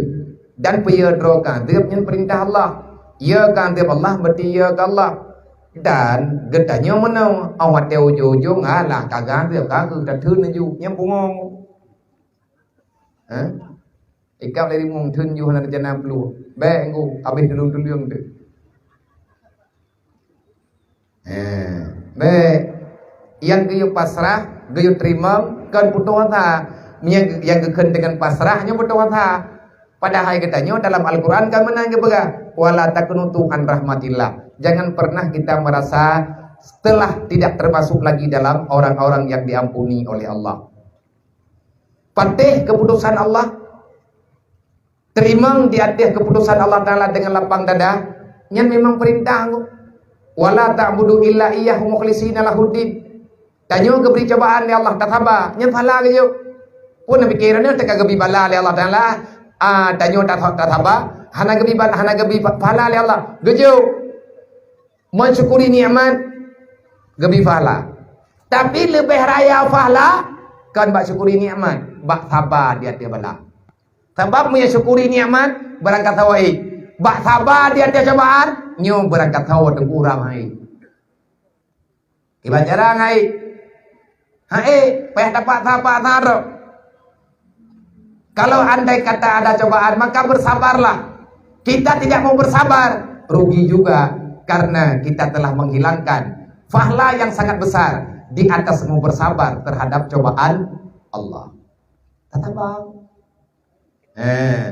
Dan peuyö droe keu adeueb nyan perintah Allah. Yö keu adeueb Allah, berarti yö keu Allah. Dan geutanyoe meunoe, 'oh watée ujong-ujong, alah, ka geuadeueb, ka geuh tatheun laju, nyan pungo. Ha? Ikab lé rimueng theun ju hana rencana peuluh. Bék ngu, habéh tuleueng-tuleueng teuh. Ha, bék. Nyang geuyue pasrah, geuyue teurimong, kon putôh asa. Nyang, nyang geukheun deungon pasrah, nyoe putôh asa. Padahai geutanyoe dalam Al-Quran ka meunan geupeugah, "Wala taqnutu an rahmatillah." Jangan pernah kita merasa telah tidak termasuk lagi dalam orang-orang yang diampuni oleh Allah. Patéh keputusan Allah, teurimong di ateueh keputusan Allah Ta'ala deungon lapang dada, nyan memang peurintah ngon, "Wala ta'budu illa iyyahu mukhlishina lahuddin." Tanyoe geubri cobaan lé Allah, tasaba, nyan pahala geujok. Peue neupiké droeneuh teuka geubri bala lé Allah Ta'ala, ah, tanyoe ta-, tasaba, hana geubri ba-, hana geubri pa-, pahala lé Allah, geujok. Mensyukuri nikmat, geubri pahala. Tapi leubeh raya pahala, kon bak syukuri nikmat, bak saba di ateueh bala. Sabab meunyoe syukuri nikmat, beurangkat sawa ék. Bak saba di ateueh cobaan, nyoe beurangkat sawa teungku urang hai. Kiban cara ngai. Hai, payah tapaksa-paksa droe. Kalau andai kata ada cobaan, maka bersabarlah. Kita tidak mau bersabar, rugi juga, karena kita telah menghilangkan pahala yang sangat besar di atas mau bersabar terhadap cobaan Allah. Kata bang. Eh,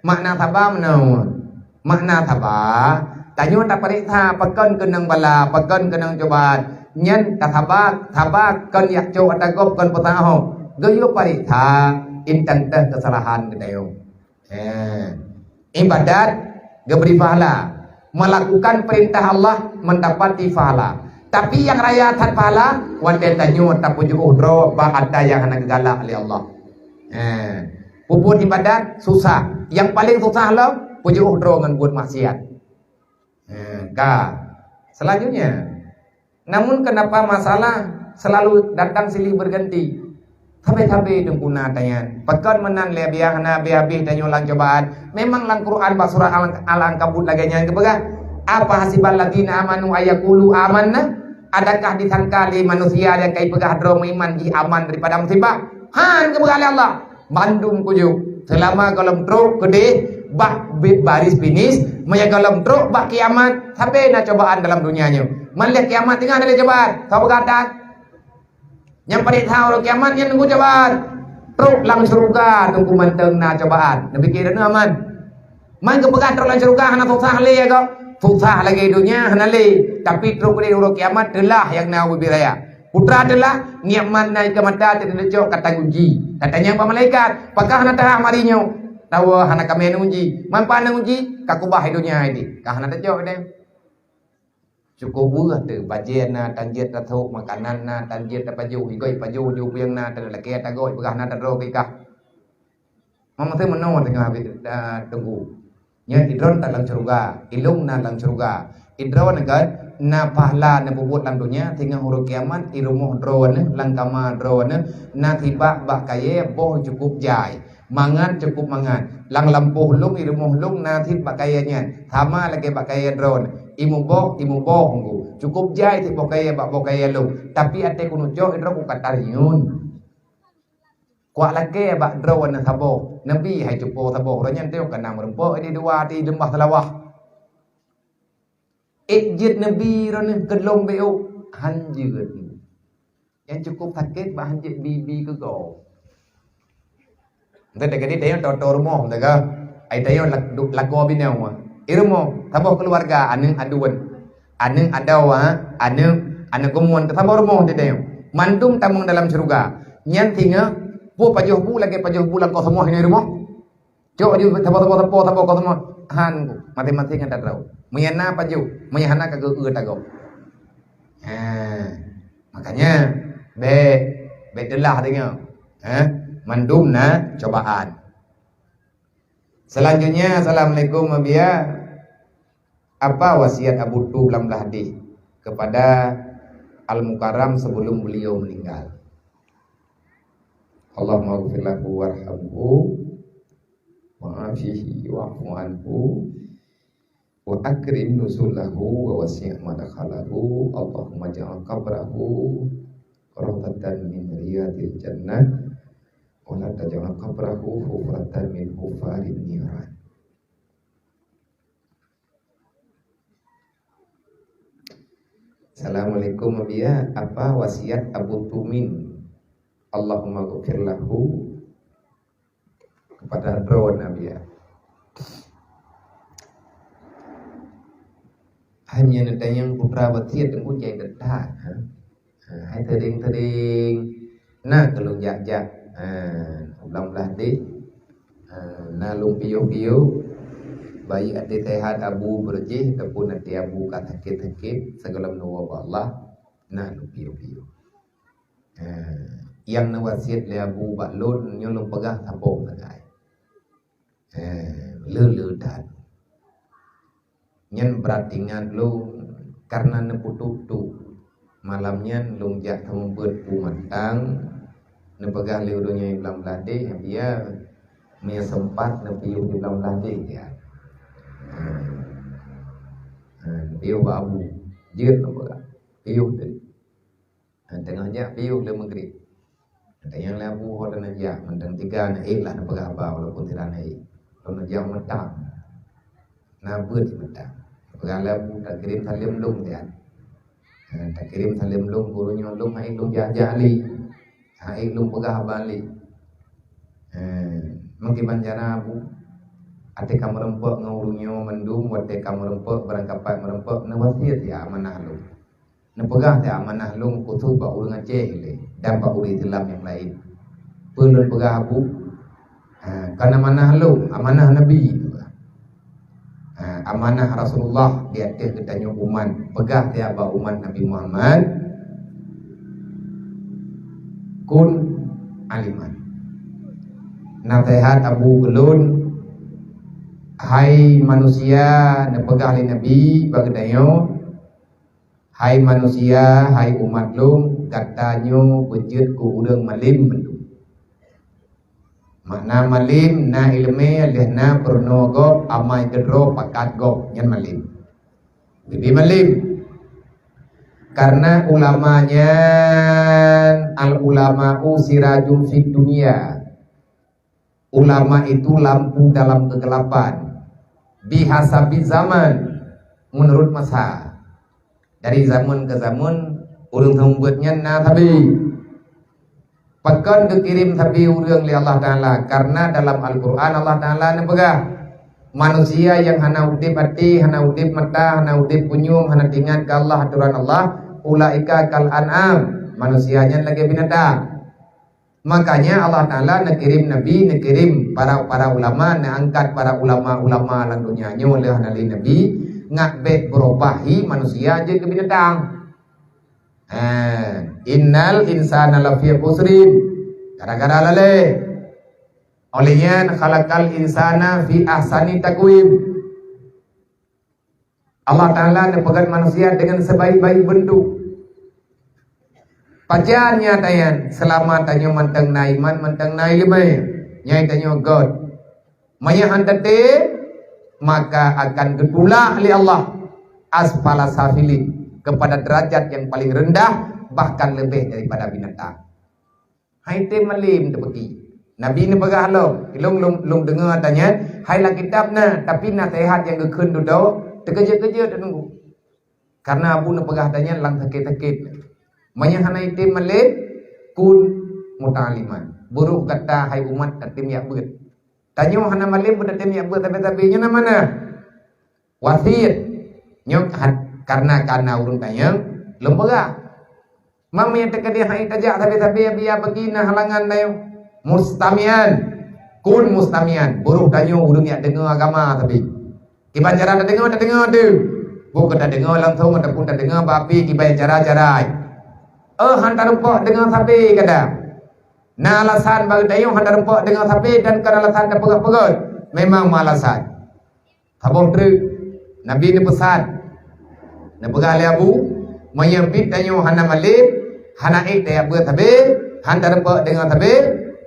makna saba meunoe. Makna saba, tanyoe tapareksa pakon keunong bala, pakon keunong cobaan. Nyan tasaba, saba kon jak cok ata gob kon peusahom. Geuyue pareksa intan teuh keusalahan geutanyoe. Eh, ibadat geubri pahala. Melakukan perintah Allah mendapati pahala. Tapi nyang raya that pahala, watée tanyoe tapeujiôh droe bak ata nyang hana geugalak lé Allah. Eh, peubuet ibadat susah. Nyang paleng susah lom, peujiôh droe ngon buet maksiat. Eh, ka. Selanjutnya, namun kenapa masalah selalu datang silih berganti? Sabe-sabe teungku na tanyan. Pakon meunan lé biah na habéh-habéh tanyoe lam cobaan. Memang lam Quran bak surat Al-, Al-Ankabut lagée nyan geupeugah, "Afa hasibal ladzina amanu ayyaqulu amanna?" Adakah disangka lé manusia nyang ka jipeugah droe meuiman jih aman daripada musibah? Han geupeugah lé Allah. Bandum kujok. Seulama gohlom trok keudeh bak bi-, baris finish, meunyo gohlom trok bak kiamat, sabe na cobaan dalam donya nyoe. Man lé kiamat teungoh na lé cobaan, sabe gata. Nyang paléng that uroe kiamat nyan nunggu cobaan. Trok lam syeuruga teungku mantong na cobaan. Neupiké droeneuh aman. Man geupeugah trok lam syeuruga hana susah lé ya kok. Susah lagée donya hana lé. Tapi trok lé uroe kiamat teulah nyang na ubit raya. Putra teulah, nikmat na ié mata teuh teucok ka tanguji. Ka tanyong bak malaikat, pakon hana teuhah mari nyoe? Tawoe hana kamé neuji. Man pat neuji, ka kubah donya ideh. Ka hana teucok deh. Cukôp weueh teuh, bajée na tan jeuet tasôk, makanan na tan jeuet tapajoh, igoe pajoh, jôh pieng na tan lakée tagoe, peugah na tadroe keu ikah. Meunasé meunoe teungoh habéh, eh, teungku. Nyan idroe na lam syeuruga, ilông na lam syeuruga. Idroe na kan na pahala na peubuet lam donya, teungoh uroe kiamat, i rumoh droeneuh, lam kama droeneuh, na sibak bak kayée boh cukôp jai. Mangat cukôp mangat. Lam lampôh lông, i rumoh lông na cit bak kayée nyan. Sama lagée bak kayée droeneuh. I muboh, i muboh ngku. Cukôp jai cit boh kayée bak boh kayée lông. Tapi até keuneuk cok droe ku ka tariun. Kuak lakée bak droeneuh saboh. Neubi hai cupo saboh. Uroe nyan teuh ka na meurumpok di dua di leumbah Seulawah. Ék jeuet neubi droeneuh keu lông B O. hanjeuet. Nyang cukup sakét bah hanjeuet bi-bi keu gob. Entah dah jadi tanyoe toto rumoh, entah ka. Ai tanyoe lak-, du-, lakoe binoe. I rumoh, saboh keuluwarga, aneuk aduen. Aneuk adoe, ha? Aneuk, aneuk geumun, saboh rumoh di tanyoe. Mandum tamong dalam syeuruga. Nyan singoh, peue pajoh bu lagèe pajoh bu lam kosmoh nyoe i rumoh. Cok aju sapo-sapo, sapo-sapo kosmoh. Han, maséng-maséng nyan tadrau. Meunyo na pajoh, meunyo hana ka geu-eu tagob. Ha, makanya, bèk, bèk teulah tanyoe. Ha, mandum na cobaan. Selanjutnya, assalamualaikum, Abiya. Apa wasiat Abu Tu Blang Blahdeh kepada Al-Mukarram sebelum beliau meninggal? Allahumma ghfir lahu warhamhu wa'afihi wa'fu anhu wa akrim nuzulahu wa wasi' madkhalahu. Allahumma ja'al qabrahu rawdatan min riyadil jannah wa la taj'al qabrahu hufratan min hufarin niran. Assalamualaikum, Abiya. Apa wasiat Abu Tumin? Allahumma ghfir lahu kepada droe, Abiya. Hai meunyoe neutanyong putra wasiat, teungku, jai that, ha? Ha, hai teuring-teuring. Na keu lôn jak-jak. Ha, u Blang Blahdeh. Ha, na lôn piôh-piôh. Baik até seuhat Abu beureujéh ataupun até Abu ka sakét-sakét, sigohlom neuwoe bak Allah, na lôn piôh-piôh. Ha, nyang neuwasiat lé Abu bak lôn, nyoe lôn peugah saboh sagai. Eh, le-le that. Nyan brat ingat lôn, karena neupeututoe. Malam nyan lôn jak seumeubeuet bu mantang, neupeugah lé ureueng nyang i Blang Blahdeh, "Abiya, meunyoe seumpat neupiôh i Blang Blahdeh, ya." Ha. Ha, neupiôh bak Abu. Jeuet neupeugah. Piôh teuh. Ha, teungoh jak piôh lé Maghrib. Tanyong lé Abu ho dan jak, mantong tiga na ék lah neupeugah haba walaupun tidak na ék. Lôn jak meutang. Na beuet meutang. Peugah lé Abu, takirém saleuem lôn siat. Ha, takirém saleuem lôn, gurée nyoe lôn han ék lôn jak-jak lé. Han ék lôn peugah haba lé. Ha, meukiban cara Abu. Até ka meureumpok ngon ureueng nyoe mandum, watée ka meureumpok, barangkapat meureumpok, neuwasiat ya amanah lôn. Neupeugah teuh amanah lôn khusos bak ureueng Aceh ilée dan bak ureueng Islam nyang laén. Peue lôn peugah Abu? Ha, kon amanah lôn, amanah Nabi. Ha, amanah Rasulullah di ateueh geutanyoe umat. Peugah teuh bak umat Nabi Muhammad, "Kun aliman." Naseuhat Abu keu lôn, hai manusia, neupeugah lé Nabi bak geutanyoe, "Hai manusia, hai umat lôn, gata nyoe beujeuet keu ureueng malém mandum." Makna malém, na ileumé, lheueh na peurunoe gob, amai keudroe pakat gob, nyan malém. Leubeh malém. Karena ulama nyan, al-ulama'u sirajun fid dunya. Ulama itu lampu dalam kegelapan. Bihasabi zaman, menurut masa. Dari zaman ke zaman, ureueng seumeubeuet nyan na sabe. Pakon geukirém sabe ureueng lé Allah Taala? Karena dalam Al-Quran Allah Taala neupeugah, manusia nyang hana udeb até, hana udeb mata, hana udeb punyueng, hana teuingat keu Allah, atoran Allah, ulaika kal an'am, manusia nyan lagée binatang. Makanya Allah Taala neukirém nabi, neukirém para, para ulama, neuangkat para ulama-ulama lam donya nyoe lheueh hana lé nabi, ngat bék beurubah hi manusia jeuet keu binatang. Ha, innal insana lafi khusrin. Gara-gara lalé. Oleh nyan khalaqal insana fi ahsani taqwim. Allah Taala neupeugét manusia dengan sebaik-baik bentuk. Pajan nyata nyan, selama tanyoe mantong na iman, mantong na ileumé, nyai tanyoe göt. Meunyoe han teuté, maka akan geutulak lé Allah asfala safilin, kepada derajat yang paling rendah, bahkan lebih daripada binatang. Hai tém malém teupeuki. Nabi neupeugah lom, ilong lôn, lôn deungoe ata nyan, hai lam kitab na, tapi naseuhat nyang geukheun dudoe, teukeujot-keujot teungku. Karena Abu neupeugah tanyan lam sakét-sakét. Meunyoe hana item malém, kun muta'alliman. Burôh gata hai umat tatem jak beuet. Tanyoe hana malém beutatem jak beuet sabe-sabe, nyoe na mana? Wasiet. Nyoe hat-, karena, karena ureuëng tanyong lôn peugah. Mam nyang teukeudi hai tajak sabe-sabe, biya bagi na halangan tanyoe. Mustamian. Kun mustamian. Burôh tanyoe ureuëng nyang deungoe agama sabe. Kiban cara tadeungoe, tadeungoe tu. Bukon tadeungoe langsung ataupun tadeungoe bak api kiban cara-cara. Eh, han tarumpok deungoe sabe kadang. Na alasan bagi tanyoe han tarumpok deungoe sabe dan kon alasan tapeugah-peugah. Memang meualasan. Saboh treuk, Nabi neupeusan, neupeugah lé Abu, meunyoe biet tanyoe hana malém, hana ék tajak beuet sabe, han tarumpok deungoe sabe,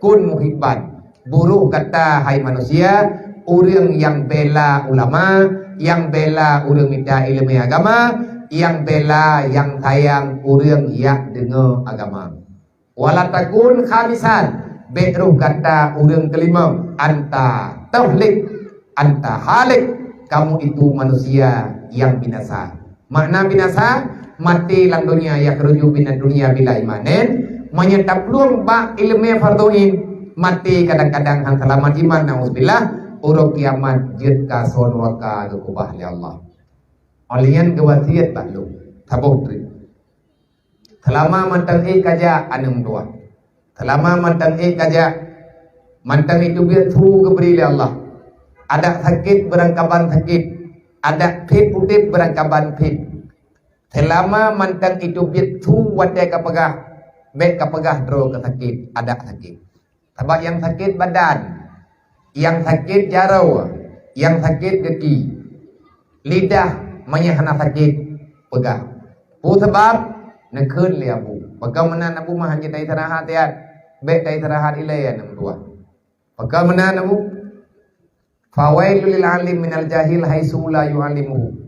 kun muhibban. Burôh gata hai manusia, ureuëng nyang bela ulama, nyang bela ureuëng mita iéleumé agama, nyang bela, nyang sayang ureuëng nyang deungoe agama. Wala takun khamisan, bék roh gata ureuëng keulimong, anta tohlik, anta halik, kamu itu manusia nyang binasa. Makna binasa, maté lam donya, yakhruju minad dunya bila imanin, meunyoe taplueng bak iéleumé fardhu ain, maté kadang-kadang han seulamat iman, nauzubillah, uroe kiamat jeuet ka soe nuraka geukeubah lé Allah. Óh lheueh nyan geuwasiet bak lôn, saboh treuk. Seulama mantong ék kajak aneuk meutuwah. Seulama mantong ék kajak, mantong itu biet su geubri lé Allah. Adak sakét beurangkaban sakét, adak phet udeb beurangkaban phet. Seulama mantong itu biet su watée kapeugah, bék kapeugah droe keusakét, adak sakét. Sabab nyang sakét badan, nyang sakét jaroe, nyang sakét gaki. Lidah meunyoe hana sakét, peugah. Peue sabab? Neukheun lé Abu. Pakon meunan Abu mah hanjeuet taistirahat, ya? Bék taistirahat ilée aneuk meutuwah. Pakon meunan Abu? Fawailul lil alim minal jahil haitsu la yu'allimuhu.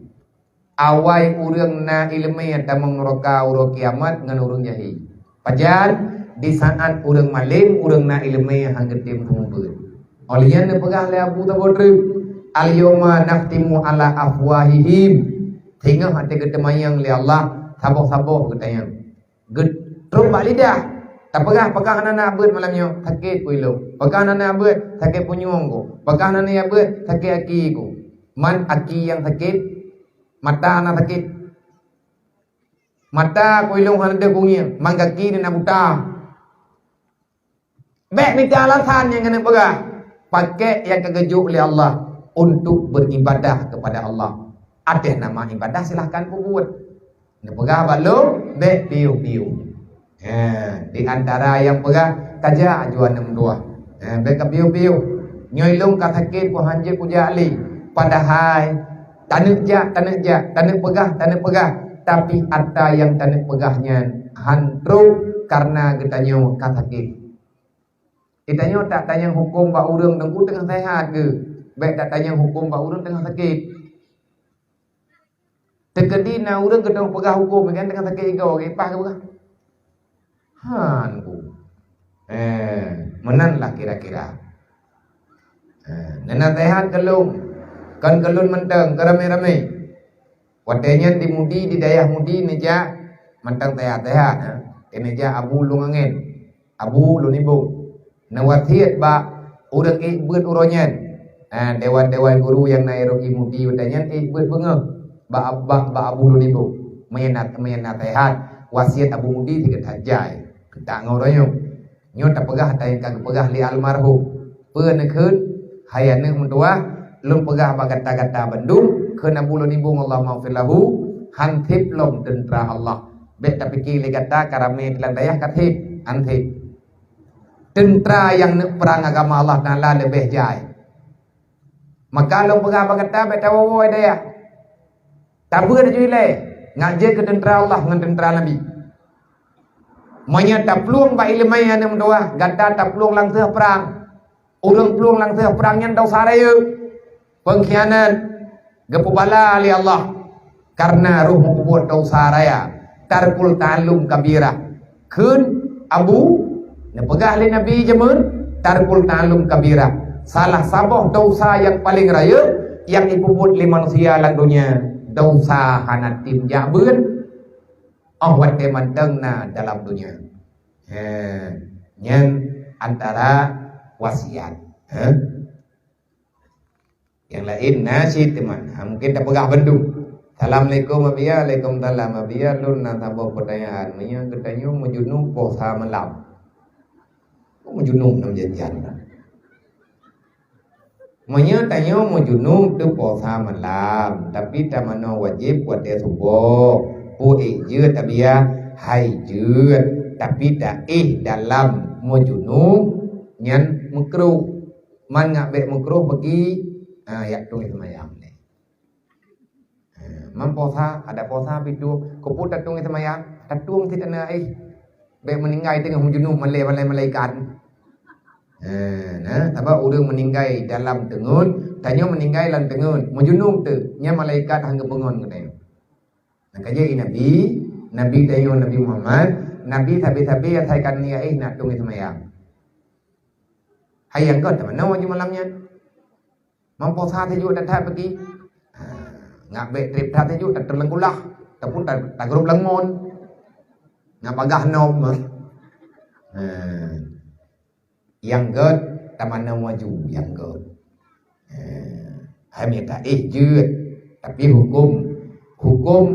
Awai ureuëng na iéleumé tamong nuraka uroe kiamat ngon ureuëng jahé. Pajan? Di saát ureuëng malém, ureuëng na iéleumé han geutem seumeubeuet. Óh lheueh nyan neupeugah lé Abu saboh treuk, "Al-yauma nakhtimu ala afwahihim." Singoh até geuteumanyong lé Allah, saboh-saboh geutanyong. Geutrok bak lidah. Tapeugah, "Pakon hana na beuet malam nyoe, sakét peue ilong. Pakon hana na beuet, sakét punyueng ku. Pakon hana na beuet, sakét aki ku." Man aki nyang sakét? Mata na sakét. Mata ku ilong hana deuh kungieng, man gaki na buta. Bék mita alasan nyang keuneuk peugah. Pakék nyang ka geujok lé Allah untuk beribadah kepada Allah. Até nama ibadah silahkan peubuet. Neupeugah bak lôn, bék piôh-piôh. Ha, di antara nyang peugah, kajak aju aneuk meutuwah. Ha, bék ka piôh-piôh. Nyoe ilong ka sakét ku hanjeuet kujak lé. Padahai taneuk jak, taneuk jak, taneuk peugah, taneuk peugah. Tapi atra nyang taneuk peugah nyan han trok karena geutanyoe ka sakét. Geutanyoe tak tanyong huköm bak ureuëng teungku teungoh seuhat geuh. Bék tak tanyong huköm bak ureuëng teungoh sakét. Teukeudi na ureuëng geutanyoe peugah huköm, kan teungoh sakét igoe, geupaih geupeugah. Han ku. Eh, meunan lah kira-kira. Eh, neunasehat keu lôn. Kon keu lôn mantong, keu ramé-ramé. Watée nyan di Mudi, di dayah Mudi neujak mantong sehat-sehat, ha. Neujak Abu Lôn Angén. Abu Lôn Ibong. Neuwasiet bak ureuëng ék beuet uroe nyan. Ha, dewan-dewan guru nyang na i Mudi watée nyan ék beuet beungoh bak, bak, bak Abu Lôn Ibong. Meunyan na, meunyan na sehat, wasiet Abu Mudi sigoe that jai. Keutak ngon uroe nyoe. Nyoe tapeugah ata nyang ka geupeugah lé almarhum. Peue neukheun? Hai aneuk meutuwah, lôn peugah bak gata-gata bandum, kheun Abu Lôn Ibong, Allahummaghfir lahu, han sép lom teuntra Allah. Bék tapike lé gata ka ramé lam dayah ka sép, han sép. Teuntra nyang neuk prang agama Allah Taala leubeh jai. Maka lôn peugah bak gata bék tawoe-woe dayah. Tabeuet aju ilée, ngat jeuet keu teuntra Allah ngon teuntra Nabi. Meunyoe taplueng bak iéleumé aneuk meutuwah, gata taplueng lam seueh prang. Ureuëng plueng lam seueh prang nyan desya rayeuk, peungkhianat, geupeubala lé Allah. Karena roh meubuet desya raya, tarkul ta'allum kabirah. Kheun Abu, neupeugah lé Nabi jameun, tarkul ta'allum kabirah. Salah saboh desya nyang paleng rayeuk nyang jipeubuet lé manusia lam donya, Dosa hana tem jak beuet, óh watée mantong na dalam donya. He, nyan antara wasiat. He? Nyang laén na cit teuma. Ha, mungkin tapeugah bandum. "Assalamualaikum, Abiya." "Waalaikumsalam, Abiya. Lôn na saboh peutanyaan. Meunyoe geutanyoe meujunub posa malam." Oh, meujunub nam janjian. Meunyoe tanyoe meujunub teuposa malam, tapi tamanoe wajéb watée suboh, peue éh jeuet, Abiya? Hai jeuet, tapi taéh dalam meujunub nyan meukruh. Man ngat bék meukruh bagi, ha, yak tueng seumayang lé. Ha, man posa, ada posa pih tueng. Keupeue tatueng seumayang? Tatueng cit aneuk éh. Bék meuninggai teungoh meujunub malée-malée malaikat. Ha, nah, sabab ureuëng meuninggai dalam teungeut, tanyoe meuninggai lam teungeut. Meujunub teuh, nyan malaikat han geupeungon geutanyoe. Nah, ka jeuet Nabi, Nabi tanyoe Nabi Muhammad, Nabi sabe-sabe asai ka niat éh nak tueng seumayang. Hai nyang göt tamanoe malam nyan. Man posa teuh jeuet that-that peugi. Ha, ngat bék treb that teuh jeuet, tateueng lam kulah, ataupun ta-, tagrob lam mon. Ngat bagah nop mah. Ha. Nyang göt tamanoe maju, nyang göt. Ha. Hai mita éh jeuet. Tapi huköm, huköm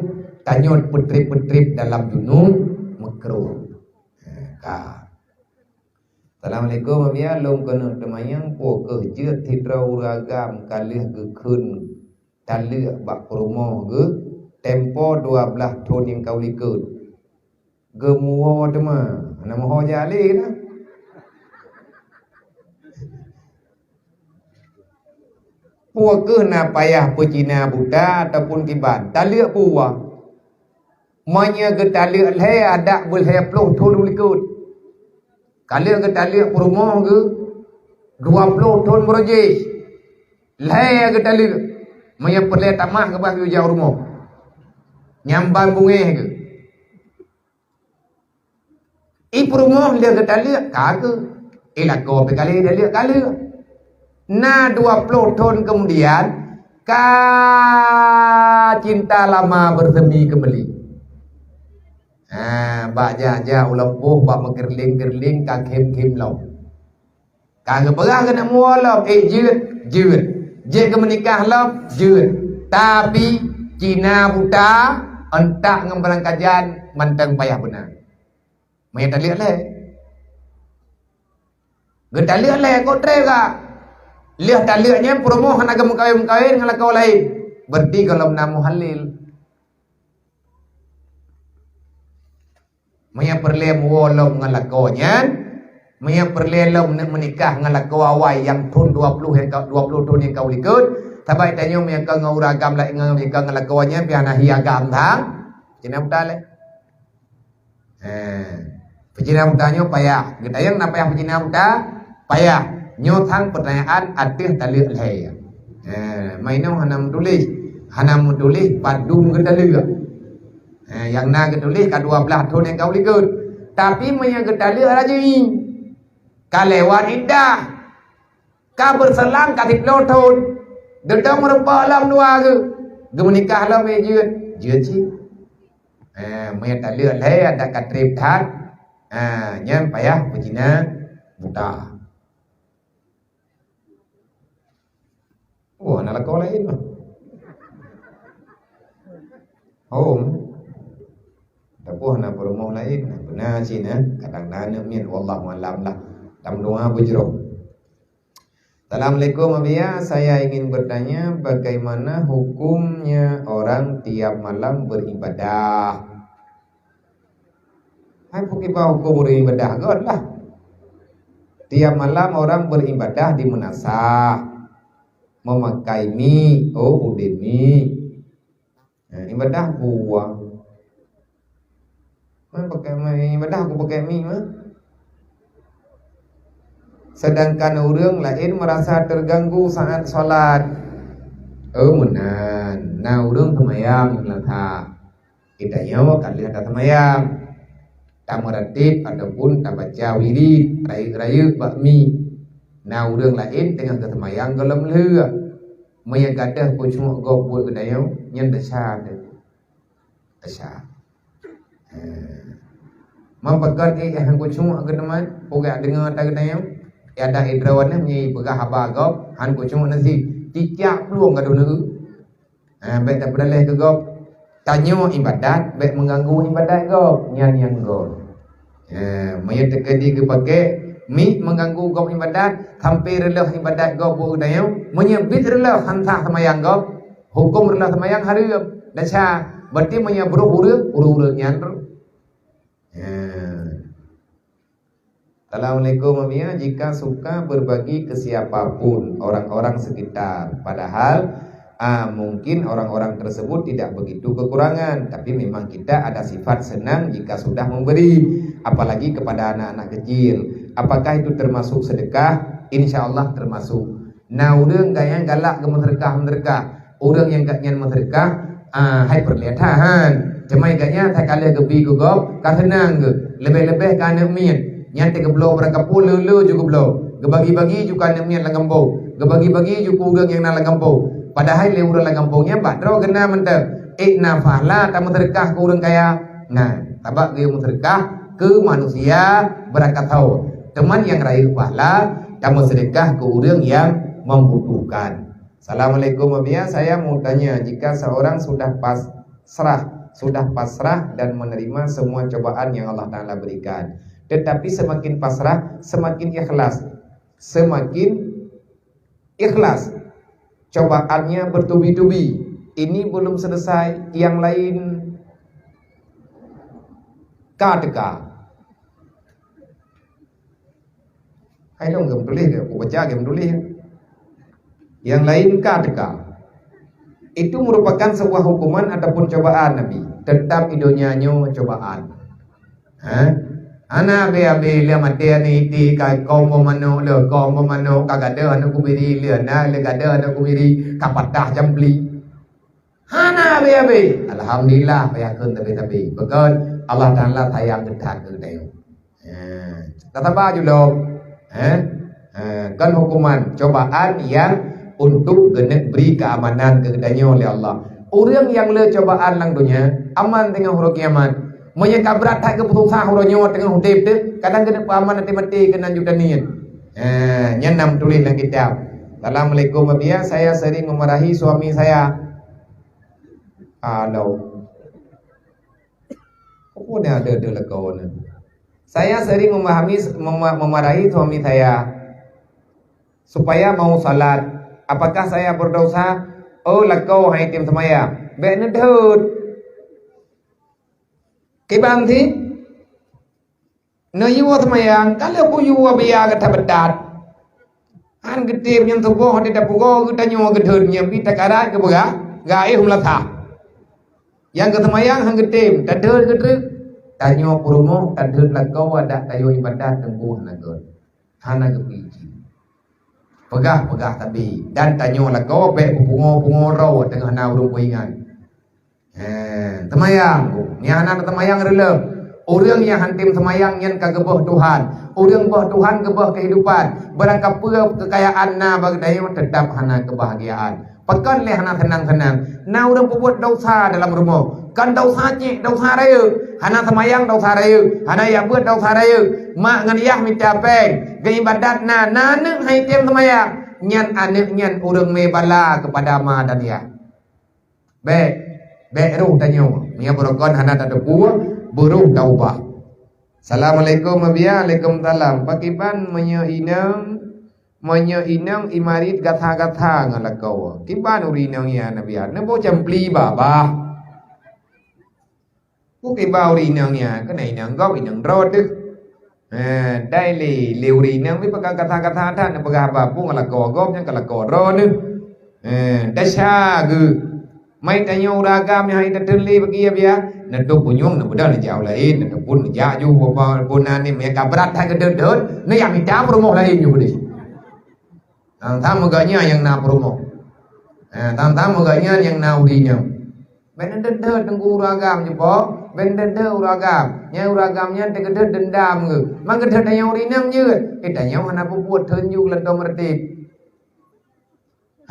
tanyoe peutreb-peutreb dalam junub meukruh. Ha, ka. "Assalamualaikum, Abiya. Lôn keuneuk teumanyong, peue kheueh jeuet sidroe ureuëng agam ka lheueh geukheun taleuek bak peurumoh geuh tempo dua blaih thon nyang ka u likot? Geumuwoe teuma, hana meuho jak lé na." Peue kheueh na payah peucina buta ataupun kiban? Taleuek peue? Meunyoe geutaleuek lhée, adak beulhée ploh thon u likot. Ka lheueh geutaleuek peurumoh geuh dua ploh thon meureuh jih. Lhée geutaleuek. Meunyoe peureulée tamah keubah geujak u rumoh. Nyang ban beungéh geuh. I peurumoh lheueh geutaleuek ka kheueh. I lakoe pih ka lheueh taleuek ka lheueh. Na dua ploh thon keumudian, ka cinta lama bersemi kembali. Ha, bak jak-jak u lampôh, bak meukeureuling-keureuling ka khém-khém lom. Ka geupeugah keuneuk muwoe lom, éh, jeuet, jeuet. Jeuet keu meunikah lom, jeuet. Tapi, cina buta, euntak ngon beurangkajan, mantong payah beuna. Meunyoe taleuek lhée. Geutaleuek lhée, kok treb ka. Lheueh taleuek nyan peurumoh hana geumeukawen-meukawen ngon lakoe laén. Berarti gohlom na muhalil. Meunyoe peureulée muwoe lom ngon lakoe nyan, meunyoe peureulée lom neuk meunikah ngon lakoe awai nyang thon dua ploh nyang ka, dua ploh thon nyang ka u likot, sabab tanyoe meunyoe ka ngon ureuëng agam laén ngon meunyoe ka ngon lakoe nyan pih hana hi agam sang, cina buta lé. Ha. Peucina buta nyoe payah. Geutanyong na payah peucina buta? Payah. Nyoe sang peutanyaan ateueh taleuek lhée. Ha, ma inong hana meutuléh. Hana meutuléh padum geutaleuek. Ha, nyang na geutuléh ka dua blaih thon nyang ka u likot. Tapi meunyoe geutaleuek rajin, ka lewat iddah, ka beuseulang ka siploh thon, geutong meurumpok lom dua geuh, geumeunikah lom, éh, jeuet, jeuet cit. Eh, meunyoe taleuek lhée adak ka treb that, ah, nyan payah peucina buta. Oh, hana lakoe laén mah. Hom. Tapi hana peurumoh laén. Beuna cit, eh. Kadang na aneuk miet, wallahu alam lah. Tameudoa beujroh. Assalamualaikum, Abiya. Saya ingin bertanya, bagaimana hukumnya orang tiap malam beribadah? Hai peue kiban huköm ureuëng ibadah göt lah. Tiap malam orang beribadah di meunasah, memakai mi, oh, udeb mi. Ha, ibadah buah. Meupakai, ibadah aku pakai mi mah. Sedangkan ureuëng laén merasa terganggu saat salat. Oh, meunan. Na ureuëng seumayang lam that. Geutanyoe ka lheueh taseumayang, tameuratéb ataupun tabaca wirid rayeuk-rayeuk bak mi. Na ureuëng laén teungoh geuseumayang gohlom lheueh. Meunyo gadôh keucuek gob buet geutanyoe, nyan desya teuh. Desya. Ha. Meupeugah, "Eh, han keucuek keunoe, peugah deungoe ata geutanyoe." Ya dak idroe nyan meunyo peugah haba gob, han keucuek nasi. Cicak plueng gadôh neu. Ha, bèk tapeudaléh keu gob. Tanyoe ibadat, bèk meuganggu ibadat gob. Nyan nyang gob. Ha, meunyo teukeudi geupakè, mik meuganggu gob ibadat, sampai reuloh ibadat gob buet geutanyoe. Meunyo bit reuloh han sah seumayang gob, huköm reuloh seumayang hareuem, desya. Berarti meunyo broh ureueng, ureueng-ureueng nyan roh. Ha. Assalamualaikum, Mak Mia. Jika suka berbagi ke siapapun orang-orang sekitar, padahal, ah, mungkin orang-orang tersebut tidak begitu kekurangan, tapi memang kita ada sifat senang jika sudah memberi, apalagi kepada anak-anak kecil. Apakah itu termasuk sedekah? Insya Allah termasuk. Na ureueng gaya galak geumeuseudeukah-meuseudeukah. Ureueng nyang gobnyan meuseudeukah, ah, hai peureulèe that han. Teuma gobnyan that ka lheueh geubi keu gob, ka seunang geuh. Leubeh-leubeh keu aneuk miet. Nyan teugeubloe barangkapeue le-le ju geubloe. Geubagi-bagi ju keu aneuk miet lam gampông. Geubagi-bagi ju keu ureueng nyang na lam gampông. Padahai lé ureueng lam gampông nyan bak droe geuh na mantong. Ék na pahala tameuseudeukah keu ureueng kaya? Na, sabab geuyue meuseudeukah keu manusia barangkasoe. Teuma nyang rayeuk pahala tameuseudeukah keu ureueng nyang membutuhkan. Assalamualaikum, Mak Mia. Saya mau tanya, jika seorang sudah pasrah, sudah pasrah dan menerima semua cobaan yang Allah Taala berikan, tetapi semakin pasrah, semakin ikhlas, semakin ikhlas, cobaannya bertubi-tubi, ini belum selesai, yang lain ka teuka. Hai lôn geutuléh, aku baca geutuléh. Yang lain ka teuka. Itu merupakan sebuah hukuman ataupun cobaan, Nabi. Tetap di dunia nyoe cobaan. Ha? Hana habéh-habéh lé maté aneuk iti ka kong boh manok le, kong boh manok ka gadôh aneuk kubiri le, na le gadôh aneuk kubiri ka patah campli. Hana habéh-habéh. Alhamdulillah, payah kheun tabé-tabé. Pakon? Allah Taala sayang geutanyoe. Ha, tasaba ju lom. Ha? Ha, kon hukuman, cobaan yang untuk geuneuk bri keamanan keu geutanyoe lé Allah. Ureueng nyang le cobaan lam donya, aman teungoh uroe kiamat. Meunyoe ka brat that geupeususah uroe nyoe teungoh udeb teuh, kadang geuneuk peuaman até maté keunan juta niet. Ha, nyan na meutuléh lam kitab. Assalamualaikum, Mak Mia. Saya sering memarahi suami saya. Halo. Apa ni ada-ada lakoe ni? Saya sering memahami, mema-, memarahi suami saya supaya mau salat. Apakah saya berdosa? Oh, lakoe hai tem seumayang. Bèk neudhôt. Kiban sih? Neuyue seumayang, ka lheueh kuyue biya gata beudat. Han geutem nyang tuboh di dapu goe geutanyoe geudhôt nyang bi takarat geupeugah, gaéh meulathah. Nyang geuseumayang han geutem, tadhôt geutreuk. Tanyoe peurumoh, tadhôt lakoe adak tayue ibadat teungku hana gét. Hana geupiji. Peugah-peugah tabi. Dan tanyoe lakoe bèk peupungo-pungo droe teungoh na ureueng peuingat. Eh, seumayang. Nyang hana seumayang reuloh. Ureueng nyang han tem seumayang nyan ka geuboh Tuhan. Ureueng boh Tuhan geuboh keuhidupan. Barangkapeue keukayaan na bak geutanyoe, teutap hana keubahgiaan. Pakon lé hana seunang-seunang? Na ureueng peubuet desya dalam rumoh. Kon desya cit, desya rayeuk. Hana seumayang desya rayeuk. Hana jak beuet desya rayeuk. Mak ngon yah mita péng. Geuibadat na, na aneuk han tem seumayang. Nyan aneuk nyan ureueng mé bala keupada ma dan yah. Bèk, bèk roh tanyoe. Meunyoe beurukon hana tateupeue, beuroh taubah. Assalamualaikum, Mak Mia. Waalaikumsalam. Pakriban meunyoe inong, meunyoe inong imarit gata-gata ngon lakoe? Kiban ureueng inong nyan, Mak Mia? Neuboh campli babah. Bukon ba ureueng inong nyan, keuneuk inong gob, inong droe teuh. Eh, dai lé, lé ureueng inong pih peugah gata-gata that, neupeugah haba peue ngon lakoe gob nyan keu lakoe droeneuh. Eh, desya geuh. Mai tanyoe ureueng agam nyang hai tateun lé bagi ya biya. Neutôp punyueng neubeudôh neujak u laén, neutôp pun neujak ju, peue na ni, meunyo ka brat that geudeuet-deuet, neujak mita peurumoh laén ju beudeh. Tang-tang meugah nyan nyang na peurumoh. Eh, tang-tang meugah nyan nyang na ureueng inong. Bèk neudeuet-deuet teungku ureueng agam jipo, bèk neudeuet-deuet ureueng agam. Nyan ureueng agam nyan teugeudeuet deundam geuh. Man geudeuet tanyoe ureueng inong jeuet. Eh, tanyoe hana peubuet teunjuk lam tom reuteb.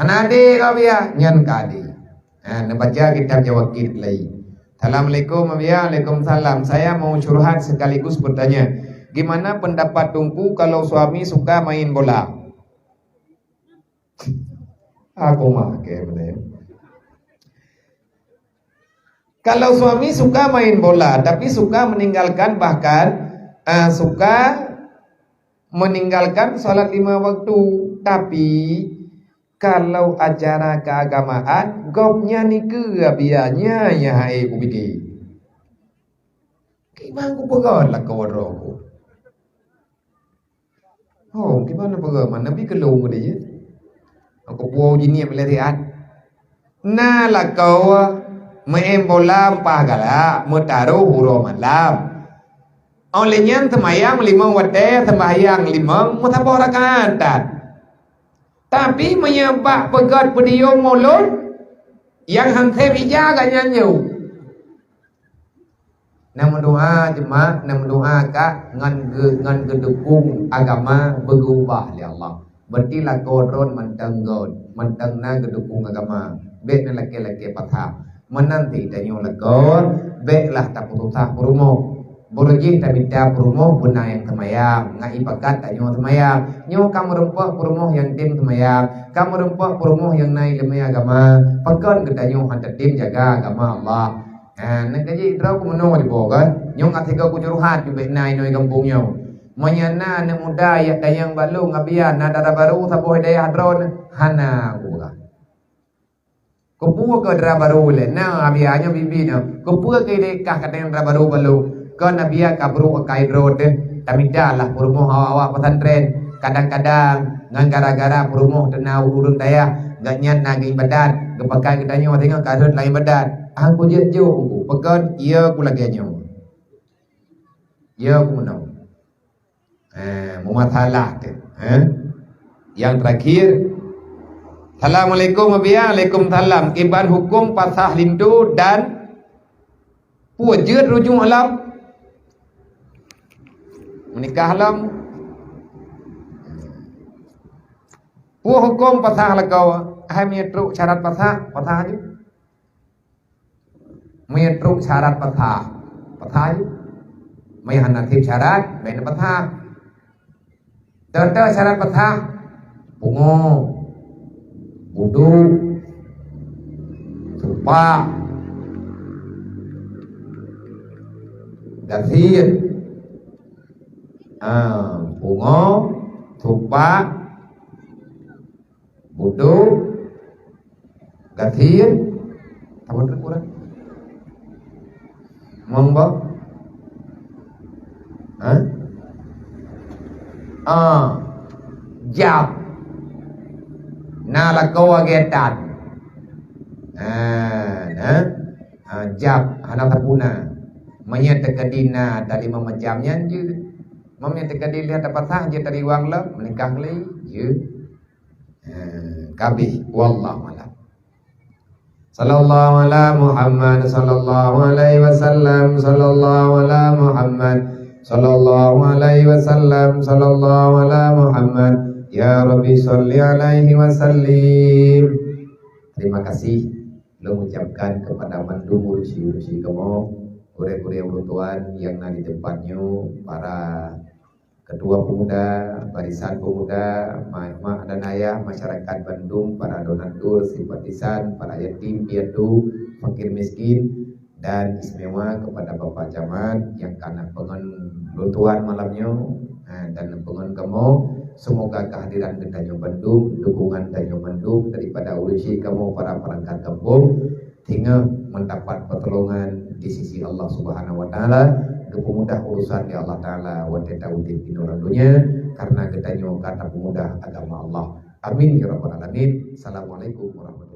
Hana adé keu Abiya, nyan ka adé. Ha, neubaca kitab Jawakit lagi. Assalamualaikum Abiya. Waalaikumsalam. Saya mau curhat sekaligus bertanya, gimana pendapat Teungku kalau suami suka main bola? Aku mah ke benda. Kalau suami suka main bola, tapi suka meninggalkan, bahkan, eh, suka meninggalkan salat lima waktu. Tapi, kalau acara keagamaan, gobnyan nikeue Abiya, nyan nyang hai kupike. Kiban kupeugah lakoe droe ku. Oh, kiban peugah, mana bi keulong geude je. Aku puwoe jiniep lé siat. Na lakoe meu'en bola mpah galak, meutaroh uroe malam. Óh lheueh nyan seumayang limong watée, seumbahyang limong, meusaboh rakaat that. Tapi meunyoe bak peugét peudiyong mulod, nyang han sép ija gobnyan nyoe. Na meudoa jeumaah, na meudoa ka ngon geu-, ngon geudukong agama beugeubah lé Allah. Berarti lakoe droen mantong göt, mantong na geudukong agama. Bék na lakée-lakée pathah. Meunan cit tanyoe lakoe, bék lah tapeususah peurumoh. Beureuh jih tamita peurumoh beuna nyang seumayang, ngat ipakat tanyoe seumayang. Nyoe ka meureumpok peurumoh nyang tem seumayang, ka meureumpok peurumoh nyang na ileumé agama. Pakon geutanyoe han tatem jaga agama Allah? Ha, nyan ka jih droe ku meunoe dipo kan? Nyoe ka sigoe ku curhat ubé na inoe gampông nyoe. Meunyoe na aneuk muda jak tanyong bak lôn, Abiya, na dara barô saboh di dayah droeneuh? Hana, ku peugah. Keupeue keu dara barô lé? Na, Abiya, nyoe bibi nyoe. Keupeue keu ideh kah ka tanyong dara barô bak lôn? Kon Abiya ka brôk akai droe teuh. Tamita lah peurumoh awak-awak pesantren. Kadang-kadang ngon gara-gara peurumoh teuna ureuëng dayah, gobnyan na geuibadat, geupakat geutanyoe singoh ka rhot lam ibadat. Han kujeuet jok ku, pakon? Iya ku lagée nyoe. Iya ku meunoe. Eh, meumasalah teuh, eh. Yang terakhir, Assalamualaikum Abiya. Waalaikumsalam. Kiban huköm pasah linto dan peue jeuet rujung lom? Meunikah lom. Peue huköm pasah lakoe? Hai meunyoe trok syarat pasah, pasah aju. Meunyoe trok syarat pasah, pasah aju. Meunyoe hana trok syarat, bék na pasah. Teuntée syarat pasah, pungo, budok, tupak, gasien. Ah, pungo, tupak, budok, gasien, saboh teuk ureuëng. Mong boh? Hah? Ah, jab. Na lakoe lagée tan. Ah, na. Ah, jab hana tapuna. Meunyoe teukeudi na dari meumeucam nyan jeuet. Meunyoe teukeudi lheueh tapasah jeuet dari wang lom, meunikah lé jeuet. Ha, kabeh. Wallahu a'lam. Sallallahu ala Muhammad, sallallahu alaihi wasallam, sallallahu ala Muhammad, sallallahu alaihi wasallam, sallallahu ala Muhammad. Ya Rabbi, salli alaihi wasallim. Terima kasih lôn ucapkan kepada mandum urusi-urusi kamoe, gurée-gurée ulôn tuan nyang na di tempat nyoe, para ketua pemuda, barisan pemuda, ma-, mak dan ayah, masyarakat bandum, para donatur, simpatisan, para yatim piatu, fakir miskin, dan istimewa kepada Bapak Camat nyang ka na peungon lôn tuan malam nyoe, ha, dan peungon kamoe. Semoga kehadiran geutanyoe bandum, dukungan tanyoe bandum daripada urusi kamoe para perangkat kampung, singoh mendapat pertolongan di sisi Allah Subhanahu wa Taala, geupeumudah urusan di Allah Taala watée taudeb inoe lam donya, karena geutanyoe ka tapeumudah agama Allah. Amin ya rabbal alamin. Assalamualaikum warahmatullahi